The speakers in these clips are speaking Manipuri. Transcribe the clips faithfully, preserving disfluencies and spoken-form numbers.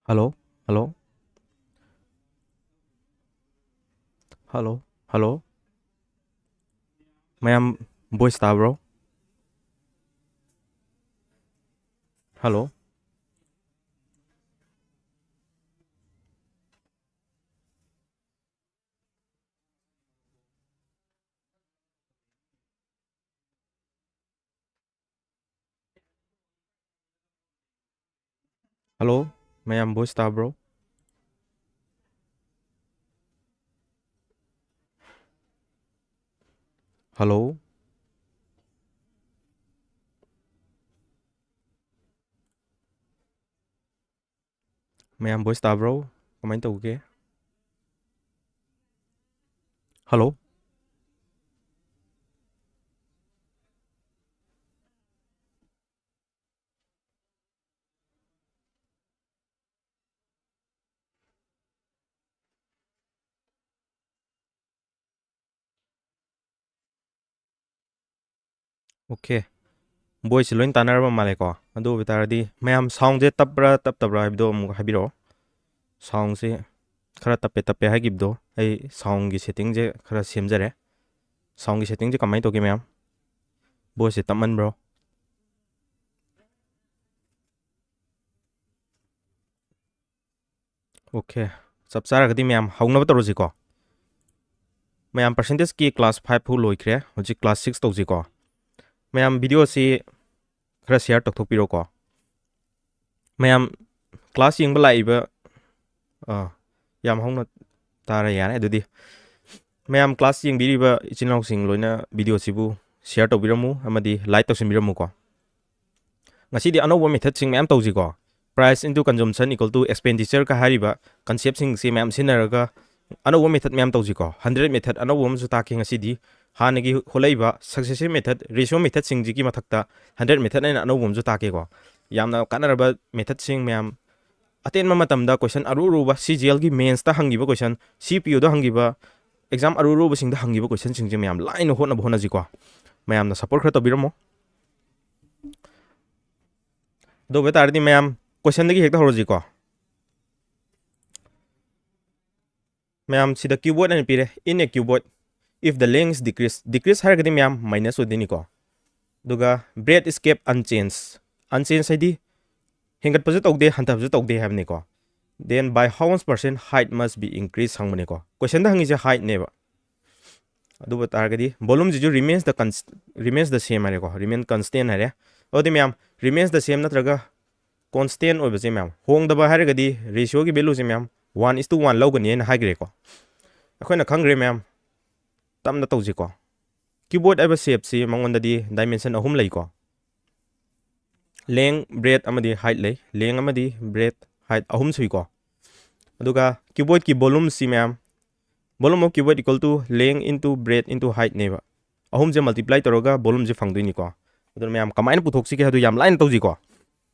ꯍꯜꯂꯣ? ꯍꯜꯂꯣ? ꯍꯜꯂꯣ? ꯍꯜꯂꯣ? ꯃꯌꯥꯝ, ꯚꯣꯏꯁ ꯇꯥꯕ꯭ꯔꯣ? ꯍꯜꯂꯣ? ꯍꯜꯂꯣ? ꯃꯌꯥꯝ, ꯚꯣꯏꯁ ꯇꯥꯕ꯭ꯔꯣ? ꯍꯜꯂꯣ? ꯃꯌꯥꯝ, ꯚꯣꯏꯁ ꯇꯥꯕ꯭ꯔꯣ? ꯀꯃꯥꯏꯅ ꯇꯧꯒꯦ? ꯍꯜꯂꯣ? ꯑꯣꯀꯦ꯫ ꯚꯣꯏꯁꯁꯦ ꯂꯣꯏ ꯇꯥꯟꯅꯔꯕ ꯃꯥꯜꯂꯦꯀꯣ꯫ ꯑꯗꯨ ꯑꯣꯏꯕ ꯇꯥꯔꯗꯤ ꯃꯌꯥꯝ, ꯁꯥꯎꯟꯁꯦ ꯇꯞꯄ꯭ꯔꯥ ꯇꯞꯇꯕ꯭ꯔꯥ ꯍꯥꯏꯕꯗꯣ ꯑꯃꯨꯛ ꯍꯥꯏꯕꯤꯔꯛꯑꯣ꯫ ꯁꯥꯎꯟꯁꯦ ꯈꯔ ꯇꯞꯄꯦ ꯇꯞꯄꯦ ꯍꯥꯏꯈꯤꯕꯗꯣ, ꯑꯩ ꯁꯥꯎꯟꯒꯤ ꯁꯦꯠꯇꯤꯡꯁꯦ ꯈꯔ ꯁꯦꯝꯖꯔꯦ꯫ ꯁꯥꯎꯟꯒꯤ ꯁꯦꯠꯇꯤꯡꯁꯦ ꯀꯃꯥꯏꯅ ꯇꯧꯒꯦ ꯃꯌꯥꯝ? ꯚꯣꯏꯁꯁꯦ ꯇꯞꯃꯟꯕ꯭ꯔꯣ? ꯑꯣꯀꯦ꯫ ꯆꯞ ꯆꯥꯔꯒꯗꯤ ꯃꯌꯥꯝ ꯍꯧꯅꯕ ꯇꯧꯔꯁꯤꯀꯣ꯫ ꯃꯌꯥꯝ, ꯄꯥꯔꯁꯦꯟꯇꯦꯖꯀꯤ ꯀ꯭ꯂꯥꯁ ꯐꯥꯏꯚ ꯐꯥꯎ ꯂꯣꯏꯈ꯭ꯔꯦ꯫ ꯍꯧꯖꯤꯛ ꯀ꯭ꯂꯥꯁ ꯁꯤꯛꯁ ꯇꯧꯁꯤꯀꯣ꯫ ꯃꯌꯥꯝ, ꯚꯤꯗꯤꯑꯣꯁꯤ ꯈꯔ ꯁꯤꯌꯥꯔ ꯇꯧꯊꯣꯛꯄꯤꯔꯣꯀꯣ꯫ ꯃꯌꯥꯝ, ꯀ꯭ꯂꯥꯁ ꯌꯦꯡꯕ ꯂꯥꯛꯏꯕ, ꯑꯥ, ꯌꯥꯝ ꯍꯧꯅ ꯇꯥꯔꯦ, ꯌꯥꯔꯦ꯫ ꯑꯗꯨꯗꯤ ꯃꯌꯥꯝ, ꯀ꯭ꯂꯥꯁ ꯌꯦꯡꯕꯤꯔꯤꯕ ꯏꯆꯤꯟ ꯏꯅꯥꯎꯁꯤꯡ ꯂꯣꯏꯅ ꯚꯤꯗꯤꯑꯣꯁꯤꯕꯨ ꯁꯤꯌꯥꯔ ꯇꯧꯕꯤꯔꯝꯃꯨ ꯑꯃꯗꯤ ꯂꯥꯏꯛ ꯇꯧꯁꯤꯟꯕꯤꯔꯝꯃꯨꯀꯣ꯫ ꯉꯁꯤꯗꯤ ꯑꯅꯧꯕ ꯃꯦꯊꯠꯁꯤꯡ ꯃꯌꯥꯝ ꯇꯧꯁꯤꯀꯣ꯫ Price into consumption equal to expenditure ꯀ ꯍꯥꯏꯔꯤꯕ ꯀꯟꯁꯦꯞꯁꯤꯡꯁꯤ ꯃꯌꯥꯝ ꯁꯤꯖꯤꯟꯅꯔꯒ ꯑꯅꯧꯕ ꯃꯦꯊꯠ ꯃꯌꯥꯝ ꯇꯧꯁꯤꯀꯣ꯫ ꯍꯟꯗ꯭ꯔꯦꯠ ꯃꯦꯊꯠ ꯑꯅꯧꯕ ꯑꯃꯁꯨ ꯇꯥꯛꯀꯦ ꯉꯁꯤꯗꯤ꯫ ꯍꯥꯟꯅꯒꯤ ꯍꯣꯠꯂꯛꯏꯕ ꯁꯛꯁꯦꯁꯤꯞ ꯃꯦꯊꯠ, ꯔꯦꯁꯤꯑꯣ ꯃꯦꯊꯠꯁꯤꯡꯁꯤꯒꯤ ꯃꯊꯛꯇ ꯍꯟꯗ꯭ꯔꯦꯠ ꯃꯦꯊꯠ ꯑꯩꯅ ꯑꯅꯧꯕ ꯑꯃꯁꯨ ꯇꯥꯛꯀꯦꯀꯣ꯫ ꯌꯥꯝꯅ ꯀꯥꯟꯅꯔꯕ ꯃꯦꯊꯠꯁꯤꯡ ꯃꯌꯥꯝ, ꯑꯇꯦꯟꯕ ꯃꯇꯝꯗ ꯀꯣꯏꯁꯟ ꯑꯔꯨ ꯑꯔꯨꯕ, ꯁꯤ ꯖꯤ ꯑꯦꯜꯒꯤ ꯃꯦꯟꯁꯇ ꯍꯪꯈꯤꯕ ꯀꯣꯏꯁꯟ, ꯁꯤ ꯄꯤ ꯑꯣꯗ ꯍꯪꯈꯤꯕ, ꯑꯦꯛꯖꯥꯝ ꯑꯔꯨ ꯑꯔꯨꯕꯁꯤꯡꯗ ꯍꯪꯈꯤꯕ ꯀꯣꯏꯁꯟꯁꯤꯡꯁꯦ ꯃꯌꯥꯝ ꯂꯥꯏꯅ ꯍꯣꯠꯅꯕ ꯍꯣꯠꯅꯁꯤꯀꯣ꯫ ꯃꯌꯥꯝꯅ ꯁꯞꯄꯣꯔꯠ ꯈꯔ ꯇꯧꯕꯤꯔꯝꯃꯣ꯫ ꯑꯗꯨ ꯑꯣꯏꯕ ꯇꯥꯔꯗꯤ ꯃꯌꯥꯝ, ꯀꯣꯏꯁꯟꯗꯒꯤ ꯍꯦꯛꯇ ꯍꯧꯔꯁꯤꯀꯣ꯫ ꯃꯌꯥꯝ, ꯁꯤꯗ cuboid ꯍꯥꯏꯅ ꯄꯤꯔꯦ, in a cuboid, if the length decrease, decrease ꯍꯥꯏꯔꯒꯗꯤ ꯃꯌꯥꯝ minus ꯑꯣꯏꯗꯣꯏꯅꯤꯀꯣ꯫ ꯑꯗꯨꯒ breadth is kept unchanged, unchanged ꯍꯥꯏꯗꯤ ꯍꯦꯟꯒꯠꯄꯁꯨ ꯇꯧꯗꯦ, ꯍꯟꯊꯕꯁꯨ ꯇꯧꯗꯦ ꯍꯥꯏꯕꯅꯤꯀꯣ꯫ Then by how much percent height must be increased ꯍꯪꯕꯅꯤꯀꯣ꯫ Questionꯗ ꯍꯪꯉꯤꯁꯦ heightꯅꯦꯕ꯫ ꯑꯗꯨ ꯇꯥꯔꯒꯗꯤ volumeꯁꯤꯁꯨ remains the cons-, remains the same ꯍꯥꯏꯔꯦꯀꯣ, remain constant ꯍꯥꯏꯔꯦ꯫ ꯑꯗꯨꯗꯤ ꯃꯌꯥꯝ, remains the same ꯅꯠꯇ꯭ꯔꯒ constant ꯑꯣꯏꯕꯁꯦ ꯃꯌꯥꯝ, ꯍꯣꯡꯗꯕ ꯍꯥꯏꯔꯒꯗꯤ ratioꯒꯤ valueꯁꯦ ꯃꯌꯥꯝ one is to one ꯂꯧꯒꯅꯤ ꯍꯥꯏꯅ ꯍꯥꯏꯈ꯭ꯔꯦꯀꯣ꯫ ꯑꯩꯈꯣꯏꯅ ꯈꯪꯈ꯭ꯔꯦ ꯃꯌꯥꯝ, ꯇꯞꯅ ꯇꯧꯁꯤꯀꯣ꯫ Cuboid ꯍꯥꯏꯕ shapeꯁꯤ ꯃꯉꯣꯟꯗꯗꯤ dimension ꯑꯍꯨꯝ ꯂꯩꯀꯣ꯫ Length, breadth ꯑꯃꯗꯤ height ꯂꯩ꯫ Length ꯑꯃꯗꯤ breadth, height ꯑꯍꯨꯝ ꯁꯨꯏꯀꯣ꯫ ꯑꯗꯨꯒ cuboidꯀꯤ volumeꯁꯤ ꯃꯌꯥꯝ, volume of cuboid equal to length into breadth into heightꯅꯦꯕ꯫ ꯑꯍꯨꯝꯁꯦ multiply ꯇꯧꯔꯒ volumeꯁꯦ ꯐꯪꯗꯣꯏꯅꯤꯀꯣ꯫ ꯑꯗꯨꯅ ꯃꯌꯥꯝ ꯀꯃꯥꯏꯅ ꯄꯨꯊꯣꯛꯁꯤꯒꯦ ꯍꯥꯏꯗꯣ ꯌꯥꯝ ꯂꯥꯏꯅ ꯇꯧꯁꯤꯀꯣ꯫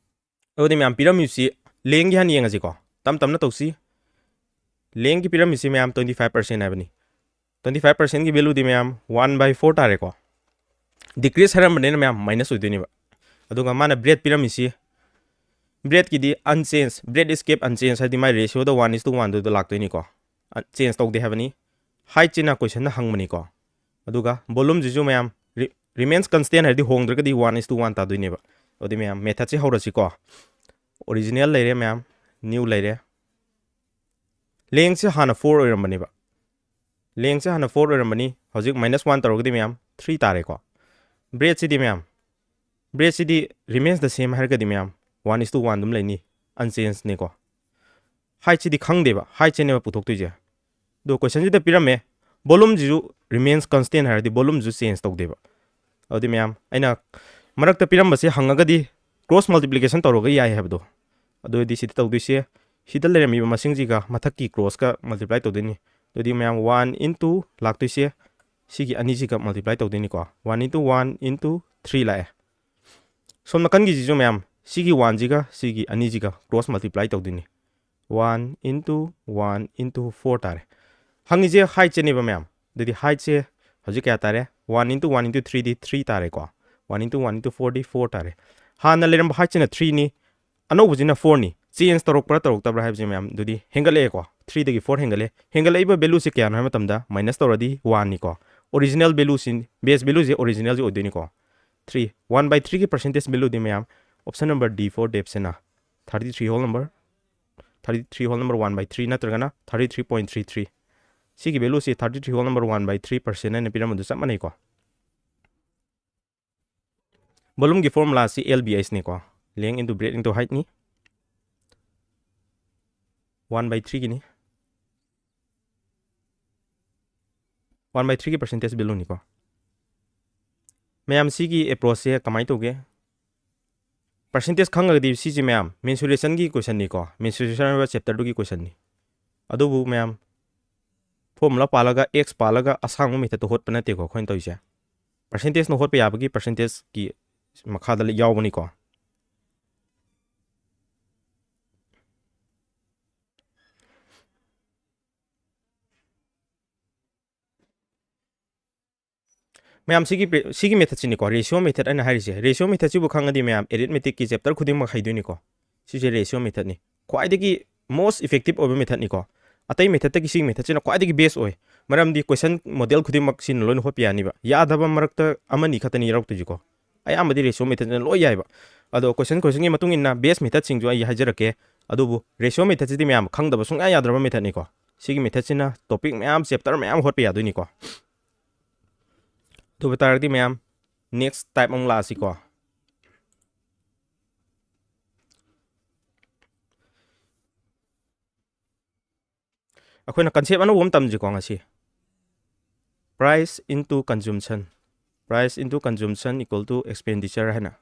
ꯑꯗꯨꯗꯤ ꯃꯌꯥꯝ ꯄꯤꯔꯝꯃꯤꯁꯤ lengthꯀꯤ ꯍꯥꯟꯅ ꯌꯦꯡꯉꯁꯤꯀꯣ꯫ ꯇꯞ ꯇꯞꯅ ꯇꯧꯁꯤ꯫ Lengthꯀꯤ ꯄꯤꯔꯝꯃꯤꯁꯤ ꯃꯌꯥꯝ twenty five percent ꯍꯥꯏꯕꯅꯤ꯫ Twenty five percentꯀꯤ valueꯗꯤ ꯃꯌꯥꯝ one by four ꯇꯥꯔꯦꯀꯣ꯫ Decrease ꯍꯥꯏꯔꯝꯕꯅꯤꯅ ꯃꯌꯥꯝ minus ꯑꯣꯏꯗꯣꯏꯅꯦꯕ꯫ ꯑꯗꯨꯒ ꯃꯥꯅ breadth ꯄꯤꯔꯝꯃꯤꯁꯤ, breadthꯀꯤꯗꯤ unchanged, breadth is kept unchanged ꯍꯥꯏꯗꯤ ꯃꯥꯏ ratioꯗ one is to oneꯗꯨꯗ ꯂꯥꯛꯇꯣꯏꯅꯤꯀꯣ꯫ Change ꯇꯧꯗꯦ ꯍꯥꯏꯕꯅꯤ꯫ Heightꯁꯤꯅ questionꯗ ꯍꯪꯕꯅꯤꯀꯣ꯫ ꯑꯗꯨꯒ volumeꯁꯤꯁꯨ ꯃꯌꯥꯝ re-, remains constant ꯍꯥꯏꯔꯗꯤ ꯍꯣꯡꯗ꯭ꯔꯒꯗꯤ one is to one ꯇꯥꯗꯣꯏꯅꯦꯕ꯫ ꯑꯗꯨꯗꯤ ꯃꯌꯥꯝ methodꯁꯦ ꯍꯧꯔꯁꯤꯀꯣ꯫ Original ꯂꯩꯔꯦ ꯃꯌꯥꯝ, new ꯂꯩꯔꯦ꯫ Lengthꯁꯦ ꯍꯥꯟꯅ four ꯑꯣꯏꯔꯝꯕꯅꯦꯕ꯫ Lengthꯁꯦ ꯍꯥꯟꯅ four ꯑꯣꯏꯔꯝꯕꯅꯤ, ꯍꯧꯖꯤꯛ minus one ꯇꯧꯔꯒꯗꯤ ꯃꯌꯥꯝ three ꯇꯥꯔꯦꯀꯣ꯫ Breadthꯁꯤꯗꯤ ꯃꯌꯥꯝ, breadthꯁꯤꯗꯤ remains the same ꯍꯥꯏꯔꯒꯗꯤ ꯃꯌꯥꯝ one is to one ꯑꯗꯨꯝ ꯂꯩꯅꯤ, unchangedꯅꯤꯀꯣ꯫ Heightꯁꯤꯗꯤ ꯈꯪꯗꯦꯕ, heightꯁꯤꯅꯦꯕ ꯄꯨꯊꯣꯛꯇꯣꯏꯁꯦ꯫ ꯑꯗꯣ questionꯁꯤꯗ ꯄꯤꯔꯝꯃꯦ, volumeꯁꯤꯁꯨ remains constant ꯍꯥꯏꯔꯗꯤ volumeꯁꯨ change ꯇꯧꯗꯦꯕ꯫ ꯑꯗꯨꯗꯤ ꯃꯌꯥꯝ, ꯑꯩꯅ ꯃꯔꯛꯇ ꯄꯤꯔꯝꯕꯁꯦ ꯍꯪꯉꯒꯗꯤ cross multiplication ꯇꯧꯔꯒ ꯌꯥꯏ ꯍꯥꯏꯕꯗꯣ, ꯑꯗꯨ ꯑꯣꯏꯔꯗꯤ ꯁꯤꯗ ꯇꯧꯗꯣꯏꯁꯦ, ꯁꯤꯗ ꯂꯩꯔꯝꯃꯤꯕ ꯃꯁꯤꯡꯁꯤꯒ ꯃꯊꯛꯀꯤ crossꯀ multiply ꯇꯧꯗꯣꯏꯅꯤ꯫ ꯑꯗꯨꯗꯤ ꯃꯌꯥꯝ, one into ꯂꯥꯛꯇꯣꯏꯁꯦ ꯁꯤꯒꯤ ꯑꯅꯤꯁꯤꯒ multiply ꯇꯧꯗꯣꯏꯅꯤꯀꯣ꯫ One into one into three ꯂꯥꯛꯑꯦ꯫ ꯁꯣꯝ ꯅꯥꯀꯟꯒꯤꯁꯤꯁꯨ ꯃꯌꯥꯝ, ꯁꯤꯒꯤ oneꯁꯤꯒ ꯁꯤꯒꯤ ꯑꯅꯤꯁꯤꯒ cross multiply ꯇꯧꯗꯣꯏꯅꯤ꯫ One into one into four ꯇꯥꯔꯦ꯫ ꯍꯪꯉꯤꯁꯦ heightꯁꯦꯅꯦꯕ ꯃꯌꯥꯝ꯫ ꯑꯗꯨꯗꯤ heightꯁꯦ ꯍꯧꯖꯤꯛ ꯀꯌꯥ ꯇꯥꯔꯦ? One into one into threeꯗꯤ three ꯇꯥꯔꯦꯀꯣ꯫ One into one into fourꯗꯤ four ꯇꯥꯔꯦ꯫ ꯍꯥꯟꯅ ꯂꯩꯔꯝꯕ heightꯁꯤꯅ threeꯅꯤ, ꯑꯅꯧꯕꯁꯤꯅ fourꯅꯤ꯫ Change ꯇꯧꯔꯛꯄ꯭ꯔꯥ ꯇꯧꯔꯛꯇꯕ꯭ꯔꯥ ꯍꯥꯏꯕꯁꯦ ꯃꯌꯥꯝ, ꯑꯗꯨꯗꯤ ꯍꯦꯟꯒꯠꯂꯛꯑꯦꯀꯣ꯫ ꯊ꯭ꯔꯤꯗꯒꯤ ꯐꯣꯔ ꯍꯦꯟꯒꯠꯂꯦ꯫ ꯍꯦꯟꯒꯠꯂꯛꯏꯕ ꯚꯦꯂꯨꯁꯦ ꯀꯌꯥꯅꯣ ꯍꯥꯏꯕ ꯃꯇꯝꯗ, ꯃꯥꯏꯅꯁ ꯇꯧꯔꯗꯤ ꯋꯥꯟꯅꯤꯀꯣ꯫ ꯑꯣꯔꯤꯖꯤꯅꯦꯜ ꯚꯦꯂꯨꯁꯤ, ꯕꯦꯁ ꯚꯦꯂꯨꯁꯦ ꯑꯣꯔꯤꯖꯤꯅꯦꯜꯁꯦ ꯑꯣꯏꯗꯣꯏꯅꯤꯀꯣ꯫ ꯊ꯭ꯔꯤ, ꯋꯥꯟ ꯕꯥꯏ ꯊ꯭ꯔꯤꯒꯤ ꯄꯥꯔꯁꯦꯟꯇꯦꯖ ꯚꯦꯂꯨꯗꯤ ꯃꯌꯥꯝ, option number D for depth ꯁꯤꯅ thirty three whole number, thirty three whole number one by three ꯅꯠꯇ꯭ꯔꯒꯅ thirty three point three three꯫ ꯁꯤꯒꯤ ꯚꯦꯂꯨꯁꯤ thirty three whole number one by three percent ꯍꯥꯏꯅ ꯄꯤꯔꯝꯕꯗꯨ ꯆꯞ ꯃꯥꯟꯅꯩꯀꯣ꯫ ꯚꯣꯂꯨꯝꯒꯤ ꯐꯣꯔꯃꯨꯂꯥꯁꯤ L B H ꯅꯤꯀꯣ, length into breadth into height ꯅꯤ꯫ ꯋꯥꯟ ꯕꯥꯏ ꯊ꯭ꯔꯤꯒꯤꯅꯤ꯫ ꯋꯥꯟ ꯕꯥꯏ ꯊ꯭ꯔꯤꯒꯤ ꯄꯥꯔꯁꯦꯟꯇꯦꯖ ꯚꯦꯂꯨꯅꯤꯀꯣ꯫ ꯃꯌꯥꯝ, ꯁꯤꯒꯤ ꯑꯦꯄ꯭ꯔꯣꯆꯁꯦ ꯀꯃꯥꯏꯅ ꯇꯧꯒꯦ? ꯄꯥꯔꯁꯦꯟꯇꯦꯖ ꯈꯪꯉꯒꯗꯤ ꯁꯤꯁꯦ ꯃꯌꯥꯝ, ꯃꯦꯟꯁꯨꯔꯦꯁꯟꯒꯤ ꯀꯣꯏꯁꯟꯅꯤꯀꯣ, ꯃꯦꯟꯁꯨꯔꯦꯁꯟ ꯍꯥꯏꯕ ꯆꯦꯞꯇꯔꯗꯨꯒꯤ ꯀꯣꯏꯁꯟꯅꯤ꯫ ꯑꯗꯨꯕꯨ ꯃꯌꯥꯝ, ꯐꯣꯔꯃꯨꯂꯥ ꯄꯥꯜꯂꯒ, ꯑꯦꯛꯁ ꯄꯥꯜꯂꯒ ꯑꯁꯥꯡꯕ ꯃꯦꯊꯠꯇ ꯍꯣꯠꯄ ꯅꯠꯇꯦꯀꯣ ꯑꯩꯈꯣꯏꯅ ꯇꯧꯔꯤꯁꯦ꯫ ꯄꯥꯔꯁꯦꯟꯇꯦꯖꯅ ꯍꯣꯠꯄ ꯌꯥꯕꯒꯤ ꯄꯥꯔꯁꯦꯟꯇꯦꯖꯀꯤ ꯃꯈꯥꯗ ꯂꯩ-, ꯌꯥꯎꯕꯅꯤꯀꯣ꯫ ꯃꯌꯥꯝ, ꯁꯤꯒꯤ ꯄ꯭ꯔꯦ-, ꯁꯤꯒꯤ ꯃꯦꯊꯠꯁꯤꯅꯤꯀꯣ, ꯔꯦꯁꯤꯌꯣ ꯃꯦꯊꯠ ꯍꯥꯏꯅ ꯍꯥꯏꯔꯤꯁꯦ꯫ ꯔꯦꯁꯤꯌꯣ ꯃꯦꯊꯠꯁꯤꯕꯨ ꯈꯪꯉꯗꯤ ꯃꯌꯥꯝ, ꯑꯦꯔꯤꯊꯃꯦꯇꯤꯛꯀꯤ ꯆꯦꯞꯇꯔ ꯈꯨꯗꯤꯡꯃꯛ ꯍꯩꯗꯣꯏꯅꯤꯀꯣ꯫ ꯁꯤꯁꯦ ꯔꯦꯁꯤꯌꯣ ꯃꯦꯊꯠꯅꯤ꯫ ꯈ꯭ꯋꯥꯏꯗꯒꯤ most effective ꯑꯣꯏꯕ ꯃꯦꯊꯠꯅꯤꯀꯣ꯫ ꯑꯇꯩ ꯃꯦꯊꯠꯇꯒꯤ ꯁꯤꯒꯤ ꯃꯦꯊꯠꯁꯤꯅ ꯈ꯭ꯋꯥꯏꯗꯒꯤ ꯕꯦꯁ ꯑꯣꯏ꯫ ꯃꯔꯝꯗꯤ ꯀꯣꯏꯁꯟ ꯃꯣꯗꯦꯜ ꯈꯨꯗꯤꯡꯃꯛ ꯁꯤꯅ ꯂꯣꯏꯅ ꯍꯣꯠꯄ ꯌꯥꯅꯤꯕ꯫ ꯌꯥꯗꯕ ꯃꯔꯛꯇ ꯑꯃꯅꯤ ꯈꯛꯇꯅꯤ ꯌꯥꯎꯔꯛꯇꯣꯏꯁꯤꯀꯣ꯫ ꯑꯌꯥꯝꯕꯗꯤ ꯔꯦꯁꯤꯌꯣ ꯃꯦꯊꯠꯁꯤꯅ ꯂꯣꯏ ꯌꯥꯏꯕ꯫ ꯑꯗꯣ ꯀꯣꯏꯁꯟ, ꯀꯣꯏꯁꯟꯒꯤ ꯃꯇꯨꯡ ꯏꯟꯅ ꯕꯦꯁ ꯃꯦꯊꯠꯁꯤꯡꯁꯨ ꯑꯩ ꯍꯥꯏꯖꯔꯛꯀꯦ꯫ ꯑꯗꯨꯕꯨ ꯔꯦꯁꯤꯌꯣ ꯃꯦꯊꯠꯁꯤꯗꯤ ꯃꯌꯥꯝ ꯈꯪꯗꯕ ꯁꯨꯡꯌꯥ ꯌꯥꯗ꯭ꯔꯕ ꯃꯦꯊꯠꯅꯤꯀꯣ꯫ ꯁꯤꯒꯤ ꯃꯦꯊꯠꯁꯤꯅ ꯇꯣꯄꯤꯛ ꯃꯌꯥꯝ, ꯆꯦꯞꯇꯔ ꯃꯌꯥꯝ ꯍꯣꯠꯄ ꯌꯥꯗꯣꯏꯅꯤꯀꯣ꯫ ꯑꯗꯨ ꯑꯣꯏꯕ ꯇꯥꯔꯒꯗꯤ ꯃꯌꯥꯝ, ꯅꯦꯛꯁ ꯇꯥꯏꯞ ꯑꯃꯨꯛ ꯂꯥꯛꯑꯁꯤꯀꯣ꯫ ꯑꯩꯈꯣꯏꯅ ꯀꯟꯁꯦꯞ ꯑꯅꯧꯕ ꯑꯃ ꯇꯝꯁꯤꯀꯣ ꯉꯁꯤ꯫ Price into consumption, price into consumption equal to expenditure ꯍꯥꯏꯅ꯫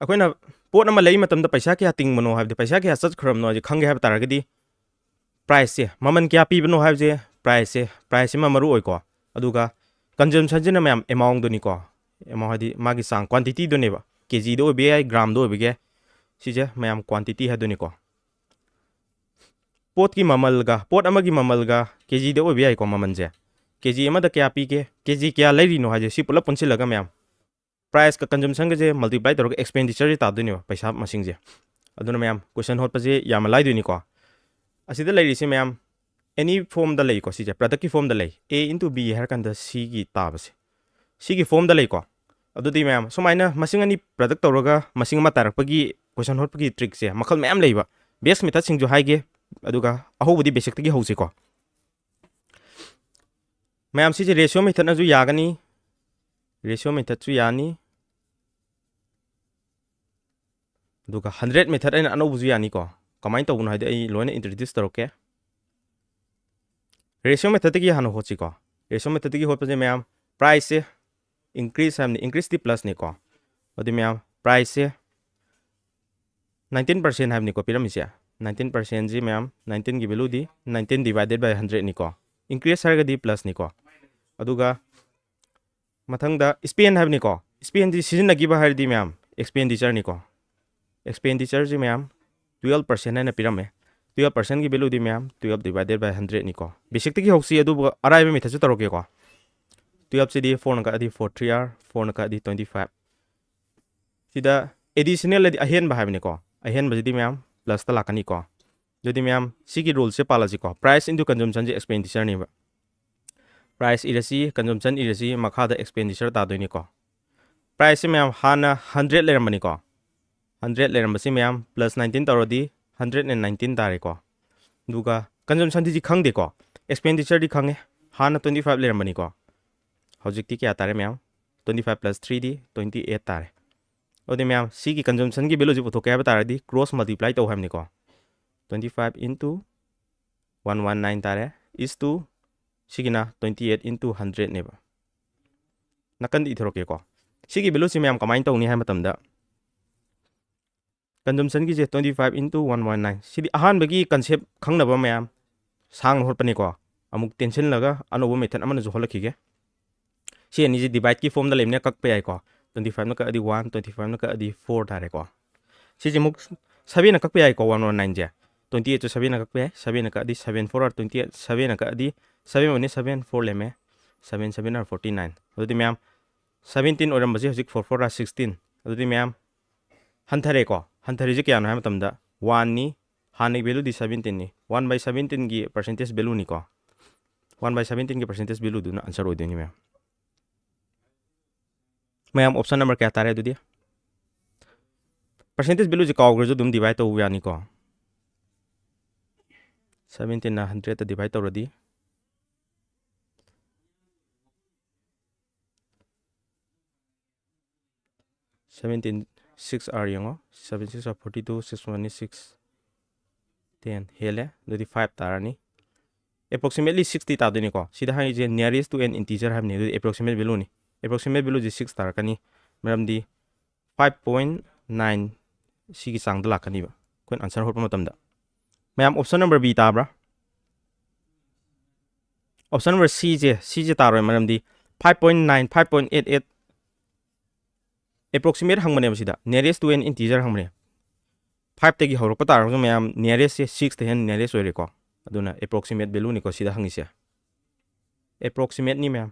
ꯑꯩꯈꯣꯏꯅ ꯄꯣꯠ ꯑꯃ ꯂꯩ ꯃꯇꯝꯗ ꯄꯩꯁꯥ ꯀꯌꯥ ꯇꯤꯡꯕꯅꯣ ꯍꯥꯏꯕꯗꯤ, ꯄꯩꯁꯥ ꯀꯌꯥ ꯆꯠꯈ꯭ꯔꯕꯅꯣ ꯍꯥꯏꯁꯦ ꯈꯪꯒꯦ ꯍꯥꯏꯕ ꯇꯥꯔꯒꯗꯤ, ꯄ꯭ꯔꯥꯏꯁꯁꯦ, ꯃꯃꯜ ꯀꯌꯥ ꯄꯤꯕꯅꯣ ꯍꯥꯏꯕꯁꯦ, ꯄ꯭ꯔꯥꯏꯁꯁꯦ, ꯄ꯭ꯔꯥꯏꯁꯁꯤꯃ ꯃꯔꯨ ꯑꯣꯏꯀꯣ꯫ ꯑꯗꯨꯒ ꯀꯟꯖꯝꯁꯟꯁꯤꯅ ꯃꯌꯥꯝ ꯑꯦꯃꯥꯎꯟꯗꯨꯅꯤꯀꯣ꯫ ꯑꯦꯃꯥꯎꯟ ꯍꯥꯏꯗꯤ ꯃꯥꯒꯤ ꯆꯥꯡ, ꯀ꯭ꯋꯥꯟꯇꯤꯇꯤꯗꯨꯅꯦꯕ꯫ ꯀꯦ ꯖꯤꯗ ꯑꯣꯏꯕ ꯌꯥꯏ, ꯒ꯭ꯔꯥꯝꯗ ꯑꯣꯏꯕ ꯌꯥꯏ꯫ ꯁꯤꯁꯦ ꯃꯌꯥꯝ ꯀ꯭ꯋꯥꯟꯇꯤꯇꯤ ꯍꯥꯏꯗꯣꯏꯅꯤꯀꯣ꯫ ꯄꯣꯠꯀꯤ ꯃꯃꯜꯒ, ꯄꯣꯠ ꯑꯃꯒꯤ ꯃꯃꯜꯒ ꯀꯦ ꯖꯤꯗ ꯑꯣꯏꯕ ꯌꯥꯏꯀꯣ ꯃꯃꯜꯁꯦ꯫ ꯀꯦ ꯖꯤ ꯑꯃꯗ ꯀꯌꯥ ꯄꯤꯒꯦ, ꯀꯦ ꯖꯤ ꯀꯌꯥ ꯂꯩꯔꯤꯅꯣ ꯍꯥꯏꯁꯦ, ꯁꯤ ꯄꯨꯂꯞ ꯄꯨꯟꯁꯤꯜꯂꯒ ꯃꯌꯥꯝ, priceꯀ consumptionꯒꯁꯦ multiply ꯇꯧꯔꯒ expenditure ꯁꯦ ꯇꯥꯗꯣꯏꯅꯦꯕ, ꯄꯩꯁꯥ ꯃꯁꯤꯡꯁꯦ꯫ ꯑꯗꯨꯅ ꯃꯌꯥꯝ, question ꯍꯣꯠꯄꯁꯦ ꯌꯥꯝꯅ ꯂꯥꯏꯗꯣꯏꯅꯤꯀꯣ꯫ ꯑꯁꯤꯗ ꯂꯩꯔꯤꯁꯦ ꯃꯌꯥꯝ, any formꯗ ꯂꯩꯀꯣ, ꯁꯤꯁꯦ productꯀꯤ formꯗ ꯂꯩ, A into B ꯍꯥꯏꯔꯀꯥꯟꯗ ꯁꯤꯒꯤ ꯇꯥꯕꯁꯦ, ꯁꯤꯒꯤ formꯗ ꯂꯩꯀꯣ꯫ ꯑꯗꯨꯗꯤ ꯃꯌꯥꯝ, ꯁꯨꯃꯥꯏꯅ ꯃꯁꯤꯡ ꯑꯅꯤ product ꯇꯧꯔꯒ ꯃꯁꯤꯡ ꯑꯃ ꯇꯥꯔꯛꯄꯒꯤ question ꯍꯣꯠꯄꯒꯤ trickꯁꯦ ꯃꯈꯜ ꯃꯌꯥꯝ ꯂꯩꯕ, base methodꯁꯤꯡꯁꯨ ꯍꯥꯏꯒꯦ꯫ ꯑꯗꯨꯒ ꯑꯍꯧꯕꯗꯤ basicꯇꯒꯤ ꯍꯧꯁꯤꯀꯣ꯫ ꯃꯌꯥꯝ, ꯁꯤꯁꯦ ratio methodꯅꯁꯨ ꯌꯥꯒꯅꯤ, ratio methodꯁꯨ ꯌꯥꯅꯤ, ꯑꯗꯨꯒ hundred method ꯍꯥꯏꯅ ꯑꯅꯧꯕꯁꯨ ꯌꯥꯅꯤꯀꯣ꯫ ꯀꯃꯥꯏꯅ ꯇꯧꯕꯅꯣ ꯍꯥꯏꯗꯤ ꯑꯩ ꯂꯣꯏꯅ introduce ꯇꯧꯔꯛꯀꯦ꯫ Ratio methodꯇꯒꯤ ꯍꯥꯟꯅ ꯍꯣꯠꯁꯤꯀꯣ꯫ Ratio methodꯇꯒꯤ ꯍꯣꯠꯄꯁꯦ ꯃꯌꯥꯝ, priceꯁꯦ increase ꯍꯥꯏꯕꯅꯤ, increaseꯇꯤ plusꯅꯤꯀꯣ꯫ ꯑꯗꯨꯗꯤ ꯃꯌꯥꯝ, priceꯁꯦ nineteen percent ꯍꯥꯏꯕꯅꯤꯀꯣ ꯄꯤꯔꯝꯃꯤꯁꯦ꯫ Nineteen percentꯁꯤ ꯃꯌꯥꯝ, nineteenꯒꯤ valueꯗꯤ nineteen divided by hundredꯅꯤꯀꯣ꯫ Increase ꯍꯥꯏꯔꯒꯗꯤ plusꯅꯤꯀꯣ꯫ ꯑꯗꯨꯒ ꯃꯊꯪꯗ spend ꯍꯥꯏꯕꯅꯤꯀꯣ꯫ Spendꯁꯤ ꯁꯤꯖꯤꯟꯅꯈꯤꯕ ꯍꯥꯏꯔꯗꯤ ꯃꯌꯥꯝ, expenditureꯅꯤꯀꯣ꯫ Expenditureꯁꯤ ꯃꯌꯥꯝ, twelve percent ꯍꯥꯏꯅ ꯄꯤꯔꯝꯃꯦ꯫ Twelve percentꯀꯤ valueꯗꯤ ꯃꯌꯥꯝ, twelve divided by hundredꯅꯤꯀꯣ꯫ Basicꯇꯒꯤ ꯍꯧꯁꯤ, ꯑꯗꯨꯕꯨ ꯑꯔꯥꯏꯕ methodꯁꯨ ꯇꯧꯔꯛꯀꯦꯀꯣ꯫ Twelveꯁꯤꯗꯤ fourꯅ ꯀꯛꯑꯗꯤ four three are, fourꯅ ꯀꯛꯑꯗꯤ twenty five꯫ ꯁꯤꯗ additional ꯍꯥꯏꯗꯤ ꯑꯍꯦꯟꯕ ꯍꯥꯏꯕꯅꯤꯀꯣ꯫ ꯑꯍꯦꯟꯕꯁꯤꯗꯤ ꯃꯌꯥꯝ, plusꯇ ꯂꯥꯛꯀꯅꯤꯀꯣ꯫ ꯑꯗꯨꯗꯤ ꯃꯌꯥꯝ, ꯁꯤꯒꯤ ruleꯁꯦ ꯄꯥꯜꯂꯁꯤꯀꯣ꯫ Price into consumptionꯁꯦ expenditureꯅꯦꯕ꯫ Price ꯏꯔꯁꯤ, consumption ꯏꯔꯁꯤ, ꯃꯈꯥꯗ expenditure ꯇꯥꯗꯣꯏꯅꯤꯀꯣ꯫ Priceꯁꯦ ꯃꯌꯥꯝ, ꯍꯥꯟꯅ hundred ꯂꯩꯔꯝꯕꯅꯤꯀꯣ꯫ Hundred ꯂꯩꯔꯝꯕꯁꯤ ꯃꯌꯥꯝ, plus nineteen ꯇꯧꯔꯗꯤ hundred and nineteen ꯇꯥꯔꯦꯀꯣ꯫ ꯑꯗꯨꯒ consumptionꯗꯤ ꯈꯪꯗꯦꯀꯣ, expenditureꯗꯤ ꯈꯪꯉꯦ꯫ ꯍꯥꯟꯅ twenty five ꯂꯩꯔꯝꯕꯅꯤꯀꯣ꯫ ꯍꯧꯖꯤꯛꯇꯤ ꯀꯌꯥ ꯇꯥꯔꯦ ꯃꯌꯥꯝ? Twenty five plus threeꯗꯤ twenty eight ꯇꯥꯔꯦ꯫ ꯑꯗꯨꯗꯤ ꯃꯌꯥꯝ, ꯁꯤꯒꯤ consumptionꯒꯤ valueꯁꯤ ꯄꯨꯊꯣꯛꯀꯦ ꯍꯥꯏꯕ ꯇꯥꯔꯗꯤ cross multiply ꯇꯧ ꯍꯥꯏꯕꯅꯤꯀꯣ꯫ Twenty five into one one nine ꯇꯥꯔꯦ, is to ꯁꯤꯒꯤꯅ twenty eight into hundredꯅꯦꯕ꯫ ꯅꯥꯀꯟꯗ ꯏꯊꯣꯔꯛꯀꯦꯀꯣ꯫ ꯁꯤꯒꯤ valueꯁꯤ ꯃꯌꯥꯝ ꯀꯃꯥꯏꯅ ꯇꯧꯅꯤ ꯍꯥꯏꯕ ꯃꯇꯝꯗ, consumptionꯒꯤꯁꯦ twenty five into one one nine꯫ ꯁꯤꯗꯤ ꯑꯍꯥꯟꯕꯒꯤ concept ꯈꯪꯅꯕ ꯃꯌꯥꯝ ꯁꯥꯡꯅ ꯍꯣꯠꯄꯅꯤꯀꯣ꯫ ꯑꯃꯨꯛ ꯇꯦꯟꯁꯤꯜꯂꯒ ꯑꯅꯧꯕ method ꯑꯃꯅꯁꯨ ꯍꯣꯠꯂꯛꯈꯤꯒꯦ꯫ ꯁꯤ ꯑꯅꯤꯁꯤ divideꯀꯤ formꯗ ꯂꯩꯕꯅꯤꯅ ꯀꯛꯄ ꯌꯥꯏꯀꯣ꯫ Twenty fiveꯅ ꯀꯛꯑꯗꯤ one, twenty fiveꯅ ꯀꯛꯑꯗꯤ four ꯇꯥꯔꯦꯀꯣ꯫ ꯁꯤꯁꯦ ꯑꯃꯨꯛ sevenꯅ ꯀꯛꯄ ꯌꯥꯏꯀꯣ, one one nineꯁꯦ꯫ twenty eight ꯁꯨ seven ꯅ ꯀꯛꯄ ꯌꯥꯏ, seven ꯅ ꯀꯛꯑꯗꯤ seven four are twenty eight, seven ꯅ ꯀꯛꯑꯗꯤ seven one ꯅꯤ, seven four ꯂꯦꯝꯃꯦ, seven seven are forty nine꯫ ꯑꯗꯨꯗꯤ ꯃꯌꯥꯝ seventeen ꯑꯣꯏꯔꯝꯕꯁꯦ ꯍꯧꯖꯤꯛ four four are sixteen꯫ ꯑꯗꯨꯗꯤ ꯃꯌꯥꯝ ꯍꯟꯊꯔꯦꯀꯣ꯫ ꯍꯟꯊꯔꯤꯁꯦ ꯀꯌꯥꯅꯣ ꯍꯥꯏꯕ ꯃꯇꯝꯗ one ꯅꯤ, ꯍꯥꯟꯅꯒꯤ value ꯗꯤ seventeen ꯅꯤ꯫ One by seventeen ꯒꯤ percentage value ꯅꯤꯀꯣ꯫ One by seventeen ꯒꯤ percentage value ꯗꯨꯅ answer ꯑꯣꯏꯗꯣꯏꯅꯤ ꯃꯌꯥꯝ꯫ ꯃꯌꯥꯝ option number ꯀꯌꯥ ꯇꯥꯔꯦ ꯑꯗꯨꯗꯤ? Percentage value ꯁꯦ ꯀꯥꯎꯈ꯭ꯔꯁꯨ ꯑꯗꯨꯝ divide ꯇꯧꯕ ꯌꯥꯅꯤꯀꯣ꯫ Seventeen ꯅ hundred ꯇ divide ꯇꯧꯔꯗꯤ seventeen, six are ꯌꯦꯡꯉꯣ, seven six are forty two, six one ꯅꯤ six, ten ꯍꯦꯜꯂꯦ, ꯑꯗꯨꯗꯤ five ꯇꯥꯔꯅꯤ꯫ Approximately six ꯇꯤ ꯇꯥꯗꯣꯏꯅꯤꯀꯣ꯫ ꯁꯤꯗ ꯍꯥꯏꯔꯤꯁꯦ nearest to an integer ꯍꯥꯏꯕꯅꯤ, ꯑꯗꯨꯗꯤ approximate value ꯅꯤ꯫ Approximate value ꯁꯦ six ꯇꯥꯔꯛꯀꯅꯤ, ꯃꯔꯝꯗꯤ five point nine ꯁꯤꯒꯤ ꯆꯥꯡꯗ ꯂꯥꯛꯀꯅꯤꯕ ꯑꯩꯈꯣꯏꯅ answer ꯍꯣꯠꯄ ꯃꯇꯝꯗ꯫ ꯃꯌꯥꯝ option number B ꯇꯥꯕ꯭ꯔꯥ? Option number C ꯁꯦ, C ꯁꯦ ꯇꯥꯔꯣꯏ, ꯃꯔꯝꯗꯤ five point nine, five point eight eight approximate ꯍꯪꯕꯅꯦꯕ ꯁꯤꯗ, nearest to an integer ꯍꯪꯕꯅꯦ꯫ Five ꯇꯒꯤ ꯍꯧꯔꯛꯄ ꯇꯥꯔꯒꯁꯨ ꯃꯌꯥꯝ nearest ꯁꯦ six ꯇ ꯍꯦꯟꯅ nearest ꯑꯣꯏꯔꯦꯀꯣ꯫ ꯑꯗꯨꯅ approximate value ꯅꯤꯀꯣ ꯁꯤꯗ ꯍꯪꯉꯤꯁꯦ꯫ Approximate ꯅꯤ ꯃꯌꯥꯝ꯫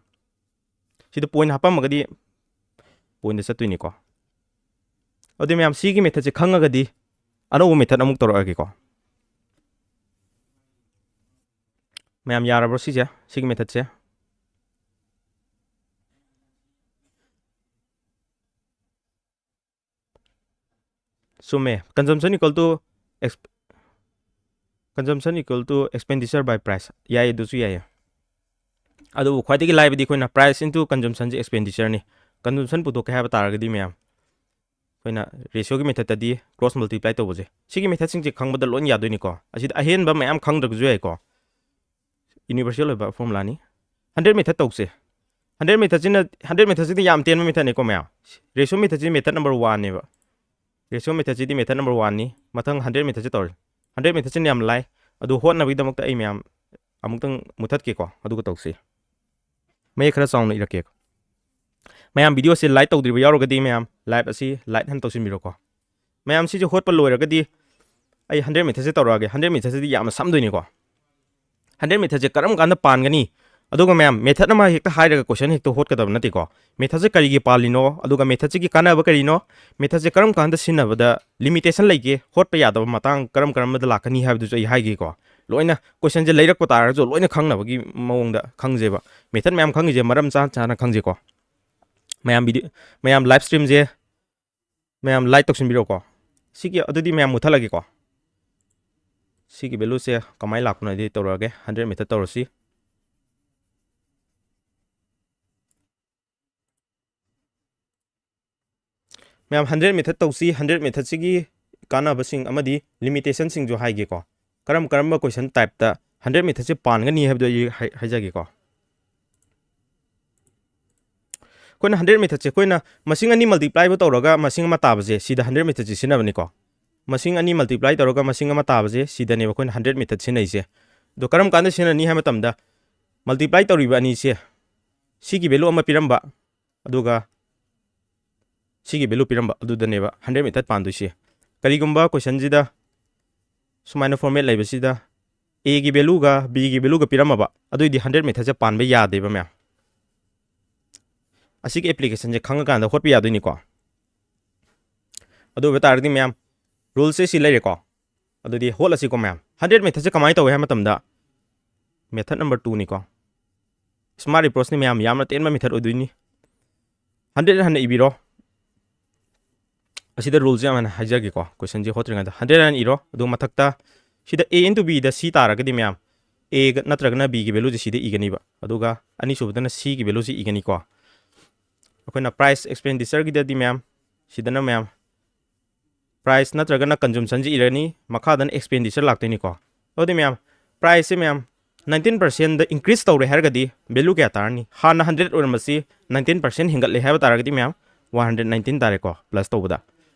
ꯁꯤꯗ point ꯍꯥꯞꯄꯝꯃꯒꯗꯤ point ꯗ ꯆꯠꯇꯣꯏꯅꯤꯀꯣ꯫ ꯑꯗꯨꯗꯤ ꯃꯌꯥꯝ ꯁꯤꯒꯤ method ꯁꯦ ꯈꯪꯉꯒꯗꯤ ꯑꯅꯧꯕ method ꯑꯃꯨꯛ ꯇꯧꯔꯛꯑꯒꯦꯀꯣ꯫ ꯃꯌꯥꯝ ꯌꯥꯔꯕ꯭ꯔꯣ ꯁꯤꯁꯦ? ꯁꯤꯒꯤ method ꯁꯦ? ꯆꯨꯝꯃꯦ꯫ Consumption equal to exp-, consumption equal to expenditure by price꯫ ꯌꯥꯏ, ꯑꯗꯨꯁꯨ ꯌꯥꯏꯌꯦ꯫ ꯑꯗꯨꯕꯨ ꯈ꯭ꯋꯥꯏꯗꯒꯤ ꯂꯥꯏꯕꯗꯤ ꯑꯩꯈꯣꯏꯅ price into consumption ꯁꯦ expenditure ꯅꯤ꯫ Consumption ꯄꯨꯊꯣꯛꯀꯦ ꯍꯥꯏꯕ ꯇꯥꯔꯒꯗꯤ ꯃꯌꯥꯝ, ꯑꯩꯈꯣꯏꯅ ratio ꯒꯤ method ꯇꯗꯤ cross multiply ꯇꯧꯕꯁꯦ, ꯁꯤꯒꯤ method ꯁꯤꯡꯁꯦ ꯈꯪꯕꯗ ꯂꯣꯏ ꯌꯥꯗꯣꯏꯅꯤꯀꯣ꯫ ꯑꯁꯤꯗ ꯑꯍꯦꯟꯕ ꯃꯌꯥꯝ ꯈꯪꯗ꯭ꯔꯒꯁꯨ ꯌꯥꯏꯀꯣ꯫ Universal ꯑꯣꯏꯕ formula ꯅꯤ꯫ Hundred method ꯇꯧꯁꯦ꯫ Hundred method ꯁꯤꯅ, hundred method ꯁꯤꯗꯤ ꯌꯥꯝ ꯇꯦꯟꯕ method ꯅꯤꯀꯣ ꯃꯌꯥꯝ꯫ Ratio method ꯁꯤ method number one ꯅꯦꯕ꯫ Ratio method ꯁꯤꯗꯤ method number one ꯅꯤ꯫ ꯃꯊꯪ hundred method ꯁꯤ ꯇꯧꯔꯁꯤ꯫ Hundred method ꯁꯤꯅ ꯌꯥꯝ ꯂꯥꯏ꯫ ꯑꯗꯨ ꯍꯣꯠꯅꯕꯒꯤꯗꯃꯛꯇ ꯑꯩ ꯃꯌꯥꯝ ꯑꯃꯨꯛꯇꯪ ꯃꯨꯊꯠꯀꯦꯀꯣ, ꯑꯗꯨꯒ ꯇꯧꯁꯤ꯫ ꯃꯌꯦꯛ ꯈꯔ ꯆꯥꯎꯅ ꯏꯔꯛꯀꯦ꯫ ꯃꯌꯥꯝ video ꯁꯦ like ꯇꯧꯗ꯭ꯔꯤꯕ ꯌꯥꯎꯔꯒꯗꯤ ꯃꯌꯥꯝ live ꯑꯁꯤ like ꯍꯥꯟꯅ ꯇꯧꯁꯤꯟꯕꯤꯔꯣꯀꯣ꯫ ꯃꯌꯥꯝ ꯁꯤꯁꯦ ꯍꯣꯠꯄ ꯂꯣꯏꯔꯒꯗꯤ ꯑꯩ ꯍꯟꯗ꯭ꯔꯦꯠ ꯃꯦꯊꯠꯁꯦ ꯇꯧꯔꯛꯑꯒꯦ꯫ ꯍꯟꯗ꯭ꯔꯦꯠ ꯃꯦꯊꯠꯁꯤꯗꯤ ꯌꯥꯝꯅ ꯁꯝꯗꯣꯏꯅꯤꯀꯣ꯫ ꯍꯟꯗ꯭ꯔꯦꯠ ꯃꯦꯊꯠꯁꯦ ꯀꯔꯝ ꯀꯥꯟꯗ ꯄꯥꯟꯒꯅꯤ? ꯑꯗꯨꯒ ꯃꯌꯥꯝ, ꯃꯦꯊꯠ ꯑꯃ ꯍꯦꯛꯇ ꯍꯥꯏꯔꯒ ꯀꯣꯏꯁꯟ ꯍꯦꯛꯇ ꯍꯣꯠꯀꯗꯕ ꯅꯠꯇꯦꯀꯣ꯫ ꯃꯦꯊꯠꯁꯦ ꯀꯔꯤꯒꯤ ꯄꯥꯜꯂꯤꯅꯣ? ꯑꯗꯨꯒ ꯃꯦꯊꯠꯁꯤꯒꯤ ꯀꯥꯟꯅꯕ ꯀꯔꯤꯅꯣ? ꯃꯦꯊꯠꯁꯦ ꯀꯔꯝ ꯀꯥꯟꯗ ꯁꯤꯖꯤꯟꯅꯕꯗ ꯂꯤꯃꯤꯇꯦꯁꯟ ꯂꯩꯒꯦ? ꯍꯣꯠꯄ ꯌꯥꯗꯕ ꯃꯇꯥꯡ ꯀꯔꯝ ꯀꯔꯝꯕꯗ ꯂꯥꯛꯀꯅꯤ ꯍꯥꯏꯕꯗꯨꯁꯨ ꯑꯩ ꯍꯥꯏꯒꯦꯀꯣ꯫ ꯂꯣꯏꯅ ꯀꯣꯏꯁꯟꯁꯦ ꯂꯩꯔꯛꯄ ꯇꯥꯔꯒꯁꯨ ꯂꯣꯏꯅ ꯈꯪꯅꯕꯒꯤ ꯃꯑꯣꯡꯗ ꯈꯪꯖꯦꯕ꯫ ꯃꯦꯊꯠ ꯃꯌꯥꯝ ꯈꯪꯉꯤꯁꯦ ꯃꯔꯝ ꯆꯥ ꯆꯥꯅ ꯈꯪꯖꯦꯀꯣ꯫ ꯃꯌꯥꯝ ꯚꯤꯗꯤꯑꯣ, ꯃꯌꯥꯝ ꯂꯥꯏꯚ ꯁ꯭ꯇ꯭ꯔꯤꯝꯁꯦ ꯃꯌꯥꯝ ꯂꯥꯏꯛ ꯇꯧꯁꯤꯟꯕꯤꯔꯣꯀꯣ꯫ ꯁꯤꯒꯤ, ꯑꯗꯨꯗꯤ ꯃꯌꯥꯝ ꯃꯨꯠꯊꯠꯂꯒꯦꯀꯣ꯫ ꯁꯤꯒꯤ ꯚꯦꯂꯨꯁꯦ ꯀꯃꯥꯏꯅ ꯂꯥꯛꯄꯅꯣ ꯍꯥꯏꯗꯤ ꯇꯧꯔꯛꯑꯒꯦ꯫ ꯍꯟꯗ꯭ꯔꯦꯠ ꯃꯦꯊꯠ ꯇꯧꯔꯁꯤ꯫ ꯃꯌꯥꯝ, ꯍꯟꯗ꯭ꯔꯦꯠ ꯃꯦꯊꯠ ꯇꯧꯁꯤ꯫ ꯍꯟꯗ꯭ꯔꯦꯠ ꯃꯦꯊꯠꯁꯤꯒꯤ ꯀꯥꯟꯅꯕꯁꯤꯡ ꯑꯃꯗꯤ ꯂꯤꯃꯤꯇꯦꯁꯟꯁꯤꯡꯁꯨ ꯍꯥꯏꯒꯦꯀꯣ꯫ ꯀꯔꯝ ꯀꯔꯝꯕ ꯀꯣꯏꯁꯟ ꯇꯥꯏꯞꯇ ꯍꯟꯗ꯭ꯔꯦꯠ ꯃꯦꯊꯠꯁꯦ ꯄꯥꯟꯒꯅꯤ ꯍꯥꯏꯕꯗꯨ ꯑꯩ ꯍꯥꯏ-, ꯍꯥꯏꯖꯒꯦꯀꯣ꯫ ꯑꯩꯈꯣꯏꯅ ꯍꯟꯗ꯭ꯔꯦꯠ ꯃꯦꯊꯠꯁꯦ ꯑꯩꯈꯣꯏꯅ ꯃꯁꯤꯡ ꯑꯅꯤ ꯃꯜꯇꯤꯄ꯭ꯂꯥꯏꯕꯨ ꯇꯧꯔꯒ ꯃꯁꯤꯡ ꯑꯃ ꯇꯥꯕꯁꯦ, ꯁꯤꯗ ꯍꯟꯗ꯭ꯔꯦꯠ ꯃꯦꯊꯠꯁꯦ ꯁꯤꯖꯤꯟꯅꯕꯅꯤꯀꯣ꯫ ꯃꯁꯤꯡ ꯑꯅꯤ ꯃꯜꯇꯤꯄ꯭ꯂꯥꯏ ꯇꯧꯔꯒ ꯃꯁꯤꯡ ꯑꯃ ꯇꯥꯕꯁꯦ, ꯁꯤꯗꯅꯦꯕ ꯑꯩꯈꯣꯏꯅ ꯍꯟꯗ꯭ꯔꯦꯠ ꯃꯦꯊꯠ ꯁꯤꯖꯤꯟꯅꯩꯁꯦ꯫ ꯑꯗꯣ ꯀꯔꯝ ꯀꯥꯟꯗ ꯁꯤꯖꯤꯟꯅꯅꯤ ꯍꯥꯏꯕ ꯃꯇꯝꯗ, ꯃꯜꯇꯤꯄ꯭ꯂꯥꯏ ꯇꯧꯔꯤꯕ ꯑꯅꯤꯁꯦ, ꯁꯤꯒꯤ ꯚꯦꯂꯨ ꯑꯃ ꯄꯤꯔꯝꯕ, ꯑꯗꯨꯒ ꯁꯤꯒꯤ ꯚꯦꯂꯨ ꯄꯤꯔꯝꯕ, ꯑꯗꯨꯗꯅꯦꯕ ꯍꯟꯗ꯭ꯔꯦꯠ ꯃꯦꯊꯠ ꯄꯥꯟꯗꯣꯏꯁꯦ꯫ ꯀꯔꯤꯒꯨꯝꯕ ꯀꯣꯏꯁꯟꯁꯤꯗ ꯁꯨꯃꯥꯏꯅ ꯐꯣꯔꯃꯦꯠ ꯂꯩꯕꯁꯤꯗ ꯑꯦꯒꯤ ꯚꯦꯂꯨꯒ ꯕꯤꯒꯤ ꯚꯦꯂꯨꯒ ꯄꯤꯔꯝꯃꯕ, ꯑꯗꯨꯑꯣꯏꯗꯤ ꯍꯟꯗ꯭ꯔꯦꯠ ꯃꯦꯊꯠꯁꯦ ꯄꯥꯟꯕ ꯌꯥꯗꯦꯕ ꯃꯌꯥꯝ꯫ ꯑꯁꯤꯒꯤ ꯑꯦꯄ꯭ꯂꯤꯀꯦꯁꯟꯁꯦ ꯈꯪꯉꯀꯥꯟꯗ ꯍꯣꯠꯄ ꯌꯥꯗꯣꯏꯅꯤꯀꯣ꯫ ꯑꯗꯨ ꯑꯣꯏꯕ ꯇꯥꯔꯒꯗꯤ ꯃꯌꯥꯝ, ꯔꯨꯜꯁꯦ ꯁꯤ ꯂꯩꯔꯦꯀꯣ꯫ ꯑꯗꯨꯗꯤ ꯍꯣꯠꯂꯁꯤꯀꯣ ꯃꯌꯥꯝ꯫ ꯍꯟꯗ꯭ꯔꯦꯠ ꯃꯦꯊꯠꯁꯦ ꯀꯃꯥꯏꯅ ꯇꯧꯏ ꯍꯥꯏꯕ ꯃꯇꯝꯗ, ꯃꯦꯊꯠ ꯅꯝꯕꯔ ꯇꯨꯅꯤꯀꯣ꯫ ꯁ꯭ꯃꯥꯔꯠ ꯑꯦꯄ꯭ꯔꯣꯆꯅꯤ ꯃꯌꯥꯝ, ꯌꯥꯝꯅ ꯇꯦꯟꯕ ꯃꯦꯊꯠ ꯑꯣꯏꯗꯣꯏꯅꯤ꯫ ꯍꯟꯗ꯭ꯔꯦꯠ ꯍꯥꯟꯅ ꯏꯕꯤꯔꯣ꯫ ꯑꯁꯤꯗ ꯔꯨꯜꯁꯦ ꯌꯥꯝ ꯍꯥꯟꯅ ꯍꯥꯏꯖꯒꯦꯀꯣ꯫ ꯀꯣꯏꯁꯟꯁꯦ ꯍꯣꯠꯇ꯭ꯔꯤꯉꯩꯗ ꯍꯟꯗ꯭ꯔꯦꯠ ꯍꯥꯟꯅ ꯏꯔꯣ꯫ ꯑꯗꯨꯒ ꯃꯊꯛꯇ ꯁꯤꯗ A into B the C ꯇꯥꯔꯒꯗꯤ ꯃꯌꯥꯝ, A ꯒ ꯅꯠꯇ꯭ꯔꯒꯅ B ꯒꯤ ꯚꯦꯂꯨꯁꯦ ꯁꯤꯗ ꯏꯒꯅꯤꯕ꯫ ꯑꯗꯨꯒ ꯑꯅꯤꯁꯨꯕꯗꯅ C ꯒꯤ ꯚꯦꯂꯨꯁꯦ ꯏꯒꯅꯤꯀꯣ꯫ ꯑꯩꯈꯣꯏꯅ ꯄ꯭ꯔꯥꯏꯁ ꯑꯦꯛꯁꯄꯦꯟꯗꯤꯆꯔꯒꯤꯗꯗꯤ ꯃꯌꯥꯝ, ꯁꯤꯗꯅ ꯃꯌꯥꯝ ꯄ꯭ꯔꯥꯏꯁ ꯅꯠꯇ꯭ꯔꯒꯅ ꯀꯟꯖꯨꯝꯁꯟꯁꯤ ꯏꯔꯅꯤ, ꯃꯈꯥꯗꯅ ꯑꯦꯛꯁꯄꯦꯟꯗꯤꯆꯔ ꯂꯥꯛꯇꯣꯏꯅꯤꯀꯣ꯫ ꯑꯗꯨꯗꯤ ꯃꯌꯥꯝ, ꯄ꯭ꯔꯥꯏꯁꯁꯦ ꯃꯌꯥꯝ ꯅꯥꯏꯟꯇꯤꯟ ꯄꯥꯔꯁꯦꯟꯗ ꯏꯟꯀ꯭ꯔꯤꯁ ꯇꯧꯔꯦ ꯍꯥꯏꯔꯒꯗꯤ ꯚꯦꯂꯨ ꯀꯌꯥ ꯇꯥꯔꯅꯤ? ꯍꯥꯟꯅ ꯍꯟꯗ꯭ꯔꯦꯠ ꯑꯣꯏꯔꯝꯕꯁꯤ ꯅꯥꯏꯟꯇꯤꯟ ꯄꯥꯔꯁꯦꯟ ꯍꯦꯟꯒꯠꯂꯦ ꯍꯥꯏꯕ ꯇꯥꯔꯒꯗꯤ ꯃꯌꯥꯝ, ꯋꯥꯟ ꯍꯟꯗ꯭ꯔꯦꯠ ꯅꯥꯏꯟꯇꯤꯟ ꯇꯥꯔꯦꯀꯣ, ꯄ꯭ꯂꯁ ꯇꯧꯕꯗ꯫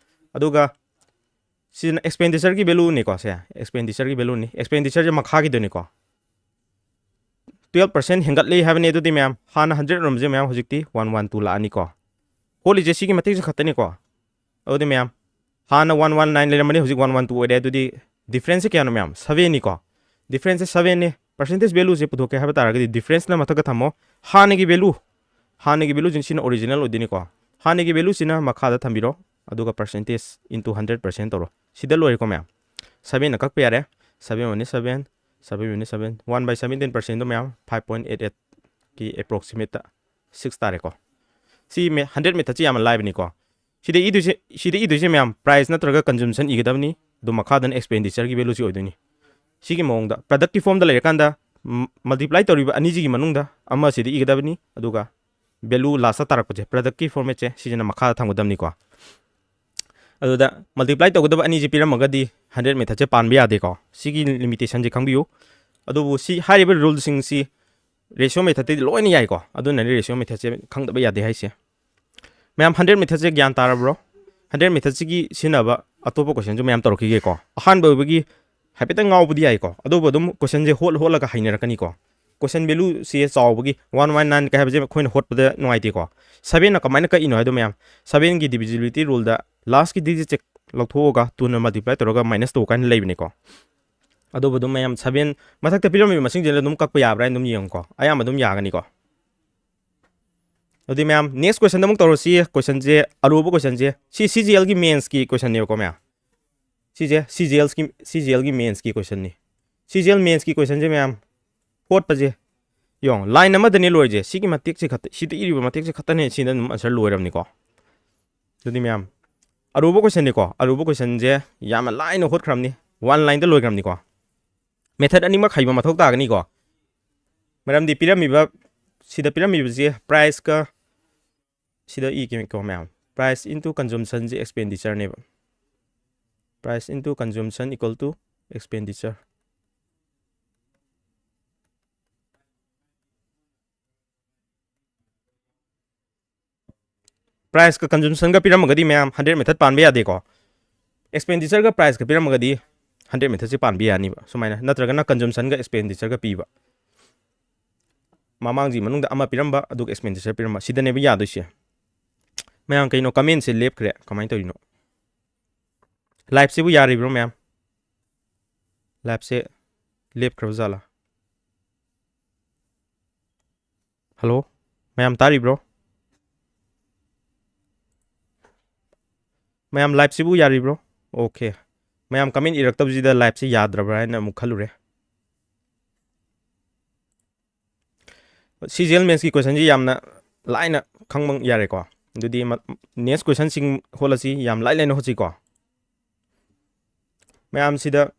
ꯑꯗꯨꯒ ꯁꯤꯅ ꯑꯦꯛꯁꯄꯦꯟꯗꯤꯆꯔꯒꯤ ꯚꯦꯂꯨꯅꯤꯀꯣ, ꯁꯦ ꯑꯦꯛꯁꯄꯦꯟꯗꯤꯆꯔꯒꯤ ꯚꯦꯂꯨꯅꯤ꯫ ꯑꯦꯛꯁꯄꯦꯟꯗꯤꯆꯔꯁꯦ ꯃꯈꯥꯒꯤꯗꯨꯅꯤꯀꯣ꯫ ꯇꯨꯌꯦꯜꯞ ꯄꯥꯔꯁꯦꯟ ꯍꯦꯟꯒꯠꯂꯤ ꯍꯥꯏꯕꯅꯤ꯫ ꯑꯗꯨꯗꯤ ꯃꯌꯥꯝ, ꯍꯥꯟꯅ ꯍꯟꯗ꯭ꯔꯦꯠ ꯑꯣꯏꯔꯝꯕꯁꯦ ꯃꯌꯥꯝ ꯍꯧꯖꯤꯛꯇꯤ ꯋꯥꯟ ꯋꯥꯟ ꯇꯨ ꯂꯥꯛꯑꯅꯤꯀꯣ꯫ ꯍꯣꯠꯂꯤꯁꯦ ꯁꯤꯒꯤ ꯃꯇꯤꯛꯁꯦ ꯈꯛꯇꯅꯤꯀꯣ꯫ ꯑꯗꯨꯗꯤ ꯃꯌꯥꯝ, ꯍꯥꯟꯅ ꯋꯥꯟ ꯋꯥꯟ ꯅꯥꯏꯟ ꯂꯩꯔꯝꯕꯅꯤ, ꯍꯧꯖꯤꯛ ꯋꯥꯟ ꯋꯥꯟ ꯇꯨ ꯑꯣꯏꯔꯦ꯫ ꯑꯗꯨꯗꯤ ꯗꯤꯐ꯭ꯔꯦꯟꯁꯁꯦ ꯀꯌꯥꯅꯣ ꯃꯌꯥꯝ? ꯁꯕꯦꯟꯅꯤꯀꯣ꯫ ꯗꯤꯐ꯭ꯔꯦꯟꯁꯁꯦ ꯁꯕꯦꯟꯅꯤ꯫ ꯄꯔꯁꯦꯟꯇꯦꯖ ꯚꯦꯂꯨꯁꯦ ꯄꯨꯊꯣꯛꯀꯦ ꯍꯥꯏꯕ ꯇꯥꯔꯒꯗꯤ ꯗꯤꯐ꯭ꯔꯦꯟꯁꯅ ꯃꯊꯛꯇ ꯊꯝꯃꯣ꯫ ꯍꯥꯟꯅꯒꯤ ꯚꯦꯂꯨ, ꯍꯥꯟꯅꯒꯤ ꯚꯦꯂꯨꯁꯤꯡꯁꯤꯅ ꯑꯣꯔꯤꯖꯤꯅꯦꯜ ꯑꯣꯏꯗꯣꯏꯅꯤꯀꯣ꯫ ꯍꯥꯟꯅꯒꯤ ꯚꯦꯂꯨꯁꯤꯅ ꯃꯈꯥꯗ ꯊꯝꯕꯤꯔꯣ, ꯑꯗꯨꯒ ꯄꯔꯁꯦꯟꯇꯦꯖ ꯏꯟꯇꯨ ꯍꯟꯗ꯭ꯔꯦꯠ ꯄꯔꯁꯦꯟ ꯇꯧꯔꯣ꯫ ꯁꯤꯗ ꯂꯣꯏꯔꯦꯀꯣ ꯃꯌꯥꯝ꯫ ꯁꯕꯦꯟꯅ ꯀꯛꯄ ꯌꯥꯔꯦ꯫ ꯁꯕꯦꯟ ꯋꯥꯟꯅꯤ ꯁꯕꯦꯟ, ꯁꯕꯦꯟ ꯋꯥꯟꯅꯤ ꯁꯕꯦꯟ, ꯋꯥꯟ ꯕꯥꯏ ꯁꯕꯦꯟꯇꯤꯟ ꯄꯔꯁꯦꯟꯗꯣ ꯃꯌꯥꯝ ꯐꯥꯏꯚ ꯄꯣꯏꯟ ꯑꯩꯠ ꯑꯩꯠꯀꯤ ꯑꯦꯄ꯭ꯔꯣꯛꯁꯤꯃꯦꯠꯇ ꯁꯤꯛꯁ ꯇꯥꯔꯦꯀꯣ꯫ ꯁꯤ ꯃꯦ-, ꯍꯟꯗ꯭ꯔꯦꯠ ꯃꯦꯊꯠꯁꯤ ꯌꯥꯝꯅ ꯂꯥꯏꯕꯅꯤꯀꯣ꯫ ꯁꯤꯗ ꯏꯗꯣꯏꯁꯦ, ꯁꯤꯗ ꯏꯗꯣꯏꯁꯦ ꯃꯌꯥꯝ ꯄ꯭ꯔꯥꯏꯁ ꯅꯠꯇ꯭ꯔꯒ ꯀꯟꯖꯨꯝꯁꯟ ꯏꯒꯗꯕꯅꯤ꯫ ꯑꯗꯨ ꯃꯈꯥꯗꯅ ꯑꯦꯛꯁꯄꯦꯟꯗꯤꯆꯔꯒꯤ ꯚꯦꯂꯨꯁꯤ ꯑꯣꯏꯗꯣꯏꯅꯤ꯫ ꯁꯤꯒꯤ ꯃꯑꯣꯡꯗ ꯄ꯭ꯔꯗꯛꯀꯤ ꯐꯣꯝꯗ ꯂꯩꯔꯀꯥꯟꯗ ꯃꯜꯇꯤꯄ꯭ꯂꯥꯏ ꯇꯧꯔꯤꯕ ꯑꯅꯤꯁꯤꯒꯤ ꯃꯅꯨꯡꯗ ꯑꯃꯁꯤꯗꯤ ꯏꯒꯗꯕꯅꯤ, ꯑꯗꯨꯒ ꯚꯦꯂꯨ ꯂꯥꯁꯇ ꯇꯥꯔꯛꯄꯁꯦ ꯄ꯭ꯔꯗꯛꯀꯤ ꯐꯣꯔꯃꯦꯠꯁꯦ ꯁꯤꯁꯤꯅ ꯃꯈꯥꯗ ꯊꯝꯒꯗꯕꯅꯤꯀꯣ꯫ ꯑꯗꯨꯗ ꯃꯜꯇꯤꯄ꯭ꯂꯥꯏ ꯇꯧꯒꯗꯕ ꯑꯅꯤꯁꯤ ꯄꯤꯔꯝꯃꯒꯗꯤ ꯍꯟꯗ꯭ꯔꯦꯠ ꯃꯦꯊꯠꯁꯦ ꯄꯥꯟꯕ ꯌꯥꯗꯦꯀꯣ꯫ ꯁꯤꯒꯤ ꯂꯤꯃꯤꯇꯦꯁꯟꯁꯦ ꯈꯪꯕꯤꯌꯨ꯫ ꯑꯗꯨꯕꯨ ꯁꯤ ꯍꯥꯏꯔꯤꯕ ꯔꯨꯜꯁꯤꯡꯁꯤ ꯔꯦꯁꯤꯌꯣ ꯃꯦꯊꯠꯇꯗꯤ ꯂꯣꯏꯅ ꯌꯥꯏꯀꯣ꯫ ꯑꯗꯨꯅꯅꯤ ꯔꯦꯁꯤꯌꯣ ꯃꯦꯊꯠꯁꯦ ꯈꯪꯗꯕ ꯌꯥꯗꯦ ꯍꯥꯏꯁꯦ꯫ ꯃꯌꯥꯝ ꯍꯟꯗ꯭ꯔꯦꯠ ꯃꯦꯊꯠꯁꯦ ꯒ꯭ꯌꯥꯟ ꯇꯥꯔꯕ꯭ꯔꯣ? ꯍꯟꯗ꯭ꯔꯦꯠ ꯃꯦꯊꯠꯁꯤꯒꯤ ꯁꯤꯖꯤꯟꯅꯕ ꯑꯇꯣꯞꯄ ꯀꯣꯏꯁꯟꯁꯨ ꯃꯌꯥꯝ ꯇꯧꯔꯛꯈꯤꯒꯦꯀꯣ꯫ ꯑꯍꯥꯟꯕ ꯑꯣꯏꯕꯒꯤ ꯍꯥꯏꯐꯦꯠꯇꯪ ꯉꯥꯎꯕꯗꯤ ꯌꯥꯏꯀꯣ, ꯑꯗꯨꯕꯨ ꯑꯗꯨꯝ ꯀꯣꯏꯁꯟꯁꯦ ꯍꯣꯠ ꯍꯣꯠꯂꯒ ꯍꯩꯅꯔꯛꯀꯅꯤꯀꯣ꯫ ꯀꯣꯏꯁꯟ ꯚꯦꯂꯨꯁꯦ ꯆꯥꯎꯕꯒꯤ ꯋꯥꯟ ꯋꯥꯟ ꯅꯥꯏꯟ ꯀꯩ ꯍꯥꯏꯕꯁꯦ ꯑꯩꯈꯣꯏꯅ ꯍꯣꯠꯄꯗ ꯅꯨꯡꯉꯥꯏꯇꯦꯀꯣ꯫ ꯁꯕꯦꯟꯅ ꯀꯃꯥꯏꯅ ꯀꯛꯏꯅꯣ ꯍꯥꯏꯗꯣ ꯃꯌꯥꯝ, ꯁꯕꯦꯟꯒꯤ ꯗꯤꯚꯤꯖꯤꯕꯤꯂꯤꯇꯤ ꯔꯨꯜꯗ ꯂꯥꯁꯀꯤ ꯗꯤꯖꯤꯠꯁꯦ ꯂꯧꯊꯣꯛꯑꯒ ꯇꯨꯅ ꯃꯜꯇꯤꯄ꯭ꯂꯥꯏ ꯇꯧꯔꯒ ꯃꯥꯏꯅꯁ ꯇꯧ ꯀꯥꯏꯅ ꯂꯩꯕꯅꯤꯀꯣ꯫ ꯑꯗꯨꯕꯨ ꯑꯗꯨꯝ ꯃꯌꯥꯝ ꯁꯕꯦꯟ ꯃꯊꯛꯇ ꯄꯤꯔꯝꯃꯤꯕ ꯃꯁꯤꯡꯁꯤꯗ ꯑꯗꯨꯝ ꯀꯛꯄ ꯌꯥꯕ꯭ꯔꯥ ꯍꯥꯏꯅ ꯑꯗꯨꯝ ꯌꯦꯡꯉꯨꯀꯣ, ꯑꯌꯥꯝꯕ ꯑꯗꯨꯝ ꯌꯥꯒꯅꯤꯀꯣ꯫ ꯑꯗꯨꯗꯤ ꯃꯌꯥꯝ ꯅꯦꯛꯁ ꯀꯣꯏꯁꯟꯗ ꯑꯃꯨꯛ ꯇꯧꯔꯁꯤ꯫ ꯀꯣꯏꯁꯟꯁꯦ, ꯑꯔꯨꯕ ꯀꯣꯏꯁꯟꯁꯦ, ꯁꯤ ꯁꯤ ꯖꯤ ꯑꯦꯜꯒꯤ ꯃꯦꯟꯁꯀꯤ ꯀꯣꯏꯁꯟꯅꯦꯕꯀꯣ ꯃꯌꯥꯝ꯫ ꯁꯤꯁꯦ ꯁꯤ ꯖꯤ ꯑꯦꯜꯒꯤ, ꯁꯤ ꯖꯤ ꯑꯦꯜꯒꯤ ꯃꯦꯟꯁꯀꯤ ꯀꯣꯏꯁꯟꯅꯤ꯫ ꯁꯤ ꯖꯤ ꯑꯦꯜ ꯃꯦꯟꯁꯀꯤ ꯀꯣꯏꯁꯟꯁꯦ ꯃꯌꯥꯝ ꯍꯣꯠꯄꯁꯦ ꯌꯦꯡꯉꯣ, ꯂꯥꯏꯟ ꯑꯃꯗꯅꯦ ꯂꯣꯏꯔꯤꯁꯦ꯫ ꯁꯤꯒꯤ ꯃꯇꯦꯛꯁꯦ ꯈꯛꯇ, ꯁꯤꯗ ꯏꯔꯤꯕ ꯃꯇꯦꯛꯁꯦ ꯈꯛꯇꯅꯦ, ꯁꯤꯗ ꯑꯗꯨꯝ ꯑꯟꯁꯔ ꯂꯣꯏꯔꯕꯅꯤꯀꯣ꯫ ꯑꯗꯨꯗꯤ ꯃꯌꯥꯝ, ꯑꯔꯨꯕ ꯀꯣꯏꯁꯟꯅꯤꯀꯣ, ꯑꯔꯨꯕ ꯀꯣꯏꯁꯟꯁꯦ ꯌꯥꯝꯅ ꯂꯥꯏꯅ ꯍꯣꯠꯈ꯭ꯔꯕꯅꯤ, ꯋꯥꯟ ꯂꯥꯏꯟꯗ ꯂꯣꯏꯈ꯭ꯔꯕꯅꯤꯀꯣ꯫ ꯃꯦꯊꯠ ꯑꯅꯤꯃꯛ ꯍꯩꯕ ꯃꯊꯧ ꯇꯥꯒꯅꯤꯀꯣ꯫ ꯃꯔꯝꯗꯤ ꯄꯤꯔꯝꯃꯤꯕ, ꯁꯤꯗ ꯄꯤꯔꯝꯃꯤꯕꯁꯦ ꯄ꯭ꯔꯥꯏꯁꯀ, ꯁꯤꯗ ꯏꯒꯦꯀꯣ ꯃꯌꯥꯝ, ꯄ꯭ꯔꯥꯏꯁ ꯏꯟꯇꯨ ꯀꯟꯖꯨꯝꯁꯟꯁꯦ ꯑꯦꯛꯁꯄꯦꯟꯗꯤꯆꯔꯅꯦꯕ꯫ Price into consumption equal to expenditure. ꯄ꯭ꯔꯥꯏꯁꯀ ꯀꯟꯖꯨꯝꯁꯟꯒ ꯄꯤꯔꯝꯃꯒꯗꯤ ꯃꯌꯥꯝ ꯍꯟꯗ꯭ꯔꯦꯠ ꯃꯦꯊꯠ ꯄꯥꯟꯕ ꯌꯥꯗꯦꯀꯣ꯫ ꯑꯦꯛꯁꯄꯦꯟꯗꯤꯆꯔꯒ ꯄ꯭ꯔꯥꯏꯁꯀ ꯄꯤꯔꯝꯃꯒꯗꯤ ꯍꯟꯗ꯭ꯔꯦꯠ ꯃꯦꯊꯠꯁꯦ ꯄꯥꯟꯕ ꯌꯥꯅꯤꯕ ꯁꯨꯃꯥꯏꯅ, ꯅꯠꯇ꯭ꯔꯒꯅ ꯀꯟꯖꯨꯝꯁꯟꯒ ꯑꯦꯛꯁꯄꯦꯟꯗꯤꯆꯔꯒ ꯄꯤꯕ꯫ ꯃꯃꯥꯡꯒꯤ ꯃꯅꯨꯡꯗ ꯑꯃ ꯄꯤꯔꯝꯕ, ꯑꯗꯨꯒ ꯑꯦꯛꯁꯄꯦꯟꯗꯤꯆꯔ ꯄꯤꯔꯝꯕ, ꯁꯤꯗꯅꯦꯕ ꯌꯥꯗꯣꯏꯁꯦ꯫ ꯃꯌꯥꯝ, ꯀꯩꯅꯣ ꯀꯃꯦꯟꯁꯦ ꯂꯦꯞꯈ꯭ꯔꯦ, ꯀꯃꯥꯏꯅ ꯇꯧꯔꯤꯅꯣ? ꯂꯥꯏꯞꯁꯤꯕꯨ ꯌꯥꯔꯤꯕ꯭ꯔꯣ ꯃꯌꯥꯝ? ꯂꯥꯏꯞꯁꯦ ꯂꯦꯞꯈ꯭ꯔꯕ ꯖꯥꯠꯂꯥ? ꯍꯜꯂꯣ, ꯃꯌꯥꯝ ꯇꯥꯔꯤꯕ꯭ꯔꯣ? ꯃꯌꯥꯝ ꯂꯥꯏꯞꯁꯤꯕꯨ ꯌꯥꯔꯤꯕ꯭ꯔꯣ? ꯑꯣꯀꯦ, ꯃꯌꯥꯝ ꯀꯃꯦꯟ ꯏꯔꯛꯇꯕꯁꯤꯗ ꯂꯥꯏꯞꯁꯤ ꯌꯥꯗ꯭ꯔꯕ꯭ꯔꯥ ꯍꯥꯏꯅ ꯑꯃꯨꯛ ꯈꯜꯂꯨꯔꯦ꯫ ꯁꯤ ꯖꯤ ꯑꯦꯜ ꯃꯦꯟꯁꯀꯤ ꯀꯣꯏꯁꯟꯁꯤ ꯌꯥꯝꯅ ꯂꯥꯏꯅ ꯈꯪꯕ ꯌꯥꯔꯦꯀꯣ꯫ ꯑꯗꯨꯗꯤ ꯅꯦꯛꯁ ꯀꯣꯏꯁꯟꯁꯤꯡ ꯍꯣꯠꯂꯁꯤ, ꯌꯥꯝ ꯂꯥꯏ ꯂꯥꯏꯅ ꯍꯣꯠꯁꯤꯀꯣ꯫ ꯃꯌꯥꯝꯁꯤꯗ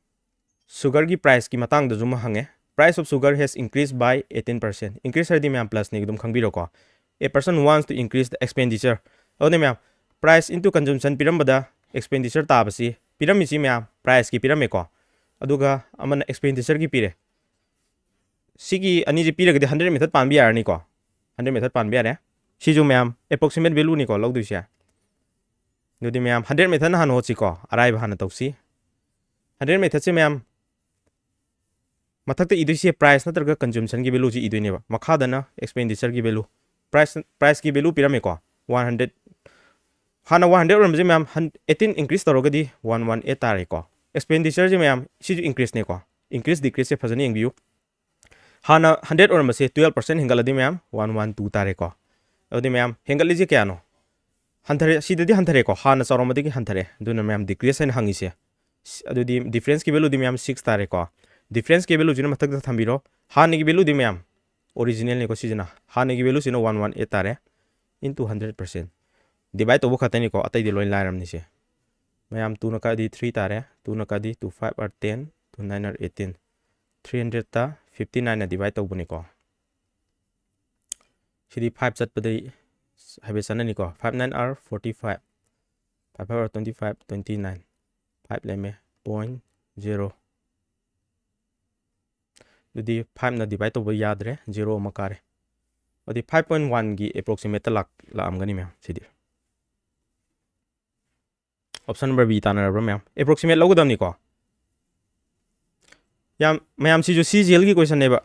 ꯁꯨꯒꯔꯒꯤ ꯄ꯭ꯔꯥꯏꯁꯀꯤ ꯃꯇꯥꯡꯗꯁꯨ ꯑꯃ ꯍꯪꯉꯦ꯫ Price of sugar has increased by eighteen percent꯫ Increase ꯍꯥꯏꯔꯗꯤ ꯃꯌꯥꯝ ꯄ꯭ꯂꯁꯅꯤ ꯑꯗꯨꯝ ꯈꯪꯕꯤꯔꯣꯀꯣ꯫ A person wants to increase the expenditure꯫ ꯑꯗꯨꯅ ꯃꯌꯥꯝ, price into consumption ꯄꯤꯔꯝꯕꯗ expenditure ꯇꯥꯕꯁꯤ, ꯄꯤꯔꯝꯃꯤꯁꯤ ꯃꯌꯥꯝ ꯄ꯭ꯔꯥꯏꯁꯀꯤ ꯄꯤꯔꯝꯃꯦꯀꯣ, ꯑꯗꯨꯒ ꯑꯃꯅ ꯑꯦꯛꯁꯄꯦꯟꯗꯤꯆꯔꯒꯤ ꯄꯤꯔꯦ꯫ ꯁꯤꯒꯤ ꯑꯅꯤꯁꯤ ꯄꯤꯔꯒꯗꯤ ꯍꯟꯗ꯭ꯔꯦꯠ ꯃꯦꯊꯠ ꯄꯥꯟꯕ ꯌꯥꯔꯅꯤꯀꯣ꯫ ꯍꯟꯗ꯭ꯔꯦꯠ ꯃꯦꯊꯠ ꯄꯥꯟꯕ ꯌꯥꯔꯦ꯫ ꯁꯤꯁꯨ ꯃꯌꯥꯝ ꯑꯦꯄ꯭ꯔꯣꯛꯁꯤꯃꯦꯠ ꯚꯦꯂꯨꯅꯤꯀꯣ ꯂꯧꯗꯣꯏꯁꯦ꯫ ꯑꯗꯨꯗꯤ ꯃꯌꯥꯝ ꯍꯟꯗ꯭ꯔꯦꯠ ꯃꯦꯊꯠꯅ ꯍꯥꯟꯅ ꯍꯣꯠꯁꯤꯀꯣ, ꯑꯔꯥꯏꯕ ꯍꯥꯟꯅ ꯇꯧꯁꯤ꯫ ꯍꯟꯗ꯭ꯔꯦꯠ ꯃꯦꯊꯠꯁꯦ ꯃꯌꯥꯝ ꯃꯊꯛꯇ ꯏꯗꯣꯏꯁꯦ ꯄ꯭ꯔꯥꯏꯁ ꯅꯠꯇ꯭ꯔꯒ ꯀꯟꯖꯨꯝꯁꯟꯒꯤ ꯚꯦꯂꯨꯁꯤ ꯏꯗꯣꯏꯅꯦꯕ꯫ ꯃꯈꯥꯗꯅ ꯑꯦꯛꯁꯄꯦꯟꯗꯤꯆꯔꯒꯤ ꯚꯦꯂꯨ꯫ ꯄ꯭ꯔꯥꯏꯁ, ꯄ꯭ꯔꯥꯏꯁꯀꯤ ꯚꯦꯂꯨ ꯄꯤꯔꯝꯃꯦꯀꯣ, ꯋꯥꯟ ꯍꯟꯗ꯭ꯔꯦꯠ꯫ ꯍꯥꯟꯅ ꯋꯥꯟ ꯍꯟꯗ꯭ꯔꯦꯠ ꯑꯣꯏꯔꯝꯕꯁꯦ ꯃꯌꯥꯝ, ꯑꯩꯠꯇꯤꯟ ꯏꯟꯀ꯭ꯔꯤꯁ ꯇꯧꯔꯒꯗꯤ ꯋꯥꯟ ꯋꯥꯟ ꯑꯩꯠ ꯇꯥꯔꯦꯀꯣ꯫ ꯑꯦꯛꯁꯄꯦꯟꯗꯤꯆꯔꯁꯦ ꯃꯌꯥꯝ, ꯁꯤꯁꯨ ꯏꯟꯀ꯭ꯔꯤꯁꯅꯦꯀꯣ꯫ ꯏꯟꯀ꯭ꯔꯤꯁ ꯗꯤꯀ꯭ꯔꯤꯁꯁꯦ ꯐꯖꯅ ꯌꯦꯡꯕꯤꯌꯨ꯫ ꯍꯥꯟꯅ ꯍꯟꯗ꯭ꯔꯦꯠ ꯑꯣꯏꯔꯝꯕꯁꯦ ꯇꯨꯌꯦꯜꯞ ꯄꯥꯔꯁꯦꯟ ꯍꯦꯟꯒꯠꯂꯗꯤ ꯃꯌꯥꯝ ꯋꯥꯟ ꯋꯥꯟ ꯇꯨ ꯇꯥꯔꯦꯀꯣ꯫ ꯑꯗꯨꯗꯤ ꯃꯌꯥꯝ ꯍꯦꯟꯒꯠꯂꯤꯁꯦ ꯀꯌꯥꯅꯣ? ꯍꯟꯊꯔꯦ, ꯁꯤꯗꯗꯤ ꯍꯟꯊꯔꯦꯀꯣ, ꯍꯥꯟꯅ ꯆꯥꯎꯔꯝꯕꯗꯒꯤ ꯍꯟꯊꯔꯦ꯫ ꯑꯗꯨꯅ ꯃꯌꯥꯝ ꯗꯤꯀ꯭ꯔꯤꯁ ꯍꯥꯏꯅ ꯍꯪꯉꯤꯁꯦ꯫ ꯁ-, ꯑꯗꯨꯗꯤ ꯗꯤꯐ꯭ꯔꯦꯟꯁꯀꯤ ꯚꯦꯂꯨꯗꯤ ꯃꯌꯥꯝ ꯁꯤꯛꯁ ꯇꯥꯔꯦꯀꯣ꯫ ꯗꯤꯐ꯭ꯔꯦꯟꯁꯀꯤ ꯚꯦꯂꯨꯁꯤꯅ ꯃꯊꯛꯇ ꯊꯝꯕꯤꯔꯣ꯫ ꯍꯥꯟꯅꯒꯤ ꯚꯦꯂꯨꯗꯤ ꯃꯌꯥꯝ ꯑꯣꯔꯤꯖꯤꯅꯦꯜꯅꯤꯀꯣ, ꯁꯤꯁꯤꯅ ꯍꯥꯟꯅꯒꯤ ꯚꯦꯂꯨꯁꯤꯅ ꯋꯥꯟ ꯋꯥꯟ ꯑꯩꯠ ꯇꯥꯔꯦ, ꯏꯟꯇꯨ ꯍꯟꯗ꯭ꯔꯦꯠ ꯄꯥꯔꯁꯦꯟ꯫ ꯗꯤꯚꯥꯏꯠ ꯇꯧꯕ ꯈꯛꯇꯅꯤꯀꯣ, ꯑꯇꯩꯗꯤ ꯂꯣꯏ ꯂꯥꯏꯔꯝꯅꯤꯁꯦ꯫ ꯃꯌꯥꯝ, ꯇꯨꯅ ꯀꯛꯑꯗꯤ ꯊ꯭ꯔꯤ ꯇꯥꯔꯦ, ꯇꯨꯅ ꯀꯛꯑꯗꯤ two five are ten, two nine are eighteen, three ꯍꯟꯗ꯭ꯔꯦꯠꯇ ꯐꯤꯐꯇꯤ ꯅꯥꯏꯟꯅ ꯗꯤꯚꯥꯏꯠ ꯇꯧꯕꯅꯤꯀꯣ꯫ ꯁꯤꯗꯤ ꯐꯥꯏꯚ ꯆꯠꯄꯗꯩ ꯍꯥꯏꯐꯦꯠ ꯆꯠꯅꯅꯤꯀꯣ꯫ Five nine are forty five, five five are twenty five, twenty nine, five ꯂꯩꯔꯝꯃꯦ, ꯄꯣꯏꯟ ꯖꯦꯔꯣ꯫ ꯑꯗꯨꯗꯤ ꯐꯥꯏꯚꯅ ꯗꯤꯚꯥꯏꯠ ꯇꯧꯕ ꯌꯥꯗ꯭ꯔꯦ, ꯖꯦꯔꯣ ꯑꯃ ꯀꯥꯔꯦ꯫ ꯑꯗꯨꯗꯤ ꯐꯥꯏꯚ ꯄꯣꯏꯟ ꯋꯥꯟꯒꯤ ꯑꯦꯄ꯭ꯔꯣꯛꯁꯤꯃꯦꯠꯇ ꯂꯥꯛ-, ꯂꯥꯛꯑꯝꯒꯅꯤ ꯃꯌꯥꯝ ꯁꯤꯗꯤ꯫ ꯑꯣꯞꯁꯟ ꯅꯝꯕꯔ ꯕꯤ ꯇꯥꯟꯅꯔꯕ꯭ꯔꯥ ꯃꯌꯥꯝ? ꯑꯦꯄ꯭ꯔꯣꯛꯁꯤꯃꯦꯠ ꯂꯧꯒꯗꯕꯅꯤꯀꯣ꯫ ꯌꯥꯝ, ꯃꯌꯥꯝ, ꯁꯤꯁꯨ ꯁꯤ ꯖꯤ ꯑꯦꯜꯒꯤ ꯀꯣꯏꯁꯟꯅꯦꯕ꯫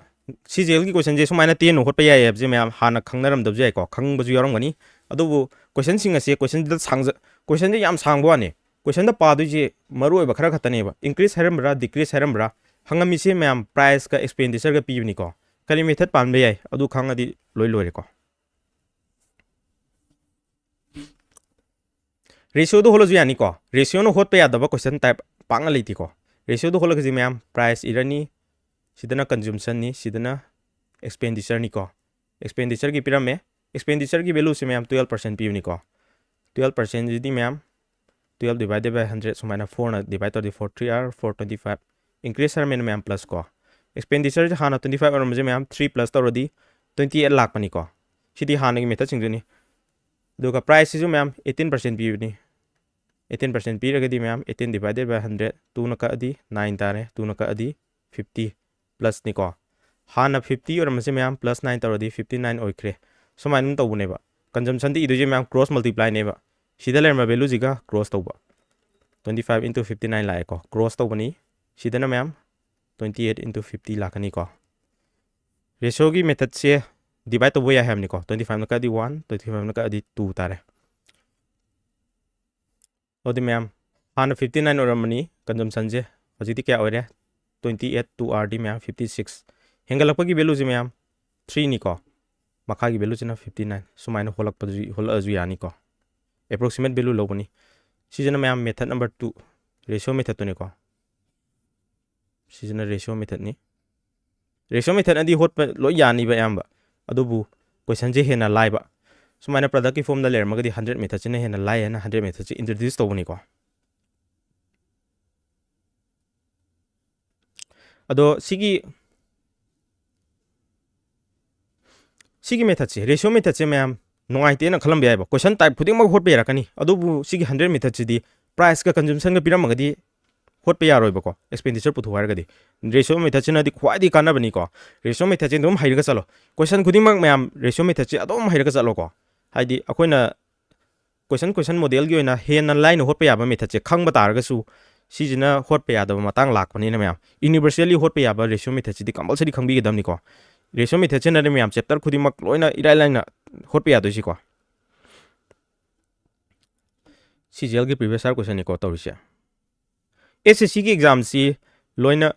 ꯁꯤ ꯖꯤ ꯑꯦꯜꯒꯤ ꯀꯣꯏꯁꯟꯁꯦ ꯁꯨꯃꯥꯏꯅ ꯇꯦꯟꯅ ꯍꯣꯠꯄ ꯌꯥꯏ ꯍꯥꯏꯕꯁꯦ ꯃꯌꯥꯝ ꯍꯥꯟꯅ ꯈꯪꯅꯔꯝꯗꯕꯁꯨ ꯌꯥꯏꯀꯣ, ꯈꯪꯕꯁꯨ ꯌꯥꯎꯔꯝꯒꯅꯤ꯫ ꯑꯗꯨꯕꯨ ꯀꯣꯏꯁꯟꯁꯤꯡ ꯑꯁꯦ, ꯀꯣꯏꯁꯟꯁꯤꯗ ꯁꯥꯡꯖ-, ꯀꯣꯏꯁꯟꯁꯦ ꯌꯥꯝ ꯁꯥꯡꯕ ꯋꯥꯅꯤ꯫ ꯀꯣꯏꯁꯟꯗ ꯄꯥꯗꯣꯏꯁꯦ ꯃꯔꯨꯑꯣꯏꯕ ꯈꯔ ꯈꯛꯇꯅꯦꯕ꯫ ꯏꯟꯀ꯭ꯔꯤꯁ ꯍꯥꯏꯔꯝꯕ꯭ꯔꯥ, ꯗꯤꯀ꯭ꯔꯤꯁ ꯍꯥꯏꯔꯝꯕ꯭ꯔꯥ ꯍꯪꯉꯝꯃꯤꯁꯦ ꯃꯌꯥꯝ, ꯄ꯭ꯔꯥꯏꯁꯀ ꯑꯦꯛꯁꯄꯦꯟꯗꯤꯆꯔꯒ ꯄꯤꯕꯅꯤꯀꯣ꯫ ꯀꯔꯤ ꯃꯦꯊꯠ ꯄꯥꯟꯕ ꯌꯥꯏ ꯑꯗꯨ ꯈꯪꯉꯗꯤ ꯂꯣꯏ ꯂꯣꯏꯔꯦꯀꯣ꯫ ꯔꯦꯁꯤꯌꯣꯗ ꯍꯣꯠꯂꯁꯨ ꯌꯥꯅꯤꯀꯣ꯫ ꯔꯦꯁꯤꯌꯣꯅ ꯍꯣꯠꯄ ꯌꯥꯗꯕ ꯀꯣꯏꯁꯟ ꯇꯥꯏꯞ ꯄꯥꯛꯅ ꯂꯩꯇꯦꯀꯣ꯫ ꯔꯦꯁꯤꯌꯣꯗ ꯍꯣꯠꯂꯒꯗꯤ ꯃꯌꯥꯝ, ꯄ꯭ꯔꯥꯏꯁ ꯏꯔꯅꯤ, ꯁꯤꯗꯅ ꯀꯟꯖꯨꯝꯁꯟꯅꯤ, ꯁꯤꯗꯅ ꯑꯦꯛꯁꯄꯦꯟꯗꯤꯆꯔꯅꯤꯀꯣ꯫ ꯑꯦꯛꯁꯄꯦꯟꯗꯤꯆꯔꯒꯤ ꯄꯤꯔꯝꯃꯦ꯫ ꯑꯦꯛꯁꯄꯦꯟꯗꯤꯆꯔꯒꯤ ꯚꯦꯂꯨꯁꯦ ꯃꯌꯥꯝ twelve percent ꯄꯤꯕꯅꯤꯀꯣ꯫ Twelve percentꯁꯤꯗꯤ ꯃꯌꯥꯝ twelve divided by hundred ꯁꯨꯃꯥꯏꯅ fourꯅ divide ꯇꯧꯔꯗꯤ four three are four twenty five꯫ Increase ꯍꯥꯏꯔꯝꯃꯦꯅ ꯃꯌꯥꯝ ꯄ꯭ꯂꯁ ꯀꯣ꯫ ꯑꯦꯛꯁꯄꯦꯟꯗꯤꯆꯔꯁꯦ ꯍꯥꯟꯅ twenty five ꯑꯣꯏꯔꯝꯕꯁꯦ ꯃꯌꯥꯝ three plus ꯇꯧꯔꯗꯤ twenty eight ꯂꯥꯛꯄꯅꯤꯀꯣ꯫ ꯁꯤꯗꯤ ꯍꯥꯟꯅꯒꯤ ꯃꯦꯊꯠꯁꯤꯡꯗꯨꯅꯤ꯫ ꯑꯗꯨꯒ ꯄ꯭ꯔꯥꯏꯁꯁꯤꯁꯨ ꯃꯌꯥꯝ eighteen percent ꯄꯤꯕꯅꯤ꯫ Eighteen percent ꯄꯤꯔꯒꯗꯤ ꯃꯌꯥꯝ eighteen divided by hundred, twoꯅ ꯀꯛꯑꯗꯤ nine ꯇꯥꯔꯦ, twoꯅ ꯀꯛꯑꯗꯤ fifty ꯄ꯭ꯂꯁꯅꯤꯀꯣ꯫ ꯍꯥꯟꯅ fifty ꯑꯣꯏꯔꯝꯕꯁꯦ ꯃꯌꯥꯝ plus nine ꯇꯧꯔꯗꯤ fifty nine ꯑꯣꯏꯈ꯭ꯔꯦ꯫ ꯁꯨꯃꯥꯏꯅ ꯑꯗꯨꯝ ꯇꯧꯕꯅꯦꯕ꯫ ꯀꯟꯖꯝꯁꯟꯗ ꯏꯗꯣꯏꯁꯦ ꯃꯌꯥꯝ ꯀ꯭ꯔꯣꯁ ꯃꯜꯇꯤꯄ꯭ꯂꯥꯏꯅꯦꯕ꯫ ꯁꯤꯗ ꯂꯩꯔꯝꯕ ꯚꯦꯂꯨꯁꯤꯒ ꯀ꯭ꯔꯣꯁ ꯇꯧꯕ꯫ Twenty five into fifty nine ꯂꯥꯛꯑꯦꯀꯣ, ꯀ꯭ꯔꯣꯁ ꯇꯧꯕꯅꯤ꯫ ꯁꯤꯗꯅ ꯃꯌꯥꯝ twenty eight into fifty ꯂꯥꯛꯀꯅꯤꯀꯣ꯫ ꯔꯦꯁꯤꯌꯣꯒꯤ ꯃꯦꯊꯠꯁꯦ ꯗꯤꯚꯥꯏꯠ ꯇꯧꯕ ꯌꯥꯏ ꯍꯥꯏꯕꯅꯤꯀꯣ꯫ Twenty fiveꯅ ꯀꯛꯑꯗꯤ one, twenty fiveꯅ ꯀꯛꯑꯗꯤ two ꯇꯥꯔꯦ꯫ ꯑꯗꯨꯗꯤ ꯃꯌꯥꯝ, ꯍꯥꯟꯅ fifty nine ꯑꯣꯏꯔꯝꯕꯅꯤ ꯀꯟꯖꯝꯁꯟꯁꯦ, ꯍꯧꯖꯤꯛꯇꯤ ꯀꯌꯥ ꯑꯣꯏꯔꯦ? Twenty eight, two are ꯗꯤ ꯃꯌꯥꯝ fifty six꯫ ꯍꯦꯟꯒꯠꯂꯛꯄꯒꯤ ꯚꯦꯂꯨꯁꯦ ꯃꯌꯥꯝ threeꯅꯤꯀꯣ, ꯃꯈꯥꯒꯤ ꯚꯦꯂꯨꯁꯤꯅ fifty nine꯫ ꯁꯨꯃꯥꯏꯅ ꯍꯣꯜꯂꯛꯄꯗꯨꯁꯨ, ꯍꯣꯜꯂꯛꯑꯁꯨ ꯌꯥꯅꯤꯀꯣ꯫ Approximate value ꯂꯧꯕꯅꯤ꯫ ꯁꯤꯁꯤꯅ ꯃꯌꯥꯝ method number two, ꯔꯦꯁꯤꯌꯣ ꯃꯦꯊꯠꯇꯨꯅꯤꯀꯣ꯫ ꯁꯤꯁꯤꯅ ꯔꯦꯁꯤꯌꯣ ꯃꯦꯊꯠꯅꯤ꯫ ꯔꯦꯁꯤꯌꯣ ꯃꯦꯊꯠꯅꯗꯤ ꯍꯣꯠꯄ ꯂꯣꯏ ꯌꯥꯅꯤꯕ ꯑꯌꯥꯝꯕ, ꯑꯗꯨꯕꯨ ꯀꯣꯏꯁꯟꯁꯦ ꯍꯦꯟꯅ ꯂꯥꯏꯕ꯫ ꯁꯨꯃꯥꯏꯅ ꯄ꯭ꯔꯗꯛꯀꯤ ꯐꯣꯝꯗ ꯂꯩꯔꯝꯃꯒꯗꯤ hundred ꯃꯦꯊꯠꯁꯤꯅ ꯍꯦꯟꯅ ꯂꯥꯏ ꯍꯥꯏꯅ hundred ꯃꯦꯊꯠꯁꯦ introduce ꯇꯧꯕꯅꯤꯀꯣ꯫ ꯑꯗꯣ ꯁꯤꯒꯤ, ꯁꯤꯒꯤ ꯃꯦꯊꯠꯁꯦ, ꯔꯦꯁꯤꯌꯣ ꯃꯦꯊꯠꯁꯦ ꯃꯌꯥꯝ ꯅꯨꯡꯉꯥꯏꯇꯦꯅ ꯈꯜꯂꯝꯕ ꯌꯥꯏꯕ꯫ ꯀꯣꯏꯁꯟ ꯇꯥꯏꯞ ꯈꯨꯗꯤꯡꯃꯛ ꯍꯣꯠꯄ ꯌꯥꯔꯛꯀꯅꯤ, ꯑꯗꯨꯕꯨ ꯁꯤꯒꯤ hundred ꯃꯦꯊꯠꯁꯤꯗꯤ ꯄ꯭ꯔꯥꯏꯁꯀ ꯀꯟꯖꯨꯝꯁꯟꯒ ꯄꯤꯔꯝꯃꯒꯗꯤ ꯍꯣꯠꯄ ꯌꯥꯔꯣꯏꯕꯀꯣ, ꯑꯦꯛꯁꯄꯦꯟꯗꯤꯆꯔ ꯄꯨꯊꯣꯛꯑꯣ ꯍꯥꯏꯔꯒꯗꯤ꯫ ꯔꯦꯁꯤꯌꯣ ꯃꯦꯊꯠꯁꯤꯅꯗꯤ ꯈ꯭ꯋꯥꯏꯗꯒꯤ ꯀꯥꯟꯅꯕꯅꯤꯀꯣ꯫ ꯔꯦꯁꯤꯌꯣ ꯃꯦꯊꯠꯁꯦ ꯑꯗꯨꯝ ꯍꯩꯔꯒ ꯆꯠꯂꯣ꯫ ꯀꯣꯏꯁꯟ ꯈꯨꯗꯤꯡꯃꯛ ꯃꯌꯥꯝ ꯔꯦꯁꯤꯌꯣ ꯃꯦꯊꯠꯁꯦ ꯑꯗꯨꯝ ꯍꯩꯔꯒ ꯆꯠꯂꯣꯀꯣ꯫ ꯍꯥꯏꯗꯤ ꯑꯩꯈꯣꯏꯅ ꯀꯣꯏꯁꯟ, ꯀꯣꯏꯁꯟ ꯃꯣꯗꯦꯜꯒꯤ ꯑꯣꯏꯅ ꯍꯦꯟꯅ ꯂꯥꯏꯅ ꯍꯣꯠꯄ ꯌꯥꯕ ꯃꯦꯊꯠꯁꯦ ꯈꯪꯕ ꯇꯥꯔꯒꯁꯨ, ꯁꯤꯁꯤꯅ ꯍꯣꯠꯄ ꯌꯥꯗꯕ ꯃꯇꯥꯡ ꯂꯥꯛꯄꯅꯤꯅ ꯃꯌꯥꯝ, ꯌꯨꯅꯤꯚꯔꯁꯦꯜꯂꯤ ꯍꯣꯠꯄ ꯌꯥꯕ ꯔꯦꯁꯤꯌꯣ ꯃꯦꯊꯠꯁꯤꯗꯤ ꯀꯝꯄꯜꯁꯔꯤ ꯈꯪꯕꯤꯒꯗꯕꯅꯤꯀꯣ꯫ ꯔꯦꯁꯤꯌꯣ ꯃꯦꯊꯠꯁꯤꯅꯅꯦ ꯃꯌꯥꯝ ꯆꯦꯞꯇꯔ ꯈꯨꯗꯤꯡꯃꯛ ꯂꯣꯏꯅ ꯏꯔꯥꯏ ꯂꯥꯏꯅ ꯍꯣꯠꯄ ꯌꯥꯗꯣꯏꯁꯤꯀꯣ꯫ ꯁꯤ ꯖꯤ ꯑꯦꯜꯒꯤ previous year question ꯅꯤꯀꯣ ꯇꯧꯔꯤꯁꯦ꯫ ꯑꯦꯁ ꯑꯦꯁ ꯁꯤꯒꯤ exam ꯁꯤ ꯂꯣꯏꯅ,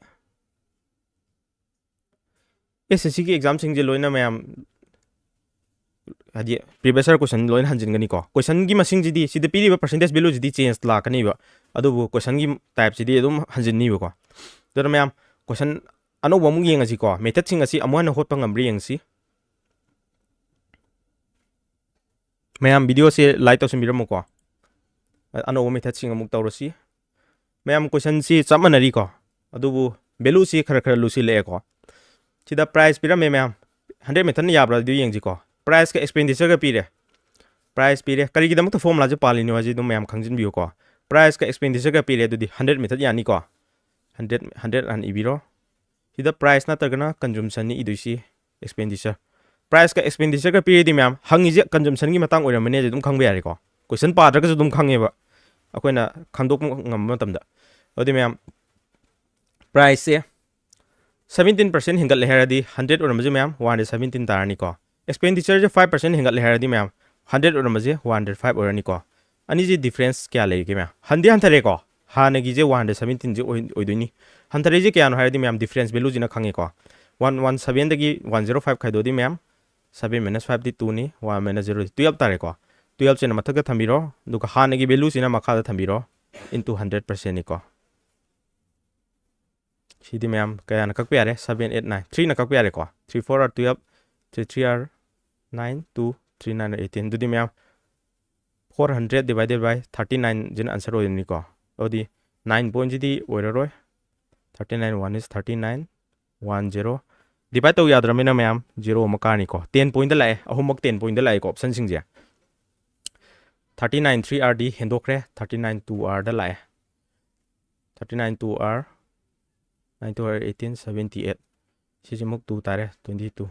ꯑꯦꯁ ꯑꯦꯁ ꯁꯤꯒꯤ exam ꯁꯤꯡꯁꯦ ꯂꯣꯏꯅ ꯃꯌꯥꯝ, ꯍꯥꯏꯗꯤ, previous year question ꯂꯣꯏꯅ ꯍꯟꯖꯤꯟꯒꯅꯤꯀꯣ꯫ Question ꯒꯤ ꯃꯁꯤꯡꯁꯤꯗꯤ, ꯁꯤꯗ ꯄꯤꯔꯤꯕ percentage value ꯁꯤꯗꯤ change ꯂꯥꯛꯀꯅꯤꯕ, ꯑꯗꯨꯕꯨ question ꯒꯤ type ꯁꯤꯗꯤ ꯑꯗꯨꯝ ꯍꯟꯖꯤꯟꯅꯤꯕꯀꯣ꯫ ꯑꯗꯨꯅ ꯃꯌꯥꯝ, question ꯑꯅꯧꯕ ꯑꯃꯨꯛ ꯌꯦꯡꯉꯁꯤꯀꯣ꯫ Method ꯁꯤꯡ ꯑꯁꯤ ꯑꯃꯨꯛ ꯍꯟꯅ ꯍꯣꯠꯄ ꯉꯝꯕ꯭ꯔꯥ ꯌꯦꯡꯁꯤ꯫ ꯃꯌꯥꯝ, video ꯁꯦ like ꯇꯧꯁꯤꯟꯕꯤꯔꯝꯃꯨꯀꯣ꯫ ꯑꯅꯧꯕ method ꯁꯤꯡ ꯑꯃꯨꯛ ꯇꯧꯔꯁꯤ꯫ ꯃꯌꯥꯝ, question ꯁꯤ ꯆꯞ ꯃꯥꯟꯅꯔꯤꯀꯣ, ꯑꯗꯨꯕꯨ value ꯁꯤ ꯈꯔ ꯈꯔ ꯂꯨꯁꯤꯜꯂꯛꯑꯦꯀꯣ꯫ ꯁꯤꯗ price ꯄꯤꯔꯝꯃꯦ ꯃꯌꯥꯝ, hundred method ꯅ ꯌꯥꯕ꯭ꯔꯥ ꯑꯗꯨ ꯌꯦꯡꯁꯤꯀꯣ꯫ Price ꯀ expenditure ꯒ ꯄꯤꯔꯦ, price ꯄꯤꯔꯦ꯫ ꯀꯔꯤꯒꯤꯗꯃꯛꯇ formula ꯁꯦ ꯄꯥꯜꯂꯤꯅꯣ ꯍꯥꯏꯁꯦ ꯑꯗꯨꯝ ꯃꯌꯥꯝ ꯈꯪꯖꯤꯟꯕꯤꯌꯨꯀꯣ꯫ Price ꯀ expenditure ꯒ ꯄꯤꯔꯦ, ꯑꯗꯨꯗꯤ hundred method ꯌꯥꯅꯤꯀꯣ꯫ Hundred, hundred ꯍꯥꯟꯅ ꯏꯕꯤꯔꯣ꯫ ꯁꯤꯗ price ꯅꯠꯇ꯭ꯔꯒꯅ consumption ꯅꯤ ꯏꯗꯣꯏꯁꯤ, expenditure꯫ Price ꯀ expenditure ꯒ ꯄꯤꯔꯗꯤ ꯃꯌꯥꯝ, ꯍꯪꯉꯤꯁꯦ consumption ꯒꯤ ꯃꯇꯥꯡ ꯑꯣꯏꯔꯝꯃꯅꯤ ꯍꯥꯏꯁꯦ ꯑꯗꯨꯝ ꯈꯪꯕ ꯌꯥꯔꯦꯀꯣ꯫ Question ꯄꯥꯗ꯭ꯔꯒꯁꯨ ꯑꯗꯨꯝ ꯈꯪꯉꯦꯕ, ꯑꯩꯈꯣꯏꯅ ꯈꯪꯗꯣꯛꯄ ꯉꯝꯕ ꯃꯇꯝꯗ꯫ ꯑꯗꯨꯗꯤ ꯃꯌꯥꯝ, price ꯁꯦ seventeen percent ꯍꯦꯟꯒꯠꯂꯦ ꯍꯥꯏꯔꯗꯤ, hundred ꯑꯣꯏꯔꯝꯕꯁꯦ ꯃꯌꯥꯝ, one hundred seventeen ꯇꯥꯔꯅꯤꯀꯣ꯫ Expenditure ꯁꯦ five percent ꯍꯦꯟꯒꯠꯂꯦ ꯍꯥꯏꯔꯗꯤ ꯃꯌꯥꯝ, hundred ꯑꯣꯏꯔꯝꯕꯁꯦ one hundred five ꯑꯣꯏꯔꯅꯤꯀꯣ꯫ ꯑꯅꯤꯁꯦ difference ꯀꯌꯥ ꯂꯩꯒꯦ ꯃꯌꯥꯝ? ꯍꯟꯗꯤ ꯍꯟꯊꯔꯦꯀꯣ, ꯍꯥꯟꯅꯒꯤꯁꯦ one hundred seventeen ꯁꯦ ꯑꯣꯏ-, ꯑꯣꯏꯗꯣꯏꯅꯤ꯫ ꯍꯟꯊꯔꯛꯏꯁꯦ ꯀꯌꯥꯅꯣ ꯍꯥꯏꯔꯗꯤ ꯃꯌꯥꯝ, difference value ꯁꯤꯅ ꯈꯪꯉꯦꯀꯣ꯫ One one seven ꯗꯒꯤ one zero five ꯈꯥꯏꯗꯣꯛꯑꯗꯤ ꯃꯌꯥꯝ, seven minus five ꯗꯤ two ꯅꯤ, one minus zero ꯗꯤ twelve ꯇꯥꯔꯦꯀꯣ꯫ Twelve ꯁꯤꯅ ꯃꯊꯛꯇ ꯊꯝꯕꯤꯔꯣ, ꯑꯗꯨꯒ ꯍꯥꯟꯅꯒꯤ value ꯁꯤꯅ ꯃꯈꯥꯗ ꯊꯝꯕꯤꯔꯣ, into hundred percent ꯅꯤꯀꯣ꯫ ꯁꯤꯗꯤ ꯃꯌꯥꯝ ꯀꯌꯥꯅ ꯀꯛꯄ ꯌꯥꯔꯦ? Seven, eight, nine, three ꯅ ꯀꯛꯄ ꯌꯥꯔꯦꯀꯣ꯫ Three four are twelve, three three are nine, two, three nine are eighteen꯫ ꯑꯗꯨꯗꯤ ꯃꯌꯥꯝ, four hundred divided by thirty nine ꯁꯤꯅ answer ꯑꯣꯏꯗꯣꯏꯅꯤꯀꯣ꯫ ꯑꯗꯨꯗꯤ nine point ꯁꯤꯗꯤ ꯑꯣꯏꯔꯔꯣꯏ꯫ Thirty nine one is thirty nine, one zero꯫ Divide ꯇꯧ ꯌꯥꯗ꯭ꯔꯕꯅꯤꯅ ꯃꯌꯥꯝ, zero ꯑꯃ ꯀꯥꯔꯅꯤꯀꯣ꯫ Ten point ꯗ ꯂꯥꯛꯑꯦ, ꯑꯍꯨꯝꯃꯛ ten point ꯗ ꯂꯥꯛꯑꯦꯀꯣ option ꯁꯤꯡꯁꯦ꯫ Thirty nine three are D ꯍꯦꯟꯗꯣꯛꯈ꯭ꯔꯦ, thirty nine two are ꯗ ꯂꯥꯛꯑꯦ꯫ Thirty nine two are, nine two are eighteen, seventy eight꯫ ꯁꯤꯁꯤꯃꯨꯛ two ꯇꯥꯔꯦ, twenty two꯫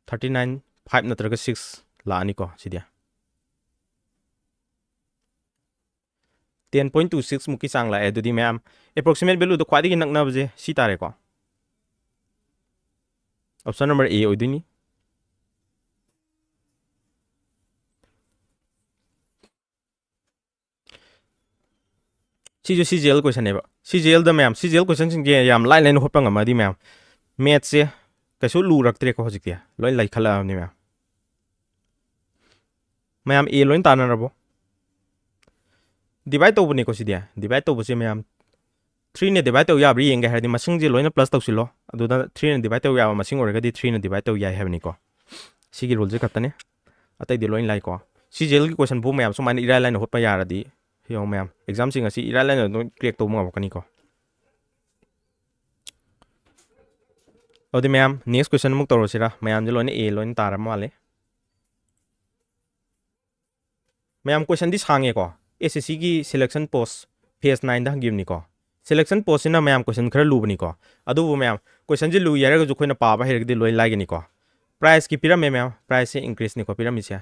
Thirty nine five ꯅꯠꯇ꯭ꯔꯒ six ꯂꯥꯛꯑꯅꯤꯀꯣ ꯁꯤꯗꯤ꯫ Ten point two six ꯃꯨꯛꯀꯤ ꯆꯥꯡ ꯂꯥꯛꯑꯦ꯫ ꯑꯗꯨꯗꯤ ꯃꯌꯥꯝ, approximate value ꯗ ꯈ꯭ꯋꯥꯏꯗꯒꯤ ꯅꯛꯅꯕꯁꯦ ꯁꯤ ꯇꯥꯔꯦꯀꯣ꯫ Option number A ꯑꯣꯏꯗꯣꯏꯅꯤ꯫ ꯁꯤꯁꯨ C G L ꯀꯣꯏꯁꯟꯅꯦꯕ꯫ C G ꯑꯦꯜꯗ ꯃꯌꯥꯝ, ꯁꯤ ꯖꯤ ꯑꯦꯜ ꯀꯣꯏꯁꯟꯁꯤꯡꯁꯦ ꯌꯥꯝ ꯂꯥꯏ ꯂꯥꯏꯅ ꯍꯣꯠꯄ ꯉꯝꯃꯗꯤ ꯃꯌꯥꯝ, ꯃꯦꯠꯁꯦ ꯀꯩꯁꯨ ꯂꯨꯔꯛꯇ꯭ꯔꯦꯀꯣ꯫ ꯍꯧꯖꯤꯛꯇꯤ ꯂꯣꯏ ꯂꯩꯈꯠꯂꯛꯑꯕꯅꯤ ꯃꯌꯥꯝ꯫ ꯃꯌꯥꯝ ꯑꯦ ꯂꯣꯏ ꯇꯥꯟꯅꯔꯕꯣ? ꯗꯤꯚꯥꯏꯠ ꯇꯧꯕꯅꯤꯀꯣ ꯁꯤꯗꯤ꯫ ꯗꯤꯚꯥꯏꯠ ꯇꯧꯕꯁꯦ ꯃꯌꯥꯝ, ꯊ꯭ꯔꯤꯅ ꯗꯤꯚꯥꯏꯠ ꯇꯧ ꯌꯥꯕ꯭ꯔꯥ ꯌꯦꯡꯒꯦ ꯍꯥꯏꯔꯗꯤ, ꯃꯁꯤꯡꯁꯦ ꯂꯣꯏꯅ ꯄ꯭ꯂꯁ ꯇꯧꯁꯤꯜꯂꯣ, ꯑꯗꯨꯗ ꯊ꯭ꯔꯤꯅ ꯗꯤꯚꯥꯏꯠ ꯇꯧ ꯌꯥꯕ ꯃꯁꯤꯡ ꯑꯣꯏꯔꯒꯗꯤ ꯊ꯭ꯔꯤꯅ ꯗꯤꯚꯥꯏꯠ ꯇꯧ ꯌꯥꯏ ꯍꯥꯏꯕꯅꯤꯀꯣ꯫ ꯁꯤꯒꯤ ꯔꯨꯜꯁꯦ ꯈꯛꯇꯅꯤ, ꯑꯇꯩꯗꯤ ꯂꯣꯏ ꯂꯥꯏꯀꯣ꯫ ꯁꯤ ꯖꯤ ꯑꯦꯜꯒꯤ ꯀꯣꯏꯁꯟꯕꯨ ꯃꯌꯥꯝ ꯁꯨꯃꯥꯏꯅ ꯏꯔꯥꯏ ꯂꯥꯏꯅ ꯍꯣꯠꯄ ꯌꯥꯔꯗꯤ, ꯌꯦꯡꯉꯣ ꯃꯌꯥꯝ, ꯑꯦꯛꯖꯥꯝꯁꯤꯡ ꯑꯁꯤ ꯏꯔꯥꯏ ꯂꯥꯏꯅ ꯑꯗꯨꯝ ꯀ꯭ꯔꯦꯛ ꯇꯧꯕ ꯉꯝꯃꯛꯀꯅꯤꯀꯣ꯫ ꯑꯗꯨꯗꯤ ꯃꯌꯥꯝ, ꯅꯦꯛꯁ ꯀꯣꯏꯁꯟ ꯑꯃꯨꯛ ꯇꯧꯔꯁꯤꯔꯥ? ꯃꯌꯥꯝꯁꯦ ꯂꯣꯏꯅ ꯑꯦ ꯂꯣꯏꯅ ꯇꯥꯔꯕ ꯃꯥꯜꯂꯦ꯫ ꯃꯌꯥꯝ, ꯀꯣꯏꯁꯟꯗꯤ ꯁꯥꯡꯉꯦꯀꯣ꯫ ꯑꯦꯁ ꯑꯦꯁ ꯁꯤꯒꯤ ꯁꯦꯂꯦꯛꯁꯟ ꯄꯣꯁ ꯐꯦꯁ ꯅꯥꯏꯟꯗ ꯍꯪꯈꯤꯕꯅꯤꯀꯣ꯫ ꯁꯦꯂꯦꯛꯁꯟ ꯄꯣꯁꯁꯤꯅ ꯃꯌꯥꯝ ꯀꯣꯏꯁꯟ ꯈꯔ ꯂꯨꯕꯅꯤꯀꯣ꯫ ꯑꯗꯨꯕꯨ ꯃꯌꯥꯝ, ꯀꯣꯏꯁꯟꯁꯤ ꯂꯨꯏ ꯍꯥꯏꯔꯒꯁꯨ ꯑꯩꯈꯣꯏꯅ ꯄꯥꯕ ꯍꯩꯔꯒꯗꯤ ꯂꯣꯏ ꯂꯥꯏꯒꯅꯤꯀꯣ꯫ ꯄ꯭ꯔꯥꯏꯁꯀꯤ ꯄꯤꯔꯝꯃꯦ ꯃꯌꯥꯝ, ꯄ꯭ꯔꯥꯏꯁꯁꯦ ꯏꯟꯀ꯭ꯔꯤꯁꯅꯤꯀꯣ ꯄꯤꯔꯝꯃꯤꯁꯦ꯫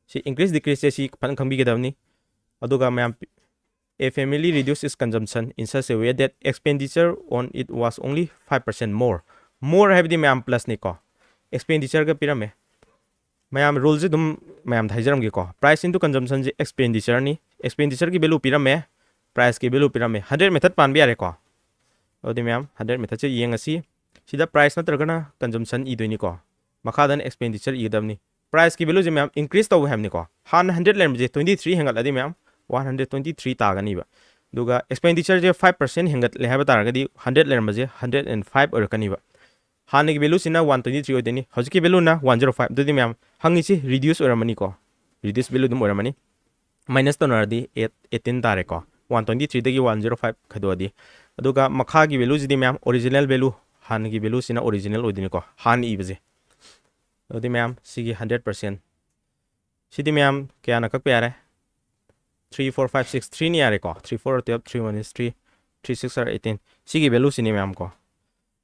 ꯁꯤ ꯏꯟꯀ꯭ꯔꯤꯁ ꯗꯤꯀ꯭ꯔꯤꯁꯁꯦ ꯁꯤ ꯐꯖꯅ ꯈꯪꯕꯤꯒꯗꯕꯅꯤ꯫ ꯑꯗꯨꯒ ꯃꯌꯥꯝ, "A family reduce its consumption in such a way that expenditure on it was only five percent more." More ꯍꯥꯏꯕꯗꯤ ꯃꯌꯥꯝ ꯄ꯭ꯂꯁꯅꯤꯀꯣ, ꯑꯦꯛꯁꯄꯦꯟꯗꯤꯆꯔꯒ ꯄꯤꯔꯝꯃꯦ꯫ ꯃꯌꯥꯝ, ꯔꯨꯜꯁꯦ ꯑꯗꯨꯝ ꯃꯌꯥꯝꯗ ꯍꯥꯏꯖꯔꯝꯒꯦꯀꯣ꯫ ꯄ꯭ꯔꯥꯏꯁ ꯏꯟꯇꯨ ꯀꯟꯖꯝꯁꯟꯁꯦ ꯑꯦꯛꯁꯄꯦꯟꯗꯤꯆꯔꯅꯤ꯫ ꯑꯦꯛꯁꯄꯦꯟꯗꯤꯆꯔꯒꯤ ꯚꯦꯂꯨ ꯄꯤꯔꯝꯃꯦ, ꯄ꯭ꯔꯥꯏꯁꯀꯤ ꯚꯦꯂꯨ ꯄꯤꯔꯝꯃꯦ꯫ ꯍꯟꯗ꯭ꯔꯦꯠ ꯃꯦꯊꯠ ꯄꯥꯟꯕ ꯌꯥꯔꯦꯀꯣ꯫ ꯑꯗꯨꯗꯤ ꯃꯌꯥꯝ, ꯍꯟꯗ꯭ꯔꯦꯠ ꯃꯦꯊꯠꯁꯦ ꯌꯦꯡꯉꯁꯤ꯫ ꯁꯤꯗ ꯄ꯭ꯔꯥꯏꯁ ꯅꯠꯇ꯭ꯔꯒꯅ ꯀꯟꯖꯝꯁꯟ ꯏꯗꯣꯏꯅꯤꯀꯣ꯫ ꯃꯈꯥꯗꯅ ꯑꯦꯛꯁꯄꯦꯟꯗꯤꯆꯔ ꯏꯒꯗꯕꯅꯤ꯫ ꯄ꯭ꯔꯥꯏꯁꯀꯤ ꯚꯦꯂꯨꯁꯦ ꯃꯌꯥꯝ ꯏꯟꯀ꯭ꯔꯤꯁ ꯇꯧꯋꯦ ꯍꯥꯏꯕꯅꯤꯀꯣ꯫ ꯍꯥꯟꯅ ꯍꯟꯗ꯭ꯔꯦꯠ ꯂꯩꯔꯝꯕꯁꯦ ꯇ꯭ꯋꯦꯟꯇꯤ ꯊ꯭ꯔꯤ ꯍꯦꯟꯒꯠꯂꯗꯤ ꯃꯌꯥꯝ, ꯋꯥꯟ ꯍꯟꯗ꯭ꯔꯦꯠ ꯇ꯭ꯋꯦꯟꯇꯤ ꯊ꯭ꯔꯤ ꯇꯥꯒꯅꯤꯕ꯫ ꯑꯗꯨꯒ ꯑꯦꯛꯁꯄꯦꯟꯗꯤꯆꯔꯁꯦ ꯐꯥꯏꯚ ꯄꯥꯔꯁꯦꯟ ꯍꯦꯟꯒꯠꯂꯦ ꯍꯥꯏꯕ ꯇꯥꯔꯒꯗꯤ ꯍꯟꯗ꯭ꯔꯦꯠ ꯂꯩꯔꯝꯕꯁꯦ ꯍꯟꯗ꯭ꯔꯦꯠ ꯑꯦꯟ ꯐꯥꯏꯚ ꯑꯣꯏꯔꯛꯀꯅꯤꯕ꯫ ꯍꯥꯟꯅꯒꯤ ꯚꯦꯂꯨꯁꯤꯅ ꯋꯥꯟ ꯇ꯭ꯋꯦꯟꯇꯤ ꯊ꯭ꯔꯤ ꯑꯣꯏꯗꯣꯏꯅꯤ, ꯍꯧꯖꯤꯛꯀꯤ ꯚꯦꯂꯨꯅ ꯋꯥꯟ ꯖꯤꯔꯣ ꯐꯥꯏꯚ꯫ ꯑꯗꯨꯗꯤ ꯃꯌꯥꯝ, ꯍꯪꯉꯤꯁꯤ ꯔꯤꯗ꯭ꯌꯨꯁ ꯑꯣꯏꯔꯝꯃꯅꯤꯀꯣ꯫ ꯔꯤꯗ꯭ꯌꯨꯁ ꯚꯦꯂꯨ ꯑꯗꯨꯝ ꯑꯣꯏꯔꯝꯃꯅꯤ꯫ ꯃꯥꯏꯅꯁ ꯇꯧꯅꯔꯗꯤ ꯑꯩꯠ, ꯑꯩꯠꯇꯤꯟ ꯇꯥꯔꯦꯀꯣ꯫ ꯋꯥꯟ ꯇ꯭ꯋꯦꯟꯇꯤ ꯊ꯭ꯔꯤꯗꯒꯤ ꯋꯥꯟ ꯖꯤꯔꯣ ꯐꯥꯏꯚ ꯈꯥꯏꯗꯣꯛꯑꯗꯤ꯫ ꯑꯗꯨꯒ ꯃꯈꯥꯒꯤ ꯚꯦꯂꯨꯁꯤꯗꯤ ꯃꯌꯥꯝ ꯑꯣꯔꯤꯖꯤꯅꯦꯜ ꯚꯦꯂꯨ, ꯍꯥꯟꯅꯒꯤ ꯚꯦꯂꯨꯁꯤꯅ ꯑꯣꯔꯤꯖꯤꯅꯦꯜ ꯑꯣꯏꯗꯣꯏꯅꯤꯀꯣ, ꯍꯥꯟꯅ ꯏꯕꯁꯦ꯫ ꯑꯗꯨꯗꯤ ꯃꯌꯥꯝ, ꯁꯤꯒꯤ ꯍꯟꯗ꯭ꯔꯦꯠ ꯄꯥꯔꯁꯦꯟ꯫ ꯁꯤꯗꯤ ꯃꯌꯥꯝ ꯀꯌꯥꯅ ꯀꯛꯄ ꯌꯥꯔꯦ? ꯊ꯭ꯔꯤ, ꯐꯣꯔ, ꯐꯥꯏꯚ, ꯁꯤꯛꯁ, ꯊ꯭ꯔꯤꯅ ꯌꯥꯔꯦꯀꯣ꯫ Three four are twelve, three one is three, three six are eighteen꯫ ꯁꯤꯒꯤ ꯚꯦꯂꯨꯁꯤꯅꯤ ꯃꯌꯥꯝ ꯀꯣ꯫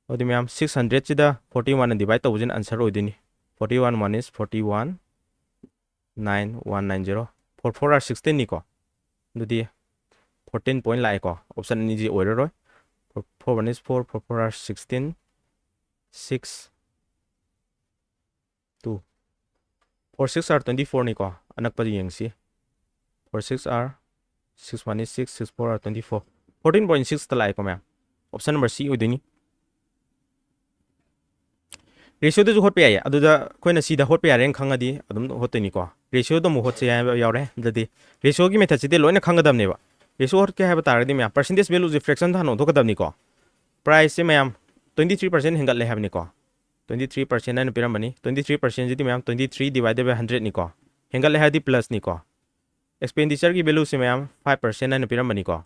ꯑꯗꯨꯗꯤ ꯃꯌꯥꯝ, ꯁꯤꯛꯁ ꯍꯟꯗ꯭ꯔꯦꯠꯁꯤꯗ ꯐꯣꯔꯇꯤ ꯋꯥꯟꯅ ꯗꯤꯚꯥꯏꯠ ꯇꯧꯕꯁꯤꯅ ꯑꯟꯁꯔ ꯑꯣꯏꯗꯣꯏꯅꯤ꯫ Forty one one is forty one, nine one nine zero, four four are sixteenꯅꯤꯀꯣ꯫ ꯑꯗꯨꯗꯤ ꯐꯣꯔꯇꯤꯟ ꯄꯣꯏꯟ ꯂꯥꯛꯑꯦꯀꯣ꯫ ꯑꯣꯞꯁꯟ ꯑꯅꯤꯁꯤ ꯑꯣꯏꯔꯔꯣꯏ꯫ Four four one is four, four four are sixteen, six, two, four six are twenty fourꯅꯤꯀꯣ꯫ ꯑꯅꯛꯄꯗ ꯌꯦꯡꯁꯤ꯫ Four six are Six one is six, six four are twenty four, fourteen point six ꯇ ꯂꯥꯛꯑꯦꯀꯣ ꯃꯌꯥꯝ꯫ Option number C ꯑꯣꯏꯗꯣꯏꯅꯤ꯫ Ratio ꯗꯁꯨ ꯍꯣꯠꯄ ꯌꯥꯏꯌꯦ꯫ ꯑꯗꯨꯗ ꯑꯩꯈꯣꯏꯅ ꯁꯤꯗ ꯍꯣꯠꯄ ꯌꯥꯔꯦꯅ ꯈꯪꯉꯗꯤ ꯑꯗꯨꯝ ꯍꯣꯠꯇꯣꯏꯅꯤꯀꯣ꯫ Ratio ꯗ ꯑꯃꯨꯛ ꯍꯣꯠꯁꯦ ꯍꯥꯏꯕ ꯌꯥꯎꯔꯦ꯫ ꯑꯗꯨꯗꯤ ratio ꯒꯤ method ꯁꯤꯗꯤ ꯂꯣꯏꯅ ꯈꯪꯒꯗꯕꯅꯦꯕ꯫ Ratio ꯍꯣꯠꯀꯦ ꯍꯥꯏꯕ ꯇꯥꯔꯒꯗꯤ ꯃꯌꯥꯝ percentage value ꯁꯦ fraction ꯗ ꯍꯥꯟꯅ ꯑꯣꯟꯊꯣꯛꯀꯗꯕꯅꯤꯀꯣ꯫ Price ꯁꯦ ꯃꯌꯥꯝ twenty three percent ꯍꯦꯟꯒꯠꯂꯦ ꯍꯥꯏꯕꯅꯤꯀꯣ꯫ Twenty three percent ꯍꯥꯏꯅ ꯄꯤꯔꯝꯕꯅꯤ꯫ Twenty three percent ꯁꯤꯗꯤ ꯃꯌꯥꯝ twenty three divided by hundred ꯅꯤꯀꯣ꯫ ꯍꯦꯟꯒꯠꯂꯦ ꯍꯥꯏꯔꯗꯤ plus ꯅꯤꯀꯣ꯫ Expenditure ꯒꯤ value ꯁꯦ ꯃꯌꯥꯝ five percent ꯍꯥꯏꯅ ꯄꯤꯔꯝꯕꯅꯤꯀꯣ꯫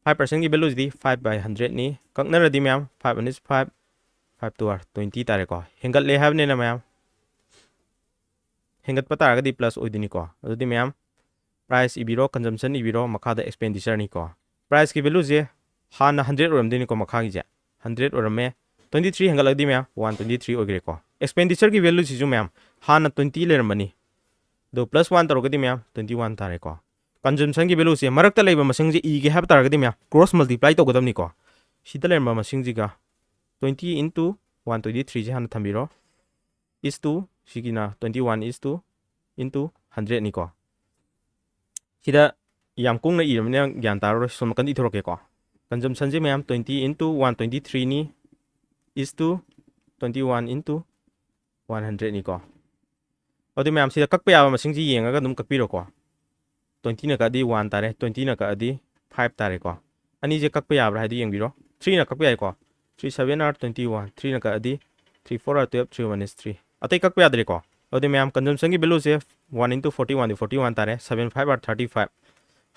Five percent ꯒꯤ value CD five by hundred ꯅꯤ꯫ ꯀꯛꯅꯔꯗꯤ ꯃꯌꯥꯝ five one is five, five two are twenty ꯇꯥꯔꯦꯀꯣ꯫ ꯍꯦꯟꯒꯠꯂꯦ ꯍꯥꯏꯕꯅꯤꯅ ꯃꯌꯥꯝ ꯍꯦꯟꯒꯠꯄ ꯇꯥꯔꯒꯗꯤ plus ꯑꯣꯏꯗꯣꯏꯅꯤꯀꯣ꯫ ꯑꯗꯨꯗꯤ ꯃꯌꯥꯝ price ꯏꯕꯤꯔꯣ, consumption ꯏꯕꯤꯔꯣ, ꯃꯈꯥꯗ expenditure ꯅꯤꯀꯣ꯫ Price ꯀꯤ value ꯁꯦ ꯍꯥꯟꯅ hundred ꯑꯣꯏꯔꯝꯗꯣꯏꯅꯤꯀꯣ, ꯃꯈꯥꯒꯤꯁꯦ hundred ꯑꯣꯏꯔꯝꯃꯦ꯫ Twenty three ꯍꯦꯟꯒꯠꯂꯒꯗꯤ ꯃꯌꯥꯝ one twenty three ꯑꯣꯏꯈ꯭ꯔꯦꯀꯣ꯫ Expenditure ꯒꯤ value ꯁꯤꯁꯨ ꯃꯌꯥꯝ ꯍꯥꯟꯅ twenty ꯂꯩꯔꯝꯕꯅꯤ, ꯑꯗꯣ plus one ꯇꯧꯔꯒꯗꯤ ꯃꯌꯥꯝ twenty one ꯇꯥꯔꯦꯀꯣ꯫ Consumption ꯒꯤ value ꯁꯦ ꯃꯔꯛꯇ ꯂꯩꯕ ꯃꯁꯤꯡꯁꯦ ꯏꯒꯦ ꯍꯥꯏꯕ ꯇꯥꯔꯒꯗꯤ ꯃꯌꯥꯝ cross multiply ꯇꯧꯒꯗꯕꯅꯤꯀꯣ꯫ ꯁꯤꯗ ꯂꯩꯔꯝꯕ ꯃꯁꯤꯡꯁꯤꯒ twenty into one twenty three ꯁꯦ ꯍꯥꯟꯅ ꯊꯝꯕꯤꯔꯣ꯫ Is to ꯁꯤꯒꯤꯅ twenty one is to into hundred ꯅꯤꯀꯣ꯫ ꯁꯤꯗ ꯌꯥꯝ ꯀꯨꯡꯅ ꯏꯔꯕꯅꯤꯅ ꯒ꯭ꯌꯥꯟ ꯇꯥꯔꯔꯣꯏ, ꯁꯣꯝ ꯅꯥꯀꯟꯗ ꯏꯊꯣꯔꯛꯀꯦꯀꯣ꯫ Consumption ꯁꯦ ꯃꯌꯥꯝ twenty into one twenty three ꯅꯤ, is to twenty one into one hundred ꯅꯤꯀꯣ꯫ ꯑꯗꯨ ꯃꯌꯥꯝ ꯁꯤꯗ ꯀꯛꯄ ꯌꯥꯕ ꯃꯁꯤꯡꯁꯤ ꯌꯦꯡꯉꯒ ꯑꯗꯨꯝ ꯀꯛꯄꯤꯔꯣꯀꯣ꯫ Twenty ꯅ ꯀꯛꯑꯗꯤ one ꯇꯥꯔꯦ, twenty ꯅ ꯀꯛꯑꯗꯤ five ꯇꯥꯔꯦꯀꯣ꯫ ꯑꯅꯤꯁꯦ ꯀꯛꯄ ꯌꯥꯕ꯭ꯔꯥ ꯍꯥꯏꯗꯤ ꯌꯦꯡꯕꯤꯔꯣ꯫ Three ꯅ ꯀꯛꯄ ꯌꯥꯏꯀꯣ꯫ Three seven are twenty one, three ꯅ ꯀꯛꯑꯗꯤ three four are twelve, three one is three꯫ ꯑꯇꯩ ꯀꯛꯄ ꯌꯥꯗ꯭ꯔꯦꯀꯣ꯫ ꯑꯗꯨꯗꯤ ꯃꯌꯥꯝ consumption ꯒꯤ value ꯁꯦ one into forty one ꯗꯤ forty one ꯇꯥꯔꯦ, seven five are thirty five꯫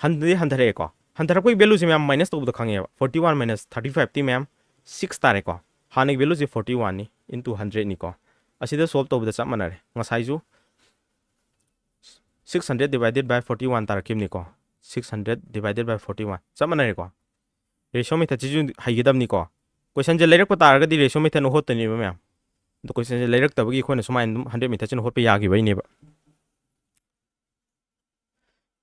ꯍꯟꯊꯗꯤ ꯍꯟꯊꯔꯛꯑꯦꯀꯣ꯫ ꯍꯟꯊꯔꯛꯄꯒꯤ value ꯁꯦ ꯃꯌꯥꯝ minus ꯇꯧꯕꯗ ꯈꯪꯉꯦꯕ꯫ Forty one minus thirty five T ꯃꯌꯥꯝ six ꯇꯥꯔꯦꯀꯣ꯫ ꯍꯥꯟꯅꯒꯤ value ꯁꯦ forty one ꯅꯤ into hundred ꯅꯤꯀꯣ꯫ ꯑꯁꯤꯗ solve ꯇꯧꯕꯗ ꯆꯞ ꯃꯥꯟꯅꯔꯦ꯫ ꯉꯁꯥꯏꯁꯨ six hundred divided by forty one ꯇꯥꯔꯛꯈꯤꯕꯅꯤꯀꯣ꯫ Six hundred divided by forty one ꯆꯞ ꯃꯥꯟꯅꯔꯦꯀꯣ꯫ Ratio method ꯁꯤꯁꯨ ꯍꯩꯒꯗꯕꯅꯤꯀꯣ꯫ Question ꯁꯦ ꯂꯩꯔꯛꯄ ꯇꯥꯔꯒꯗꯤ ratio method ꯅ ꯍꯣꯠꯇꯣꯏꯅꯦꯕ ꯃꯌꯥꯝ꯫ ꯑꯗꯣ question ꯁꯦ ꯂꯩꯔꯛꯇꯕꯒꯤ ꯑꯩꯈꯣꯏꯅ ꯁꯨꯃꯥꯏꯅ ꯑꯗꯨꯝ hundred method ꯁꯤꯅ ꯍꯣꯠꯄ ꯌꯥꯈꯤꯕꯩꯅꯦꯕ꯫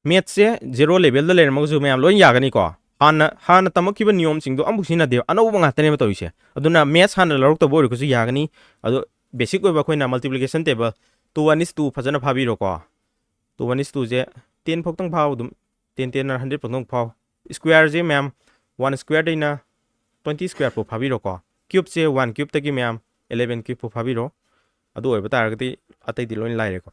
Maths ꯁꯦ zero level ꯗ ꯂꯩꯔꯝꯃꯒꯁꯨ ꯃꯌꯥꯝ ꯂꯣꯏ ꯌꯥꯒꯅꯤꯀꯣ꯫ ꯍꯥꯟꯅ, ꯍꯥꯟꯅ ꯇꯝꯃꯛꯈꯤꯕ ꯅꯤꯌꯣꯝꯁꯤꯡꯗꯣ ꯑꯃꯐꯥꯎ ꯁꯤꯖꯤꯟꯅꯗꯦꯕ, ꯑꯅꯧꯕ ꯉꯥꯛꯇꯅꯦꯕ ꯇꯧꯔꯤꯁꯦ꯫ ꯑꯗꯨꯅ maths ꯍꯥꯟꯅ ꯂꯧꯔꯛꯇꯕ ꯑꯣꯏꯔꯒꯁꯨ ꯌꯥꯒꯅꯤ꯫ ꯑꯗꯣ basic ꯑꯣꯏꯕ ꯑꯩꯈꯣꯏꯅ multiplication table, two one is two ꯐꯖꯅ ꯐꯥꯕꯤꯔꯣꯀꯣ꯫ Two one is two say ten ꯐꯥꯎꯇꯪ ꯐꯥꯎ ꯑꯗꯨꯝ, ten ten hundred ꯐꯥꯎ ꯐꯥꯎ꯫ Square ꯁꯦ ꯃꯌꯥꯝ, one square ꯗꯩꯅ twenty square ꯐꯥꯎ ꯐꯥꯕꯤꯔꯣꯀꯣ꯫ Cube ꯁꯦ one cube ꯇꯒꯤ ꯃꯌꯥꯝ eleven cube ꯐꯥꯎ ꯐꯥꯕꯤꯔꯣ꯫ ꯑꯗꯨ ꯑꯣꯏꯕ ꯇꯥꯔꯒꯗꯤ ꯑꯇꯩꯗꯤ ꯂꯣꯏ ꯂꯥꯏꯔꯦꯀꯣ꯫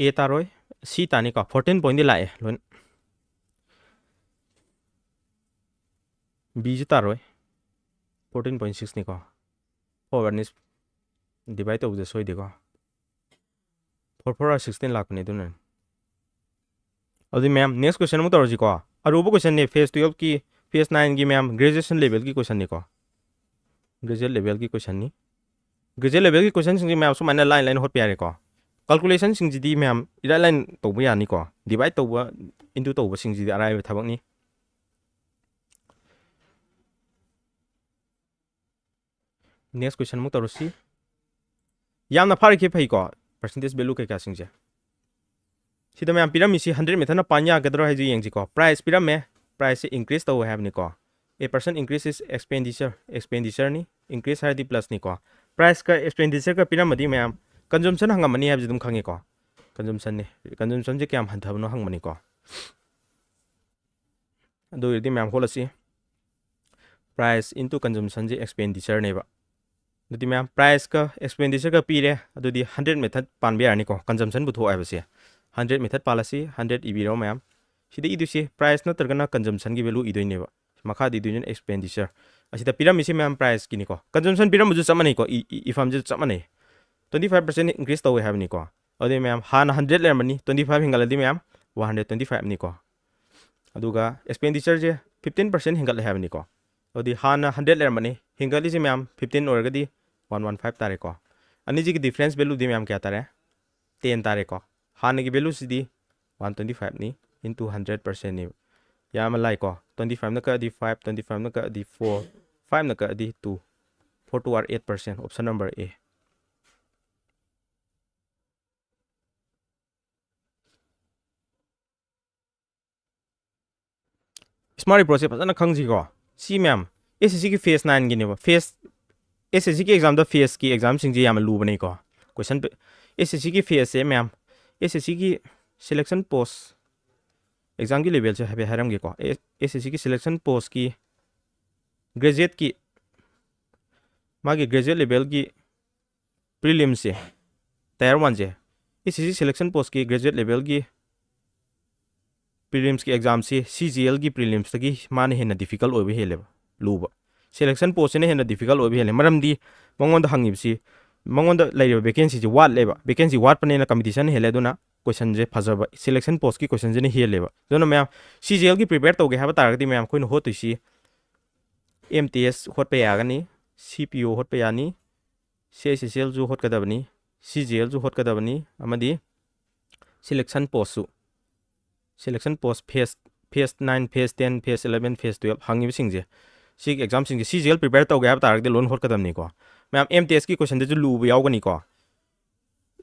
A ꯇꯥꯔꯣꯏ, C ꯇꯥꯅꯤꯀꯣ꯫ Fourteen point ꯗꯤ ꯂꯥꯛꯑꯦ ꯂꯣꯏꯅ꯫ B ꯁꯨ ꯇꯥꯔꯣꯏ, fourteen point six ꯅꯤꯀꯣ꯫ Four ꯑꯅꯤ divide ꯇꯧꯕꯗ ꯁꯣꯏꯗꯦꯀꯣ꯫ Four four are sixteen ꯂꯥꯛꯄꯅꯦ, ꯑꯗꯨꯅꯅꯦ꯫ ꯑꯗꯨꯗꯤ ꯃꯌꯥꯝ, next question ꯑꯃꯨꯛ ꯇꯧꯔꯁꯤꯀꯣ꯫ ꯑꯔꯨꯕ question ꯅꯦ, phase twelve ꯀꯤ, phase nine ꯒꯤ ꯃꯌꯥꯝ, graduation level ꯒꯤ question ꯅꯤꯀꯣ꯫ Graduate level ꯒꯤ question ꯅꯤ꯫ Graduate level ꯒꯤ question ꯁꯤꯡꯁꯤ ꯃꯌꯥꯝ ꯁꯨꯃꯥꯏꯅ line line ꯍꯣꯠꯄ ꯌꯥꯔꯦꯀꯣ꯫ Calculation ꯁꯤꯡꯁꯤꯗꯤ ꯃꯌꯥꯝ ꯏꯔꯥꯏ ꯂꯥꯏꯅ ꯇꯧꯕ ꯌꯥꯅꯤꯀꯣ꯫ Divide ꯇꯧꯕ, into ꯇꯧꯕꯁꯤꯡꯁꯤꯗꯤ ꯑꯔꯥꯏꯕ ꯊꯕꯛꯅꯤ꯫ Next question ꯑꯃꯨꯛ ꯇꯧꯔꯁꯤ꯫ ꯌꯥꯝꯅ ꯐꯥꯔꯤꯈꯩ ꯐꯩꯀꯣ, percentage value ꯀꯩꯀꯥꯁꯤꯡꯁꯦ꯫ ꯁꯤꯗ ꯃꯌꯥꯝ ꯄꯤꯔꯝꯃꯤꯁꯤ hundred method ꯅ ꯄꯥꯟ ꯌꯥꯒꯗ꯭ꯔꯣ ꯍꯥꯏꯁꯨ ꯌꯦꯡꯁꯤꯀꯣ꯫ Price ꯄꯤꯔꯝꯃꯦ, price ꯁꯦ increase ꯇꯧꯋꯦ ꯍꯥꯏꯕꯅꯤꯀꯣ꯫ A percent increase is expenditure, expenditure ꯅꯤ, increase ꯍꯥꯏꯔꯗꯤ plus ꯅꯤꯀꯣ꯫ Price ꯀ expenditure ꯀ ꯄꯤꯔꯝꯃꯗꯤ ꯃꯌꯥꯝ consumption ꯍꯪꯉꯝꯃꯅꯤ ꯍꯥꯏꯕꯁꯤ ꯑꯗꯨꯝ ꯈꯪꯉꯤꯀꯣ꯫ Consumption ꯅꯤ, consumption ꯁꯦ ꯀꯌꯥꯝ ꯍꯟꯊꯕꯅꯣ ꯍꯪꯕꯅꯤꯀꯣ꯫ ꯑꯗꯨ ꯑꯣꯏꯔꯗꯤ ꯃꯌꯥꯝ ꯍꯣꯠꯂꯁꯤ꯫ Price into consumption ꯁꯦ expenditure ꯅꯦꯕ꯫ ꯑꯗꯨꯗꯤ ꯃꯌꯥꯝ, price ꯀ expenditure ꯀ ꯄꯤꯔꯦ, ꯑꯗꯨꯗꯤ hundred method ꯄꯥꯟꯕ ꯌꯥꯔꯅꯤꯀꯣ, consumption ꯄꯨꯊꯣꯛ ꯍꯥꯏꯕꯁꯦ꯫ Hundred method ꯄꯥꯜꯂꯁꯤ, hundred ꯏꯕꯤꯔꯣ ꯃꯌꯥꯝ꯫ ꯁꯤꯗ ꯏꯗꯣꯏꯁꯦ price ꯅꯠꯇ꯭ꯔꯒꯅ consumption ꯒꯤ value ꯏꯗꯣꯏꯅꯦꯕ꯫ ꯃꯈꯥꯗ ꯏꯗꯣꯏꯁꯤꯅ expenditure꯫ ꯑꯁꯤꯗ ꯄꯤꯔꯝꯃꯤꯁꯦ ꯃꯌꯥꯝ price ꯀꯤꯅꯤꯀꯣ꯫ Consumption ꯄꯤꯔꯝꯕꯁꯨ ꯆꯞ ꯃꯥꯟꯅꯩꯀꯣ, ꯏ-, ꯏ-, ꯏꯐꯝꯁꯦ ꯆꯞ ꯃꯥꯟꯅꯩ꯫ Twenty five percent increase ꯇꯧꯋꯦ ꯍꯥꯏꯕꯅꯤꯀꯣ꯫ ꯑꯗꯨꯗꯤ ꯃꯌꯥꯝ, ꯍꯥꯟꯅ hundred ꯂꯩꯔꯝꯕꯅꯤ, twenty five ꯍꯦꯟꯒꯠꯂꯗꯤ ꯃꯌꯥꯝ, one hundred twenty five ꯅꯤꯀꯣ꯫ ꯑꯗꯨꯒ expenditure ꯁꯦ fifteen percent ꯍꯦꯟꯒꯠꯂꯦ ꯍꯥꯏꯕꯅꯤꯀꯣ꯫ ꯑꯗꯨꯗꯤ ꯍꯥꯟꯅ hundred ꯂꯩꯔꯝꯕꯅꯤ, ꯍꯦꯟꯒꯠꯂꯤꯁꯦ ꯃꯌꯥꯝ fifteen ꯑꯣꯏꯔꯒꯗꯤ one one five ꯇꯥꯔꯦꯀꯣ꯫ ꯑꯅꯤꯁꯤꯒꯤ difference value ꯗꯤ ꯃꯌꯥꯝ ꯀꯌꯥ ꯇꯥꯔꯦ? Ten ꯇꯥꯔꯦꯀꯣ꯫ ꯍꯥꯟꯅꯒꯤ value ꯁꯤꯗꯤ one twenty five ꯅꯤ, into hundred percent ꯅꯦꯕ꯫ ꯌꯥꯝꯅ ꯂꯥꯏꯀꯣ꯫ Twenty five ꯅ ꯀꯛꯑꯗꯤ five, twenty five ꯅ ꯀꯛꯑꯗꯤ four, five ꯅ ꯀꯛꯑꯗꯤ two, four two are eight percent, option number A꯫ Smart Approach ꯁꯦ ꯐꯖꯅ ꯈꯪꯁꯤꯀꯣ꯫ ꯁꯤ ꯃꯌꯥꯝ, S S C ꯒꯤ phase nine ꯒꯤꯅꯦꯕ꯫ Phase, S S C ꯒꯤ exam ꯗ phase ꯀꯤ exam ꯁꯤꯡꯁꯦ ꯌꯥꯝꯅ ꯂꯨꯕꯅꯤꯀꯣ꯫ Question ꯄꯦ-, ꯑꯦꯁ ꯑꯦꯁ ꯁꯤꯒꯤ ꯐꯦꯁꯁꯦ ꯃꯌꯥꯝ, ꯑꯦꯁ ꯑꯦꯁ ꯁꯤꯒꯤ ꯁꯦꯂꯦꯛꯁꯟ ꯄꯣꯁ ꯑꯦꯛꯖꯥꯝꯒꯤ ꯂꯦꯚꯦꯜꯁꯦ ꯍꯥꯏꯐꯦꯠ ꯍꯥꯏꯔꯝꯒꯦꯀꯣ꯫ ꯑꯦꯁ ꯑꯦꯁ ꯁꯤꯒꯤ ꯁꯦꯂꯦꯛꯁꯟ ꯄꯣꯁꯀꯤ ꯒ꯭ꯔꯦꯖꯨꯑꯦꯠꯀꯤ, ꯃꯥꯒꯤ ꯒ꯭ꯔꯦꯖꯨꯑꯦꯠ ꯂꯦꯚꯦꯜꯒꯤ ꯄ꯭ꯔꯤꯂꯤꯝꯁꯁꯦ, ꯇꯥꯌꯔ ꯋꯥꯟꯁꯦ, ꯑꯦꯁ S C selection ꯄꯣꯁꯀꯤ graduate ꯂꯦꯚꯦꯜꯒꯤ ꯄ꯭ꯔꯤꯂꯤꯝꯁꯀꯤ ꯑꯦꯛꯖꯥꯝꯁꯤ C G ꯑꯦꯜꯒꯤ ꯄ꯭ꯔꯤꯂꯤꯝꯁꯇꯒꯤ ꯃꯥꯅ ꯍꯦꯟꯅ ꯗꯤꯐꯤꯀꯜꯠ ꯑꯣꯏꯕ ꯍꯦꯜꯂꯦꯕ, ꯂꯨꯕ꯫ ꯁꯦꯂꯦꯛꯁꯟ ꯄꯣꯁꯁꯤꯅ ꯍꯦꯟꯅ ꯗꯤꯐꯤꯀꯜꯠ ꯑꯣꯏꯕ ꯍꯦꯜꯂꯦ꯫ ꯃꯔꯝꯗꯤ ꯃꯉꯣꯟꯗ ꯍꯪꯉꯤꯕꯁꯤ, ꯃꯉꯣꯟꯗ ꯂꯩꯔꯤꯕ ꯚꯦꯀꯦꯟꯁꯤꯁꯤ ꯋꯥꯠꯂꯦꯕ꯫ ꯚꯦꯀꯦꯟꯁꯤ ꯋꯥꯠꯄꯅꯤꯅ ꯀꯝꯄꯤꯇꯤꯁꯟ ꯍꯦꯜꯂꯦ, ꯑꯗꯨꯅ ꯀꯣꯏꯁꯟꯁꯦ ꯐꯖꯕ, ꯁꯦꯂꯦꯛꯁꯟ ꯄꯣꯁꯀꯤ ꯀꯣꯏꯁꯟꯁꯤꯅ ꯍꯦꯜꯂꯦꯕ꯫ ꯑꯗꯨꯅ ꯃꯌꯥꯝ, ꯁꯤ ꯖꯤ ꯑꯦꯜꯒꯤ ꯄ꯭ꯔꯤꯄꯦꯌꯔ ꯇꯧꯒꯦ ꯍꯥꯏꯕ ꯇꯥꯔꯒꯗꯤ ꯃꯌꯥꯝ, ꯑꯩꯈꯣꯏꯅ ꯍꯣꯠꯇꯣꯏꯁꯤ ꯑꯦꯝ ꯇꯤ ꯑꯦꯁ ꯍꯣꯠꯄ ꯌꯥꯒꯅꯤ, ꯁꯤ ꯄꯤ ꯑꯣ ꯍꯣꯠꯄ ꯌꯥꯅꯤ, ꯁꯤ ꯑꯩꯆ ꯑꯦꯁ ꯑꯦꯜꯁꯨ ꯍꯣꯠꯀꯗꯕꯅꯤ, ꯁꯤ ꯖꯤ ꯑꯦꯜꯁꯨ ꯍꯣꯠꯀꯗꯕꯅꯤ, ꯑꯃꯗꯤ ꯁꯦꯂꯦꯛꯁꯟ ꯄꯣꯁꯁꯨ, selection post phase, phase nine, phase ten, phase eleven, phase twelve ꯍꯪꯉꯤꯕꯁꯤꯡꯁꯦ, ꯁꯤꯒꯤ ꯑꯦꯛꯖꯥꯝꯁꯤꯡꯁꯦ ꯁꯤ ꯖꯤ ꯑꯦꯜ ꯄ꯭ꯔꯤꯄꯦꯌꯔ ꯇꯧꯒꯦ ꯍꯥꯏꯕ ꯇꯥꯔꯒꯗꯤ ꯂꯣꯏꯅ ꯍꯣꯠꯀꯗꯕꯅꯤꯀꯣ꯫ ꯃꯌꯥꯝ, ꯑꯦꯝ ꯇꯤ ꯑꯦꯁꯀꯤ ꯀꯣꯏꯁꯟꯗꯁꯨ ꯂꯨꯕ ꯌꯥꯎꯒꯅꯤꯀꯣ꯫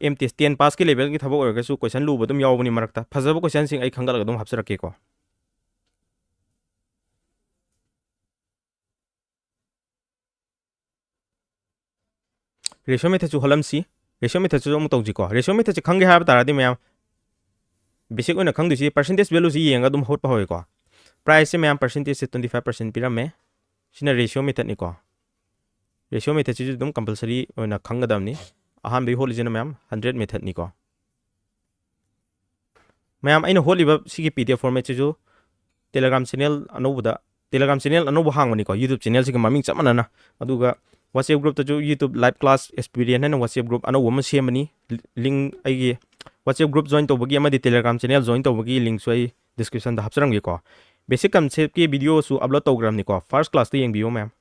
ꯑꯦꯝ ꯇꯤ ꯑꯦꯁ ꯇꯦꯟ ꯄꯥꯁꯀꯤ ꯂꯦꯚꯦꯜꯒꯤ ꯊꯕꯛ ꯑꯣꯏꯔꯒꯁꯨ ꯀꯣꯏꯁꯟ ꯂꯨꯕ ꯑꯗꯨꯝ ꯌꯥꯎꯕꯅꯤ ꯃꯔꯛꯇ꯫ ꯐꯖꯕ ꯀꯣꯏꯁꯟꯁꯤꯡ ꯑꯩ ꯈꯟꯒꯠꯂꯒ ꯑꯗꯨꯝ ꯍꯥꯞꯆꯔꯛꯀꯦꯀꯣ꯫ ꯔꯦꯁꯤꯑꯣ ꯃꯦꯊꯠꯁꯨ ꯍꯣꯠꯂꯝꯁꯤ꯫ ꯔꯦꯁꯤꯑꯣ ꯃꯦꯊꯠꯁꯨ ꯑꯃꯨꯛ ꯇꯧꯁꯤꯀꯣ꯫ ꯔꯦꯁꯤꯑꯣ ꯃꯦꯊꯠꯁꯦ ꯈꯪꯒꯦ ꯍꯥꯏꯕ ꯇꯥꯔꯗꯤ ꯃꯌꯥꯝ, ꯕꯦꯁꯤꯛ ꯑꯣꯏꯅ ꯈꯪꯗꯣꯏꯁꯤ ꯄꯥꯔꯁꯦꯟꯇꯦꯖ ꯚꯦꯂꯨꯁꯤ ꯌꯦꯡꯉꯒ ꯑꯗꯨꯝ ꯍꯣꯠꯄ ꯍꯧꯋꯦꯀꯣ꯫ ꯄ꯭ꯔꯥꯏꯁꯁꯦ ꯃꯌꯥꯝ, ꯄꯥꯔꯁꯦꯟꯇꯦꯖꯁꯦ ꯇ꯭ꯋꯦꯟꯇꯤ ꯐꯥꯏꯚ ꯄꯥꯔꯁꯦꯟ ꯄꯤꯔꯝꯃꯦ꯫ ꯁꯤꯅ ꯔꯦꯁꯤꯑꯣ ꯃꯦꯊꯠꯅꯤꯀꯣ꯫ ꯔꯦꯁꯤꯑꯣ ꯃꯦꯊꯠꯁꯤꯁꯨ ꯑꯗꯨꯝ ꯀꯝꯄꯜꯁꯔꯤ ꯑꯣꯏꯅ ꯈꯪꯒꯗꯕꯅꯤ꯫ ꯑꯍꯥꯟꯕꯒꯤ ꯍꯣꯠꯂꯤꯁꯤꯅ ꯃꯌꯥꯝ ꯍꯟꯗ꯭ꯔꯦꯠ ꯃꯦꯊꯠꯅꯤꯀꯣ꯫ ꯃꯌꯥꯝ, ꯑꯩꯅ ꯍꯣꯠꯂꯤꯕ ꯁꯤꯒꯤ ꯄꯤ ꯗꯤ ꯑꯦꯐ ꯐꯣꯔꯃꯦꯠꯁꯤꯁꯨ Telegram ꯆꯦꯅꯦꯜ ꯑꯅꯧꯕꯗ, Telegram ꯆꯦꯅꯦꯜ ꯑꯅꯧꯕ ꯍꯥꯡꯕꯅꯤꯀꯣ, YouTube ꯆꯦꯅꯦꯜꯁꯤꯒ ꯃꯃꯤꯡ ꯆꯞ ꯃꯥꯟꯅꯅ꯫ ꯑꯗꯨꯒ WhatsApp ꯒ꯭ꯔꯨꯞꯇꯁꯨ YouTube Live Class Experience ꯍꯥꯏꯅ WhatsApp ꯒ꯭ꯔꯨꯞ ꯑꯅꯧꯕ ꯑꯃ ꯁꯦꯝꯕꯅꯤ꯫ ꯂꯤꯡ, ꯑꯩꯒꯤ WhatsApp ꯒ꯭ꯔꯨꯞ ꯖꯣꯏꯟ ꯇꯧꯕꯒꯤ ꯑꯃꯗꯤ Telegram ꯆꯦꯅꯦꯜ ꯖꯣꯏꯟ ꯇꯧꯕꯒꯤ ꯂꯤꯡꯁꯨ ꯑꯩ ꯗꯤꯁꯀ꯭ꯔꯤꯞꯁꯟꯗ ꯍꯥꯞꯆꯔꯝꯒꯦꯀꯣ꯫ ꯕꯦꯁꯤꯛ ꯀꯟꯁꯦꯞꯀꯤ ꯚꯤꯗꯤꯑꯣꯁꯨ ꯑꯞꯂꯣꯗ ꯇꯧꯈ꯭ꯔꯕꯅꯤꯀꯣ, ꯐꯥꯔꯁ ꯀ꯭ꯂꯥꯁꯇ ꯌꯦꯡꯕꯤꯌꯨ ꯃꯌꯥꯝ꯫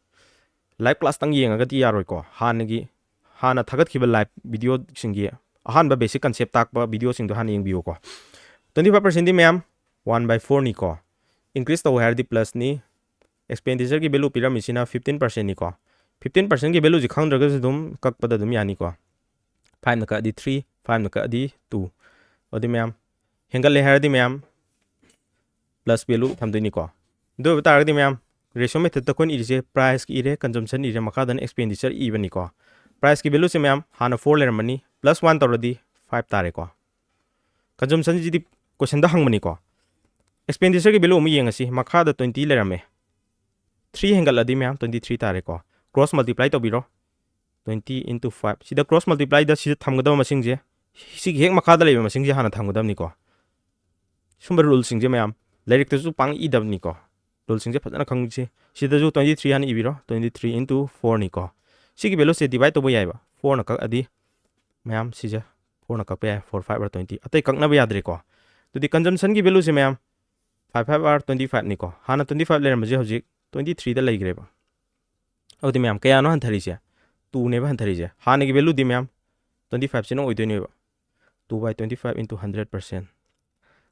ꯂꯥꯏꯚ ꯀ꯭ꯂꯥꯁꯇꯪ ꯌꯦꯡꯉꯒꯗꯤ ꯌꯥꯔꯣꯏꯀꯣ꯫ ꯍꯥꯟꯅꯒꯤ, ꯍꯥꯟꯅ ꯊꯥꯒꯠꯈꯤꯕ ꯂꯥꯏꯚ ꯚꯤꯗꯤꯑꯣꯁꯤꯡꯒꯤ, ꯑꯍꯥꯟꯕ ꯕꯦꯁꯤꯛ ꯀꯟꯁꯦꯞ ꯇꯥꯛꯄ ꯚꯤꯗꯤꯑꯣꯁꯤꯡꯗꯣ ꯍꯥꯟꯅ ꯌꯦꯡꯕꯤꯌꯨꯀꯣ꯫ ꯇ꯭ꯋꯦꯟꯇꯤ ꯐꯥꯏꯚ ꯄꯥꯔꯁꯦꯟꯗꯤ ꯃꯌꯥꯝ, ꯋꯥꯟ ꯕꯥꯏ ꯐꯣꯔꯅꯤꯀꯣ꯫ ꯏꯟꯀ꯭ꯔꯤꯁ ꯇꯧ ꯍꯥꯏꯔꯗꯤ ꯄ꯭ꯂꯁꯅꯤ꯫ ꯑꯦꯛꯁꯄꯦꯟꯗꯤꯆꯔꯒꯤ ꯚꯦꯂꯨ ꯄꯤꯔꯝꯃꯤꯁꯤꯅ ꯐꯤꯐꯇꯤꯟ ꯄꯥꯔꯁꯦꯟꯅꯤꯀꯣ꯫ ꯐꯤꯐꯇꯤꯟ ꯄꯥꯔꯁꯦꯟꯒꯤ ꯚꯦꯂꯨꯁꯤ ꯈꯪꯗ꯭ꯔꯒꯁꯨ ꯑꯗꯨꯝ ꯀꯛꯄꯗ ꯑꯗꯨꯝ ꯌꯥꯅꯤꯀꯣ꯫ ꯐꯥꯏꯚꯅ ꯀꯛꯑꯗꯤ ꯊ꯭ꯔꯤ, ꯐꯥꯏꯚꯅ ꯀꯛꯑꯗꯤ ꯇꯨ꯫ ꯑꯗꯨꯗꯤ ꯃꯌꯥꯝ, ꯍꯦꯟꯒꯠꯂꯦ ꯍꯥꯏꯔꯗꯤ ꯃꯌꯥꯝ, ꯄ꯭ꯂꯁ ꯚꯦꯂꯨ ꯊꯝꯗꯣꯏꯅꯤꯀꯣ꯫ ꯑꯗꯨ ꯑꯣꯏꯕ ꯇꯥꯔꯒꯗꯤ ꯃꯌꯥꯝ, ꯔꯦꯁꯤꯑꯣ ꯃꯦꯊꯠꯇ ꯑꯩꯈꯣꯏꯅ ꯏꯔꯤꯁꯦ ꯄ꯭ꯔꯥꯏꯁꯀꯤ ꯏꯔꯦ, ꯀꯟꯖꯝꯁꯟ ꯏꯔꯦ, ꯃꯈꯥꯗꯅ ꯑꯦꯛꯁꯄꯦꯟꯗꯤꯆꯔ ꯏꯕꯅꯤꯀꯣ꯫ ꯄ꯭ꯔꯥꯏꯁꯀꯤ ꯚꯦꯂꯨꯁꯦ ꯃꯌꯥꯝ ꯍꯥꯟꯅ ꯐꯣꯔ ꯂꯩꯔꯝꯕꯅꯤ, plus one ꯇꯧꯔꯗꯤ five ꯇꯥꯔꯦꯀꯣ꯫ Consumption ꯁꯤꯗꯤ question ꯗ ꯍꯪꯕꯅꯤꯀꯣ꯫ Expenditure ꯒꯤ value ꯑꯃꯨꯛ ꯌꯦꯡꯉꯁꯤ꯫ ꯃꯈꯥꯗ twenty ꯂꯩꯔꯝꯃꯦ, three ꯍꯦꯟꯒꯠꯂꯗꯤ ꯃꯌꯥꯝ twenty three ꯇꯥꯔꯦꯀꯣ꯫ Cross multiply ꯇꯧꯕꯤꯔꯣ꯫ Twenty into five꯫ ꯁꯤꯗ cross multiply ꯗ ꯁꯤꯗ ꯊꯝꯒꯗꯕ ꯃꯁꯤꯡꯁꯦ, ꯁꯤꯒꯤ ꯍꯦꯛ ꯃꯈꯥꯗ ꯂꯩꯕ ꯃꯁꯤꯡꯁꯦ ꯍꯥꯟꯅ ꯊꯝꯒꯗꯕꯅꯤꯀꯣ꯫ ꯁꯨꯝꯕ rule ꯁꯤꯡꯁꯦ ꯃꯌꯥꯝ ꯂꯥꯏꯔꯤꯛꯇꯁꯨ ꯄꯥꯡ ꯏꯗꯕꯅꯤꯀꯣ꯫ Rule ꯁꯤꯡꯁꯦ ꯐꯖꯅ ꯈꯪꯁꯤ꯫ ꯁꯤꯗꯁꯨ twenty three ꯍꯥꯟꯅ ꯏꯕꯤꯔꯣ꯫ Twenty three into four ꯅꯤꯀꯣ꯫ ꯁꯤꯒꯤ value ꯁꯦ divide ꯇꯧꯕ ꯌꯥꯏꯕ꯫ Four ꯅ ꯀꯛꯑꯗꯤ ꯃꯌꯥꯝ ꯁꯤꯁꯦ four ꯅ ꯀꯛꯄ ꯌꯥꯏ꯫ Four five are twenty꯫ ꯑꯇꯩ ꯀꯛꯅꯕ ꯌꯥꯗ꯭ꯔꯦꯀꯣ꯫ ꯑꯗꯨꯗꯤ consumption ꯒꯤ value ꯁꯦ ꯃꯌꯥꯝ five five are twenty five ꯅꯤꯀꯣ꯫ ꯍꯥꯟꯅ twenty five ꯂꯩꯔꯝꯕꯁꯦ ꯍꯧꯖꯤꯛ twenty three ꯗ ꯂꯩꯈ꯭ꯔꯦꯕ꯫ ꯑꯗꯨꯗꯤ ꯃꯌꯥꯝ ꯀꯌꯥꯅꯣ ꯍꯟꯊꯔꯤꯁꯦ? Two ꯅꯦꯕ ꯍꯟꯊꯔꯤꯁꯦ꯫ ꯍꯥꯟꯅꯒꯤ value ꯗꯤ ꯃꯌꯥꯝ twenty five ꯁꯤꯅ ꯑꯣꯏꯗꯣꯏꯅꯦꯕ꯫ Two by twenty five into hundred percent꯫